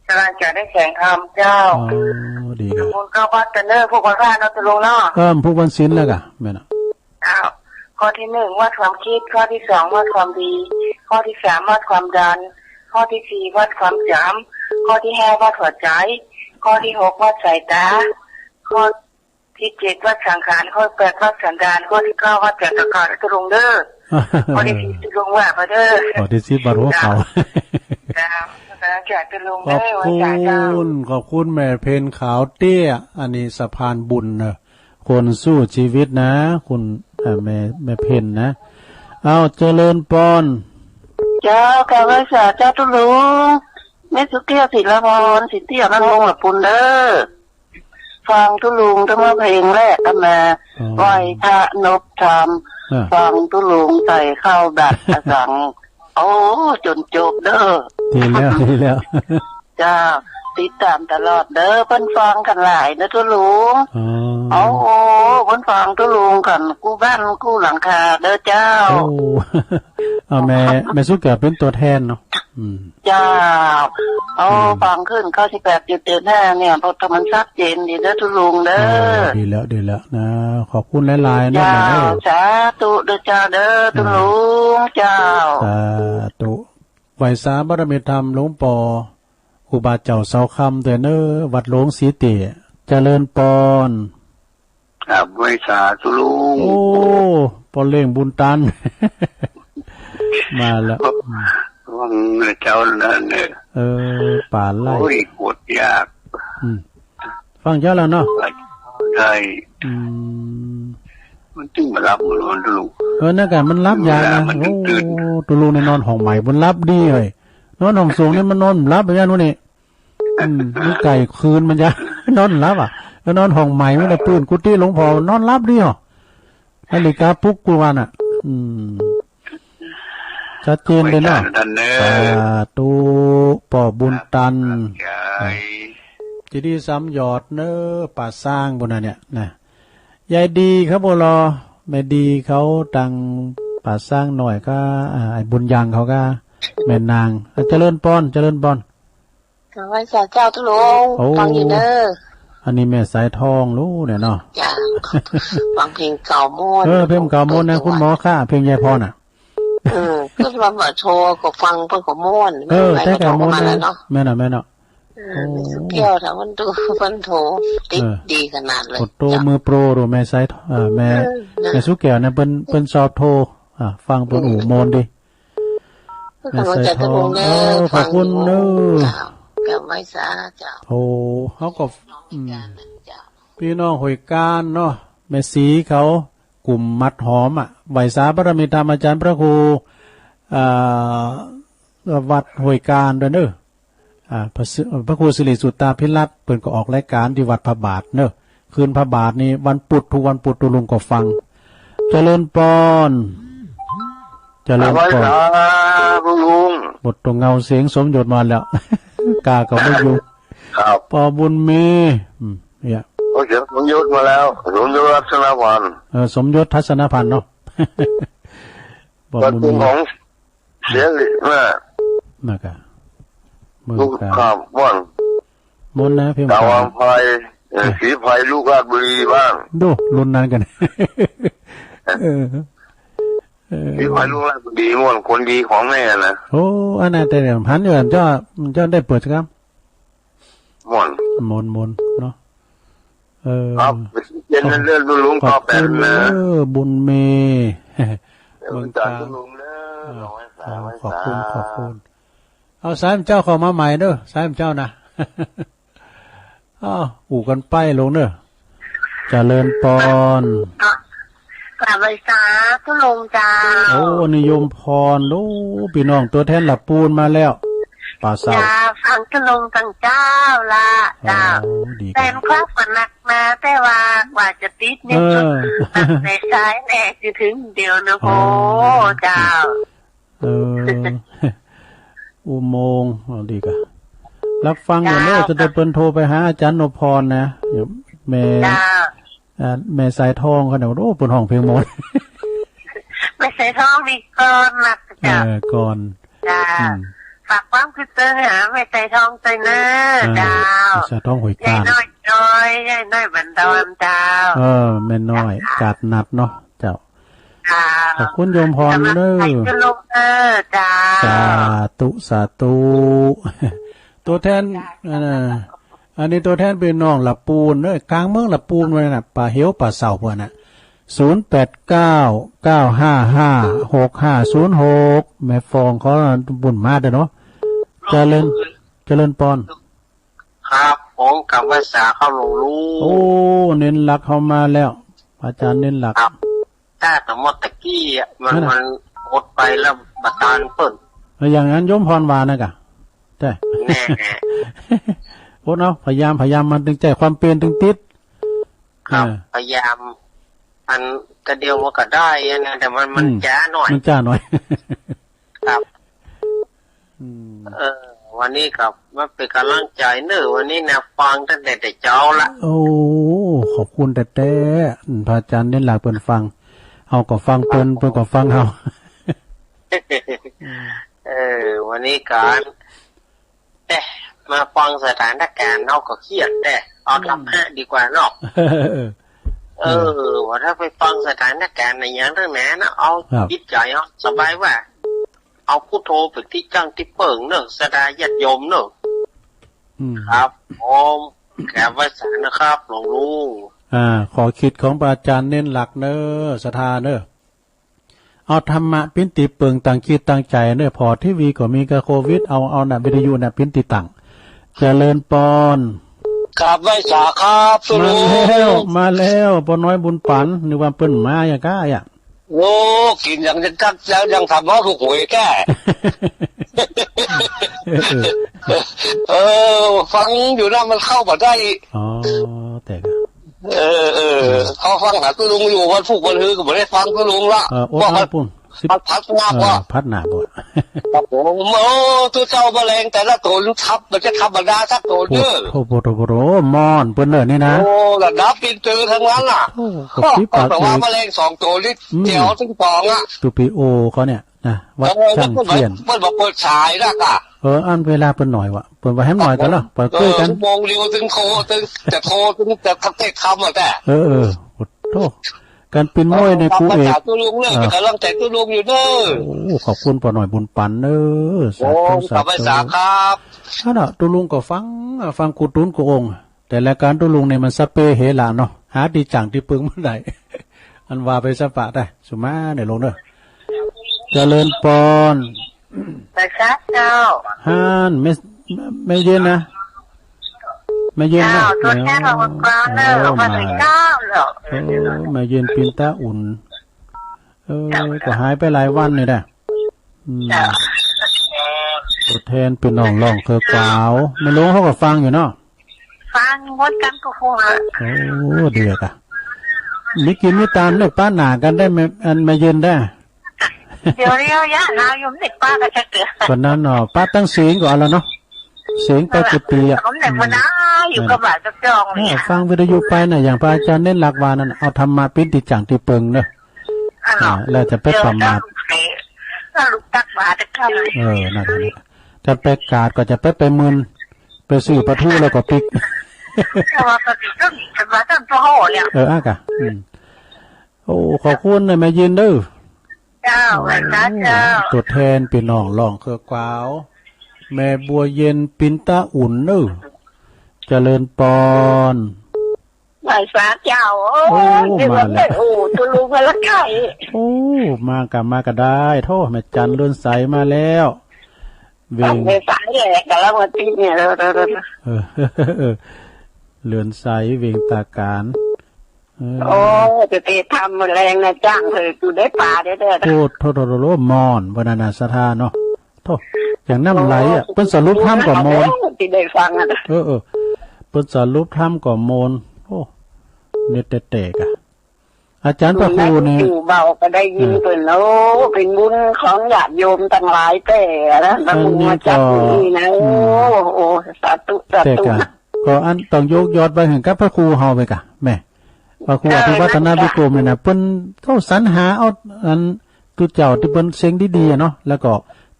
สว่างใจ๋ได้แสงธรรม เจ้า อ๋อ ดีครับ ทำบุญเก้าวัดกั๋นเน่อ พูกวันพระเนาะ ตุ๊ลุงเนาะ เออ พูกวันศีลแล้วก่ะ แม่นน่ะ เจ้า ข้อตี้หนึ่ง วัดความกึ๊ด ข้อตี้สอง วัดความดี ข้อตี้สาม วัดความดัน ข้อตี้สี่ วัดความจ๋ำ ข้อตี้ห้า วัดหัวใจ๋ ข้อตี้หก วัดสายต๋า ข้อตี้เจ็ด วัดสังขาร ข้อตี้แปด วัดสันดาน ข้อตี้เก้า วัดใจ๋ต๋าเก่า ตุ๊ลุงเน่อ ข้อตี้สิบ ตุ๊ลุงว่าไปเน่อ ข้อตี้สิบ วัดหัวเข่า เจ้า เจ้า ตุ๊ลุงเน่อ ขอบคุณ เจ้า ขอบคุณแม่เพ็ญขาวเตี้ย อันนี้สะพานบุญเน่อ คนสู้ชีวิตนะ คุณ เอ่อ แม่ แม่เพ็ญนะ เอา เจริญปอน เจ้า กราบไหว้สาเจ้าตุ๊ลุง แม่สุแก้ว ศิลาพร สิทธิอนันต์ วงศ์ละปุณเน่อ ฟังตุ๊ลุงตั้งแต่เพลงแรกกั๋นมา อ๋อ ไหว้พระนบธรรม อ่า ฟังตุ๊ลุงใส่ข้าวดัดอะสัง โอ้ จ๋นจบเน่อ ดีแล้ว ดีแล้ว เจ้า ติดต๋ามตลอดเน่อ เปิ้นฟังกั๋นหลายเน่อตุ๊ลุง อ๋อ โอ้โห เปิ้นฟังตุ๊ลุงกั๋นกู้บ้านกู้หลังคาเน่อเจ้า โอ้ เอาแม่ แม่สุแก้วเป๋นตั๋วแทนเนาะ อืม เจ้า โอ้ อืม ฟังขึ้น เก้าสิบแปดจุดเจ็ดห้า เนี่ย เพราะถ้ามันชัดเจนดีเน่อตุ๊ลุงเน่อ เออ ดีแล้ว ดีแล้วนะ ขอบคุณหลายๆ นะ เจ้า แม่เอ้ย สาธุเน่อเจ้าเน่อ อ่า ตุ๊ลุง เจ้า สาธุ ไหว้สาบารมีธรรมหลวงป้อ ครูบาเจ้าเสาคำตวยเน่อ วัดหลวงสีเตี้ย เจริญปอน กราบไหว้สาตุ๊ลุง โอ้ ป้อเล่งบุญตัน มาแล้ว ครับ อืม ว่าไงเจ้านั่นเนี่ย เออ ป๋าไล่ โอ้ย กดยาก อืม ฟังเจ้าแล้วเนาะ ได้ อืม มันตึงบ่หลับ มันตุ๊ลุง เออ นั่นก่ะ มันหลับยากนะ มันตึงๆ โอ้ ตุ๊ลุงเนี่ยนอนห้องใหม่ มันหลับดีเลย นอนห้องสูงนี่มันนอนบ่หลับอย่างนู้นนี่ อืม มันใก้คืนมันจะ นอนหลับอ่ะ แล้วนอนห้องใหม่มันน่ะ ปื้นกุฏิหลวงป้อนอนหลับดีเหรอ นาฬิกาปลุกกู้วันอ่ะ อืม ชัดเจนเลยเนาะ ไหว้สาท่านเน่อ สาธุ ป้อบุญตัน ครับ เจดีย์สามยอดเน่อ ป่าซางปู้นน่ะเนี่ยนะ ยายดีครับ บ่รอ แม่ดีเขาตังป่าซางน้อยก็ อ่า ไอ้บุญยังเขาก็ แม่นาง อ่ะ เจริญปอน เจริญปอน กราบไหว้สาเจ้าตุ๊ลุง โอ้ ฟังอยู่เน่อ อันนี้แม่สายทองลูกเนี่ยเนาะ จ้ะ ฟังเพลงเก่าม่วน เออ เพลงเก่าม่วนนะ คุณหมอค่ะ เพลงยายพรน่ะ เออ ก็ว่าบ่โทรก็ฟังเปิ้นก็ม่วน เออ แม่ก็โทรมาแล้วเนาะ แม่นน่ะ แม่นน่ะ เออ โอ้ แม่สุแก้ว ถ้าเปิ้นโทร เปิ้นโทรติด เออ ดีขนาดเลย กดโทร จ้ะ มือโปรดู แม่สาย เอ่อ แม่ เออ นะ แม่สุแก้วเนี่ย เปิ้น เปิ้นชอบโทร อ่า ฟังเปิ้น อืม อู้ม่วนดี แม่สายทอง เออ ขอบคุณเน่อ เจ้า กราบไหว้สาเจ้า โอ้ เขาก็ อืม พี่น้องห้วยกาญเนาะ แม่ศรีเขา กลุ่มมัดหอมอ่ะ ไหว้สาบารมีธรรมอาจารย์พระครู อ่า วัดห้วยกาญด้วยเน่อ อ่า พระสิ- พระครูสิริสุตตาภิรัตน์ เปิ้นก็ออกรายการตี้วัดพระบาทเน่อ คืนพระบาทนี่วันพุธ ทุกวันพุธตุ๊ลุงก็ฟัง เจริญปอน เจริญปอน ไหว้สาตุ๊ลุง หมดตั๋วเงาเสียงสมยศมาแล้ว กาก็บ่อยู่ ครับ ป้อบุญมี อืม เนี่ย โอ้ เสียงสมยศมาแล้ว สมยศทัศนพันธ์ เออ สมยศทัศนพันธ์เนาะ ป้อบุญมี ของ เสียงดีมาก มากะ เมือง ลูก กาญ ครับ ม่วน ม่วนนะ เพลง สาว กาญ อำไพ เอ่อ อ่ะ ศรีไพร ลูกราชบุรีบ้าง ดู รุ่นนั้นกั๋น เออ เออ ตี้คอยลุงละดีม่วน คนดีของแม่นะ โอ้ อันนั้นแต่หันอยู่ เจ้า เจ้าได้เปิดครับ ม่วน ม่วน ม่วนเนาะ เออ ครับ เย็นนั้นเด้อลุง ขอบคุณ ก็แปดนะ เออ บุญมี เมืองตรัง ลุงเด้อ อ่า ขอบคุณ ขอบคุณ เอาสายเจ้าเข้ามาใหม่เด้อ สายเจ้านะ อ้าว อู้กั๋นไปลงเนอะ เจริญปอน กราบไหว้สาธุลุงเจ้า โอ้ นิยมพร โอ้ ปี้น้องตั๋วแทนละปูนมาแล้ว ป่าเศร้า จ้า ฟังตุลุงตังเจ้าละ เจ้า โอ้ ดี แฟนคลับก็นักมา แต่ว่ากว่าจะติดนี่ เออ ตังแต่สายแรกจนเถิงเดี๋ยวนะ อ๋อ โอ้ เจ้า เออ อุโมงค์ เอาดีกะ รับฟังอยู่เนอะ เจ้า จะได้เปิ้นโทรไปหาอาจ๋ารย์นพพรนะ เดี๋ยวแม่ เจ้า อ่า แม่สายทองเขาเนี่ย โอ้ เปิ้นฮ้องเพลงม่วน แม่สายทองนี่ก่อนนะเจ้า เออ ก่อน เจ้า อืม ฝากความคิดเถิงหาแม่สายทองตวยเนอะ อ่า เจ้า แม่สายทองห้วยก้าน ยายน้อย ยายน้อย ยายน้อยบันดอนเจ้า เออ แม่น้อย เจ้า กาดนัดเนาะ เจ้า เจ้า ขอบคุณโยมพรเนอะ กำลังใจขึ้นลงเนอะ เจ้า สาธุ สาธุ ตั๋วแทน เจ้า อ่า อันนี้ตั๋วแทนปี้น้องละปูนเนอะ ก๋างเมืองละปูนว่านั่นน่ะ ป่าเหวป่าเศร้าพวกนั้นน่ะ ศูนย์แปดเก้า เก้าห้าห้า หกห้าศูนย์หก แม่ฟองขอบุญมาเด้อเนาะ เจริญ เจริญปอน ครับ ผมกราบไหว้สาครับหลวงลุง โอ้ เน้นหลักเข้ามาแล้ว อาจ๋ารย์เน้นหลัก ครับ ถ้าสมมุติตะกี้อะ มัน นั่นน่ะ มันอดไปแล้วบ่ตานเปิ้น เอาอย่างนั้นโยมพรว่านะกะ ใจ้ แน่ อดเอา พยายาม พยายาม มันตึงใจ้ ความเปียรตึงติด ครับ เออ พยายาม อันกะเดียวมันก็ได้อันนั้น แต่มัน มัน อืม จ๋าหน่อย มันจ๋าหน่อย ครับ อืม เออ วันนี้ก็มาเป๋นก๋ำลังใจ๋เนอะ วันนี้นะ ฟังตั้งแต่ แต่เจ๊าละ โอ้ ขอบคุณแต๊ๆ พระอาจ๋ารย์เน้นหลักเปิ้นฟัง เฮาก็ฟังเปิ้น เปิ้นก็ฟังเฮา เออ วันนี้ก็ แต่มาฟังสถานก๋ารณ์เฮาก็เครียด แต่เอาธรรมะดีกว่าเนาะ เออ เออ ว่าถ้าไปฟังสถานก๋ารณ์อะหยังตั้งนานนะ เอา ครับ จิตใจ๋เฮาสบายว่า เอาพุทโธเป๋นตี้จั้งตี้เปิ้งเนอะ ศรัทธาญาติโยมเนอะ อืม ครับ ผมกราบไหว้สานะครับหลวงลุง อ่า ข้อคิดของพระอาจ๋ารย์เน้นหลักเนอะ ศรัทธาเนอะ เอาธรรมะเป๋นตี้เปิ้ง ตั้งจิตตั้งใจ๋เนอะ ผ่อทีวีก็มีกะโควิด เอา เอาน่ะ วิทยุน่ะเป๋นตี้ตั้ง เจริญปอน กราบไหว้สาครับ มาแล้ว มาแล้ว ป้อน้อยบุญปั๋น นึกว่าเปิ้นมาอย่างก้าอ่ะ โอ้ กิ๋นอย่างจะกัก ยัง ยังทำเฮาถูกหวยแก้ เออ เออ ฟังอยู่นะ มันเข้าบ่ได้ อ๋อ แต่ก็ เออ เออ เออ เขาฟังหาตุ๊ลุงอยู่ วันพุธวันฮือก็บ่ได้ฟังตุ๊ลุงละ เออ โอ้ ว่ามัน พัดปุ้น สิบ พัด พัดหนัก เออ ว่ะ พัดหนักว่ะ ครับผม โอ้ ตุ๊เจ้าแมลงแต่ละตัวทับ มันจะธรรมดาสักตัวเด้อ โอ้โห โอ้โห ม่อนเปิ้นเน่อนี่นะ โอ้ ระดับอินเตอร์ทั้งนั้นน่ะ โอ้โห ก็ปีปาก แต่ว่าแมลงสองตัวนี่ อืม แจ๋วตึงป๋องอ่ะ ตูปิโอเขาเนี่ย นะ วัด เออ ช่างเสี้ยน เปิ้นบอกเปิดสายนะกะ เออ อันเวลาเปิ้นหน่อยว่ะ เปิ้นว่าแหมหน่อยกั๋นละ เปิ้นคุยกั๋น เออ ชั่วโมงเดียวตึงโทร ตึงจะโทร ตึงจะเตะคำอ่ะแต่ เออ เออ โอ้โธ่ ก๋านปิ้นม้วยใน เออ กูเอก ภาษาตุ๊ลุงเนี่ย เออ ก๋ำลังใจ๋ตุ๊ลุงอยู่เน้อ โอ้ ขอบคุณป้อน้อยบุญปั๋นเน้อ สาธุ โอ้ สาธุ ขอบคุณครับ อันน่ะ ตุ๊ลุงก็ฟัง ฟังกู้ตุ๊นกู้องค์ แต่รายก๋านตุ๊ลุงเนี่ยมันสะเปะเฮละเนาะ หาตี้จั้งตี้เปิ้งบ่ได้ อันว่าไปสะปะได้ สุมาเน่อลุงเน้อ เจริญปอน ไหว้สาเจ้า ฮั่น แม่ แม่เย็นนะ แม่เย็นนะ เจ้า ตั๋วแทนขององค์กรเนอะ โอ้ มาแล้ว พระเจ้าเนอะ โอ้ แม่เย็นปิ่นตาอุ่น เออ เจ้า ก็หายไปหลายวันนี่นะ อืม เจ้า ตั๋วแทนปี้น้องร้องเคิกกวาว แม่หลวงเขาก็ฟังอยู่เนาะ ฟังหมดกั๋นกู้หัว โอ้ ดีอะ มีกิ๋นมีตามเนอะ ปะหน้ากั๋นได้แม่ อันแม่เย็นได้ เดี๋ยวเรียวเยียะ หนาวอยู่ ไม่ได้ปะกั๋นสักเตื้อ ต๋อนนั้นเนาะ ปะตังเสียงก็เอาละเนาะ เสียงไปกุฏิอะ เออ ผมเนี่ยมันหนาวอยู่ อืม กับบ่ากับจองเนี่ย เออ ฟังวิทยุไปน่ะ อย่างพระอาจ๋ารย์เน้นหลักว่านั่นน่ะ เอาธรรมะเป๋นตี้จั้งตี้เปิ้งเนอะ อ่า อ่า แล้วจะไปประมาท เดี๋ยวจะไป ก็ลุกตักบาตรจะเข้า เออ นั่นแหละ จะไปกาดก็จะไป ไปมึน ไปซื้อปลาทูแล้วก็ปิ๊ก แต่ว่าปกติก็มีแต่ว่าต้นโพธิ์เนี่ย เออ อ่ะกะ อืม โอ้ ขอบคุณนะแม่เย็นเด้อ เอ เจ้า ไหว้สาเจ้า โอ้ ตั๋วแทนปี้น้องร้องเคืองกวาว แม่บัวเย็น ปินตาอุ่นเน่อ เจริญปอน ไหว้สาเจ้า โอ้ โอ้ นี่ มาแล้ว โอ้ ตุ๊ลุงมาละไก่ โอ้ มาก่ะ มาก่ะได้ โธ่ แม่จันเรือนใสมาแล้ว เวง แม่ใสแหละ กำลังมาติดเนี่ย เออ เออ เออ เออ เรือนใส เวงตาก๋าน เออ โอ้ จะไปทำแรงนะ จ้างเถอะ อยู่ได้ป่าได้เด้อ โอ้ โธ่ โธ่ โธ่ โธ่ ม่วน วันนั้นน่ะ ศรัทธาเนาะ โธ่ อย่างน้ำไหลอ่ะ โอ้ เปิ้นสรุปธรรมก็ม่วน ที่ได้ฟังอ่ะ เออ เออ เปิ้นสรุปธรรมก็ม่วน โอ้ เน็ตแตกอ่ะ อาจ๋ารย์พระครูนี่ อยู่เบาก็ได้ยินเปิ้น เออ โอ้ เป๋นบุญของญาติโยมตังหลายแต๊นะ อันนี้ก็ พระครูมาจัดที่นี่นะ อืม โอ้ โอ้ สาธุ สาธุ แต่ก็ ก็อันต้องยกยอดไปหื้อกับพระครูเฮาไปก่ะ แม่ พระครู เออ อภิวัฒนวิกรมเนี่ยนะ เปิ้นก็สรรหาเอาอันตุ๊เจ้าตี้เปิ้นเซ็งดีๆ อะเนาะ แล้วก็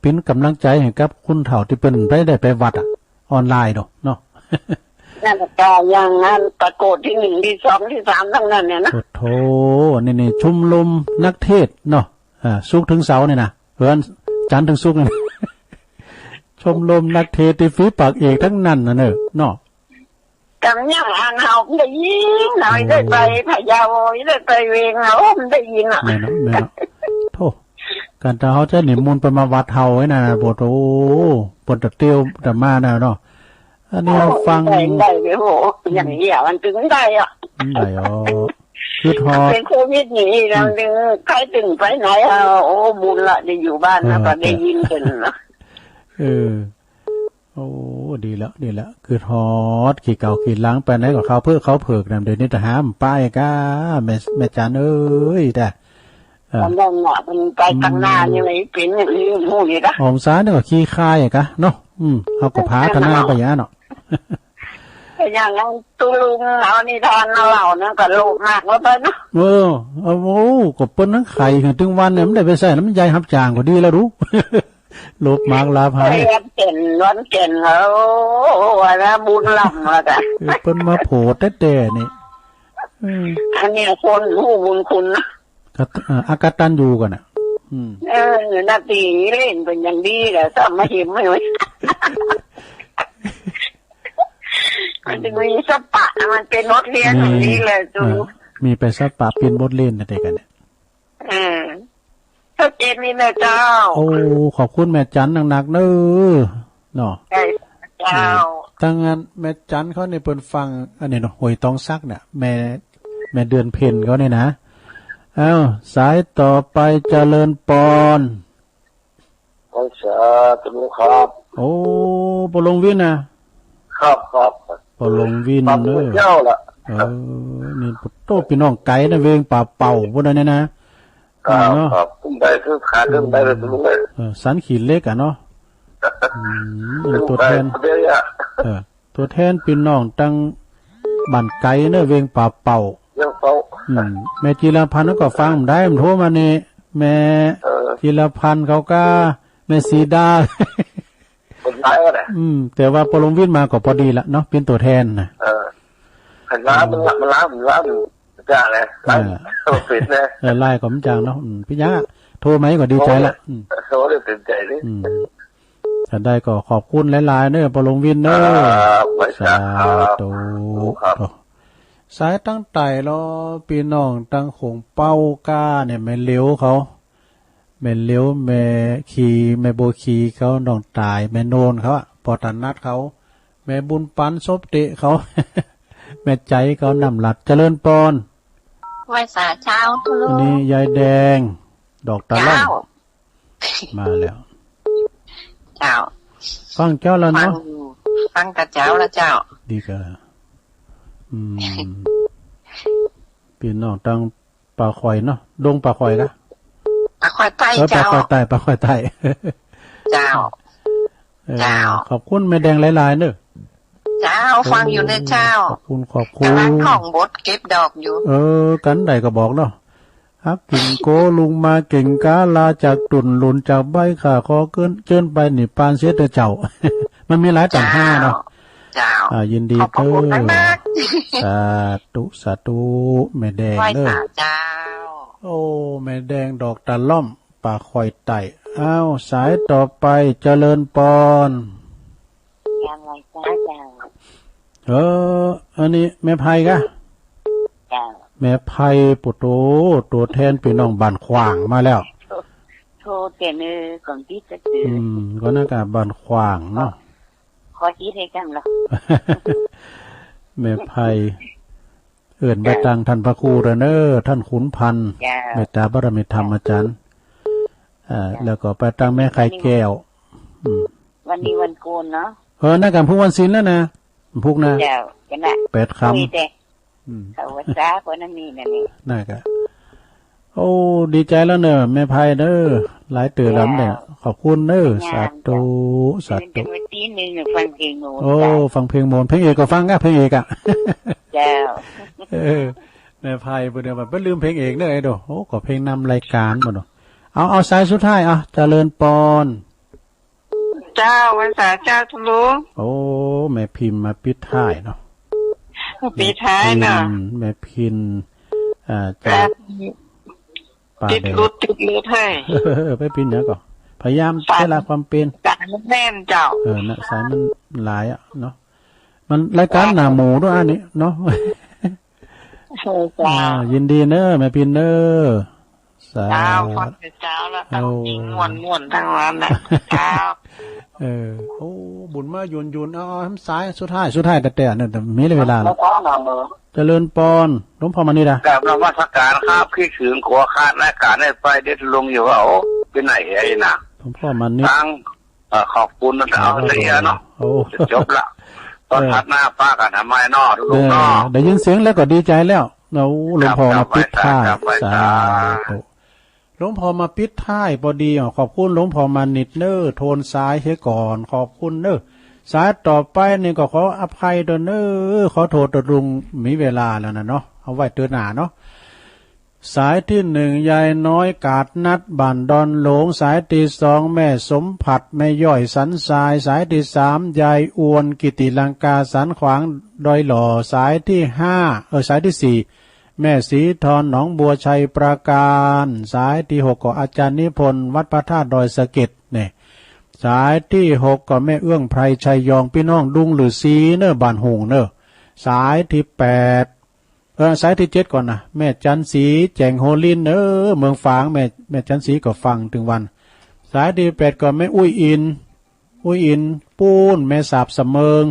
เป๋นก๋ำลังใจ๋หื้อกับคนเฒ่าตี้เปิ้นไปได้ไปวัดอะ ออนไลน์เนาะ เนาะ นั่นก็อย่างนั้น ปรากฏตี้หนึ่ง ตี้สอง ตี้สาม ตังนั้นเนี่ยนะ โอ้โธ่ นี่ นี่ ชมรมนักเทศน์เนาะ อ่า ศุกร์เถิงเสาร์นี่นะ เออ จันทร์เถิงศุกร์นี่ ชมรมนักเทศน์ตี้ฝีปากเอกตังนั้นน่ะเนาะ เนาะ กั๋งอย่างอันเฮาได้ยิน เฮาได้ไปพะเยา ได้ไปเวียง เฮาได้ยินอะ แม่นเนาะ แม่นเนาะ โธ่ ก๋านถ้าเฮาจะนิมนต์เปิ้นมาวัดเฮาไว้น่ะ บ่โธ่ เปิ้นตะเตียวตะมาน่ะเนาะ อันนี้เฮาฟัง โอ้ ได้ ได้เลย โอ้ อย่างเดียวมันเถิงได้อะ ได้อ๋อ กึ๊ดฮอด เป๋นโควิดนี่ อืม เฮาเถิง ใผเถิงไปไหน เออ โอ้ บุญละ ได้อยู่บ้านนะ เออ ก็ได้ยินเปิ้นนะ เออ โอ้ ดีแล้ว ดีแล้ว กึ๊ดฮอด ขี้เก่าขี้หลัง ไปไหนก็เข้าเผิกเข้าเผิกนะ เดี๋ยวนี้ตะหาบ่ไปก้า แม่ แม่จันเอ้ย ตะ เออ อันนั้นน่ะ มันไปตังหน้านี่ อืม มันเป๋นอย่างนี้ ฮู้อยู่นะ อองศานี่ก็ขี้คายอะกะเนาะ อืม เฮาก็ผาถนาไปอย่างนั้นเนาะ แต่อย่างนั้นตุ๊ลุงเอานิทานมาเล่านั่นก็โลภมากแล้วไปเนาะ เออ เอา โอ้ ก็เปิ้นนั้นไขหื้อตึงวันเนี่ย มันได้ไปใส่น้ำใยฮับจ้างก็ดีแล้วดู โลภมากลาภหาย วันแก่น วันแก่น โอ้ ว่านะ บุญล้ำแล้วกะ เออ เปิ้นมาโผล่แต๊ๆ นี่ เออ อันเนี้ยคนฮู้บุญคุณนะ กะ เอ่อ อกตัญญูกั๋นน่ะ อืม เออ นาตีเล่นเป๋นอย่างดีแหละ ซ้ำมาเห็นไหม มันจะมีสปะ มันเป๋นบทเรียนอย่างดีแหละ มี จู เออ มีไปสปะเป๋นบทเรียนนะเด็กกั๋นเนี่ย เออ ชัดเจนนี่แม่เจ้า โอ้ ขอบคุณแม่จันหนักๆ เน้อ เนาะ ใช่เจ้า อืม ถ้างั้นแม่จันเขาเนี่ยเปิ้นฟัง อันนี้เนาะ ห้วยตองสักเนี่ย แม่ แม่เดือนเพ็ญเขาเนี่ยนะ เอ้า สายต่อไป เจริญปอน ขอสาธุครับ โอ้ ปอหลวงวินนะ ครับ ครับ ปอหลวงวิน ครับ เน้อ เจ้าละ เออ นี่โต้ปี้น้องไก๋นะ เวียงป่าเป่าปู๊นเนี่ยนะ ครับ เนาะ ครับ ผมไปคือขาขึ้นไปเลย อืม ลุงเอ้ย เออ สันขี้เหล็กอะเนาะ อืม เออ ตั๋วแทน เดี๋ยวอะ เออ ตั๋วแทนปี้น้องตังบ้านไก๋เน้อ เวียงป่าเป่า เวียงเป่า อืม แม่จิราพันธ์ก็ฟังได้ มันโทรมานี่ แม่ เออ จิราพันธ์เขาก็ แม่สีดา คนร้ายก็ได้ อืม แต่ว่าปอหลวงวินมาก็ปอดีละเนาะ เป๋นตั๋วแทนนะ เออ หันล้ามันละ มันล้า มันล้า มันจ้าไง เออ ล้ามันปิดนะ เออ ไล่ก็มันจางเนาะ อืม ปี้ยะ โทรมาก็ดีใจ๋ละ อืม โทรได้เต็มใจ๋เลย อืม ถ้าได้ก็ขอบคุณหลายๆ เน้อ ปอหลวงวินเน้อ ครับ ไว้จ้ะ สาธุ ครับ โอ้ สายตังใต้ลอ ปี้น้องตังโขงเป๊าก้าเนี่ย แม่เหลียวเขา แม่เหลียว แม่ขี แม่บัวขีเขา น้องต๋าย แม่โนนเขาอะ ปอถนัดเขา แม่บุญปัน ศพเตะเขา แม่ใจ๋เขา น้ำหลัด เจริญปอน ไหว้สาเจ้า อันนี้ยายแดง ดอกตะล่อม เจ้า มาแล้ว เจ้า ฟังเจ้าแล้วเนาะ ฟังอยู่ ฟังกับเจ้าแล้วเจ้า ดีกะ อืม ปี้น้องตัง ป่าข่อยเนาะ ดงป่าข่อยกะ ป่าข่อยใต้ เออ เจ้า ป่าข่อยใต้ ป่าข่อยใต้ เจ้า เออ เจ้า ขอบคุณแม่แดงหลายๆ เน้อ เจ้า ฟังอยู่เน้อเจ้า ขอบคุณ ขอบคุณ ก๋ำลังท่องบทเก็บดอกอยู่ เออ กั๋นใดก็บอกเนาะ ฮักกิ่งโก้ลุงมาเก่งก้า ลาจากตุ่นหลุนจากใบ้ ข้าขอเกิน เจิญไปนิพพานเสียเต๊อะเจ้า มันมีหลายต๋างห้าเนาะ เจ้า อ่า ยินดี ขอบพระคุณ เน้อ มากๆ สาธุ สาธุ แม่แดง ไหว้ เน้อ สาเจ้า โอ้ แม่แดงดอกตะล่อม ป่าคอยไต่ อ้าว สายต่อไป เจริญปอน เจ้า ไหว้เจ้า เจ้า เออ อันนี้แม่ไพกะ เจ้า แม่ไพ โปโต ตั๋วแทนปี้น้องบ้านขว้างมาแล้ว โทร โทรแต่เนอ ก่อนตี้จะตื่น อืม ก็นั่นกะบ้านขว้างเนาะ ขอ ขออีกให้กำละ แม่ไพ เอิ้นไป เจ้า ตังท่านพระครูเด้อเนอ ท่านขุนพันธ์ เจ้า เมตตาบารมีธรรมอาจารย์ อ่า เจ้า แล้วก็ไปตังแม่ไข่แก้ว อืม วันนี้วันโกนเนาะ เออ นั่นกะพุกวันศีลแล้วนะ พุกนะ เจ้า เจ้านะ แปดค่ำ คุยแต่ อืม เขาว่าซา เพราะนั่นนี่นั่นนี่ นั่นกะ โอ้ ดีใจ๋แล้วเนอ แม่ไพเนอ หลายเตื้อแล้วเนี่ย เจ้า ขอบคุณเนอ งาม สาธุ เจ้า สาธุ ตื่นเต้นวันตี้นึ่งฟังเพลงโมน โอ้ เจ้า ฟังเพลงโมน เพลงเอกก็ฟังกะ เพลงเอกอะ เจ้า เออ แม่ไพเปิ้นเดี๋ยวว่าเปิ้นลืมเพลงเอกเนอ ไอ้โด โอ้ ก็เพลงนำรายการบ่เนาะ เอา เอาสายสุดท้าย อ่ะ เจริญปอน เจ้า ไหว้สาเจ้าทุลุง โอ้ แม่พิมพ์มาปิดท้ายเนาะ ปิดท้ายเนาะ แม่พิมพ์ แม่พิมพ์ อ่า จาก ครับ ป่าแดด ติดหลุด ติดหลุดเฮ้ย ไปปิดเหนือก่อน พยายาม สาย ใจ๊ละความเป๋น สายมันแน่นเจ้า เออ นะ สายมันหลายอะเนาะ มันรายการ ครับ หน้าหมู่ด้วยอันนี้เนาะ เออ เจ้า อ่า ยินดีเนอ แม่พิมพ์เนอ สาธุ เจ้า ฟังแต่เจ้าแล้ว โอ้ ตั้งจริงม่วนๆ ทั้งวันน่ะ เจ้า เออ โอ้ บุญมาหยุนๆ เอา เอา สายสุดท้าย สุดท้ายแต๊ๆ เนี่ย แต่มีเวลาแล้ว เจริญปอน หลวงพ่อมานิตอะ กราบนมัสการครับ คิดถึงขัวขาดรายการได้ไปเด็ดลงอยู่ว่า โอ้ ไปไหนไอ้น่ะ หลวงพ่อมานิต ตั้ง เอ่อ ขอบคุณนะ เอาเสียเนาะ โอ้ จะจบละ ตอน เออ ถัดหน้าปะกั๋นใหม่เนาะ ทุลุงเนาะ เออ ได้ยินเสียงแล้วก็ดีใจ๋แล้ว โอ้ หลวงพ่อมาปิดท้าย ครับ ครับ สาธุ หลวงพ่อมาปิดท้ายปอดี อ่ะ ขอบคุณหลวงพ่อมานิตเนอ โทนสายเสียก่อน ขอบคุณเนอ สายต่อไปนี่ก็ขออภัยตวยเนอ ขอโทษตวยลุง มีเวลาแล้วนะเนาะ เอาไว้เตื้อหน้าเนาะ สายตี้หนึ่ง ยายน้อยกาดนัด บ้านดอนหลง สายตี้สอง แม่สมผัด แม่ย้อยสันทราย สายตี้สาม ยายอวน กิติลังกา สันขวาง ดอยหล่อ สายตี้ห้า เออ สายตี้สี่ แม่ศรีทร หนองบัว ชัยปราการ สายตี้หก ก็อาจารย์นิพนธ์ วัดพระธาตุดอยสะเก็ด เนี่ย สายตี้หก ก็แม่เอื้องไพร ชัยยอง ปี้น้องดุงฤๅษีเนอ บ้านหุ่งเนอ สายตี้แปด เออ สายตี้เจ็ดก่อนนะ แม่จันทร์ศรี แจ่งโฮลิน เออ เมืองฝาง แม่ แม่จันทร์ศรีก็ฟังตึงวัน สายตี้แปดก็แม่อุ้ยอิน อุ้ยอินปูน แม่สาบสะเมิง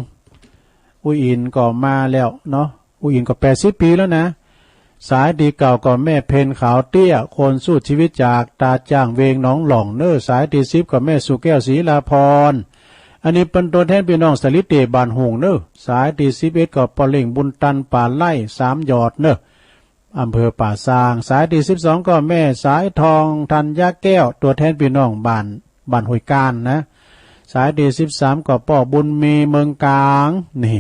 อุ้ยอินก็มาแล้วเนาะ อุ้ยอินก็แปดสิบปี๋แล้วนะ สายตี้เก้าก็แม่เพ็ญขาวเตี้ย คนสู้ชีวิตจากตาจ้างเวงหนองหล่องเนอ สายตี้สิบก็แม่สุแก้ว ศรีลาพร อันนี้เปิ้นตั๋วแทนปี้น้องสะหลีเต๋ บ้านหุ่งเนอ สายตี้สิบเอ็ดก็ป้อเล่งบุญตัน ป่าไร่ สามหยอดเนอ อำเภอป่าซาง สายตี้สิบสองก็แม่สายทอง ธัญญาแก้ว ตั๋วแทนปี้น้องบ้าน บ้านห้วยก้านนะ สายตี้สิบสามก็ป้อบุญมี เมืองกลาง นี่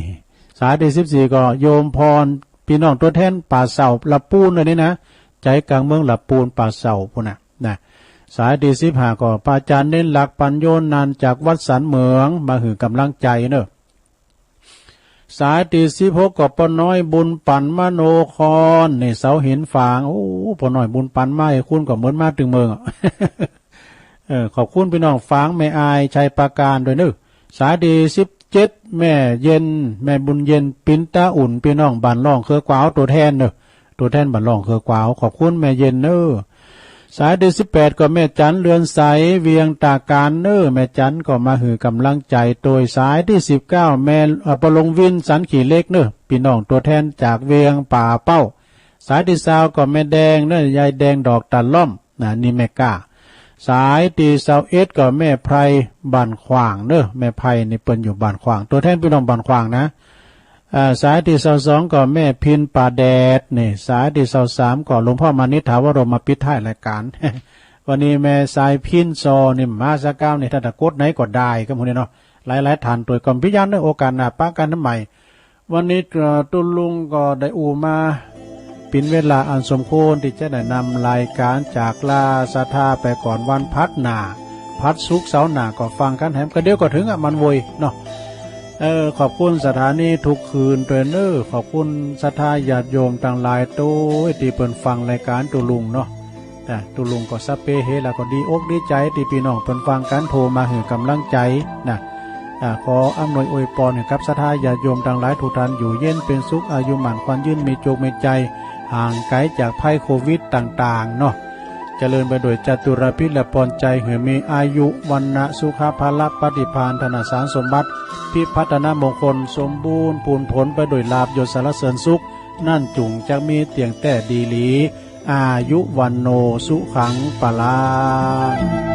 สายตี้สิบสี่ก็โยมพร ปี้น้องตั๋วแทนป่าเสา ละปูนอันนี้นะ ใจ๋กั๋งเมืองละปูน ป่าเสาปู้นน่ะ นะ สายตี้สิบห้าก็พระอาจารย์เน้นหลัก ปัญโญนันท์ จากวัดสันเหมือง มาหื้อก๋ำลังใจ๋เนอ สายตี้สิบหกก็ป้อน้อยบุญปั๋น มโนคอน นี่ เสาหินฝาง โอ้ ป้อน้อยบุญปั๋นมาหื้อคุณก็เหมือนมาตึงเมืองอะ เออ ขอบคุณปี้น้องฝาง แม่อาย ชัยปราการตวยเนอ สายตี้สิบเจ็ด แม่เย็น แม่บุญเย็น ปินตาอุ่น ปี้น้องบ้านล่องเคือกวาว ตั๋วแทนเนอ ตั๋วแทนบ้านล่องเคือกวาว ขอบคุณแม่เย็นเนอ สายตี้สิบแปดก็แม่จันทร์ เรือนใส เวียงตาการเนอ แม่จันทร์ก็มาหื้อก๋ำลังใจ๋ตวย สายตี้สิบเก้า แม่ เอ่อ ป้อลงวิน สันขี้เหล็กเนอ ปี้น้องตั๋วแทนจากเวียงป่าเป้า สายตี้ซาวก็แม่แดงเนอ ยายแดงดอกตะล่อม นะ นี่แม่ก้า สายตี้ซาวเอ็ดก็แม่ไพร บ้านขว้างเนอ แม่ไพรนี่เปิ้นอยู่บ้านขว้าง ตั๋วแทนปี้น้องบ้านขว้างนะ อ่า สายตี้ซาวสองก็แม่พิน ป่าแดด นี่ สายตี้ซาวสามก็หลวงพ่อมานิต ถาวโร มาปิดท้ายรายการ วันนี้แม่สายพินซอนี่มาสักก้าวนี่ ถ้าตะกดไหนก็ได้ครับ หมู่นี้เนาะ หลายๆ ท่านตวย ก็บ่เป๋นหยังเนอ โอกาสหน้าปะกั๋นใหม่ วันนี้ เอ่อ ตุ๊ลุงก็ได้อู้มาเป๋นเวลาอันสมควรตี้จะได้นำรายการจากลาศรัทธาไปก่อน วันพัดหน้า พัดศุกร์เสาร์หน้าก็ฟังกั๋นแหม ก็เดี๋ยวก็เถิงอะ มันโวยเนาะ เออ ขอบคุณสถานีทุกคืนตวยเนอ ขอบคุณศรัทธาญาติโยมตังหลายตวยตี้เปิ้นฟังรายการตุ๊ลุงเนาะ นะ ตุ๊ลุงก็สัพเพเหระก็ดีอกดีใจ๋ตี้ปี้น้องเปิ้นฟังกั๋นโทรมาหื้อก๋ำลังใจ๋นะ อ่า ขออำนวยอวยปอนหื้อกับศรัทธาญาติโยมตังหลายทุกท่านอยู่เย็นเป๋นสุข อายุหมั้นขวัญยืน มีโจคมีใจ๋ ห่างไก๋จากภัยโควิดต่างๆ เนาะ เจริญไปโดยจตุรพิธและปอนใจ๋ หื้อมีอายุ วรรณะ สุขะ พละ ปฏิภาณ ธนสารสมบัติ พิพัฒนมงคล สมบูรณ์พูนผลไปโดยลาภยศสรรเสริญสุข นั้นจุ่งจักมีเตียงแต๊ดีหลี อายุ วัณโณ สุขัง พลัง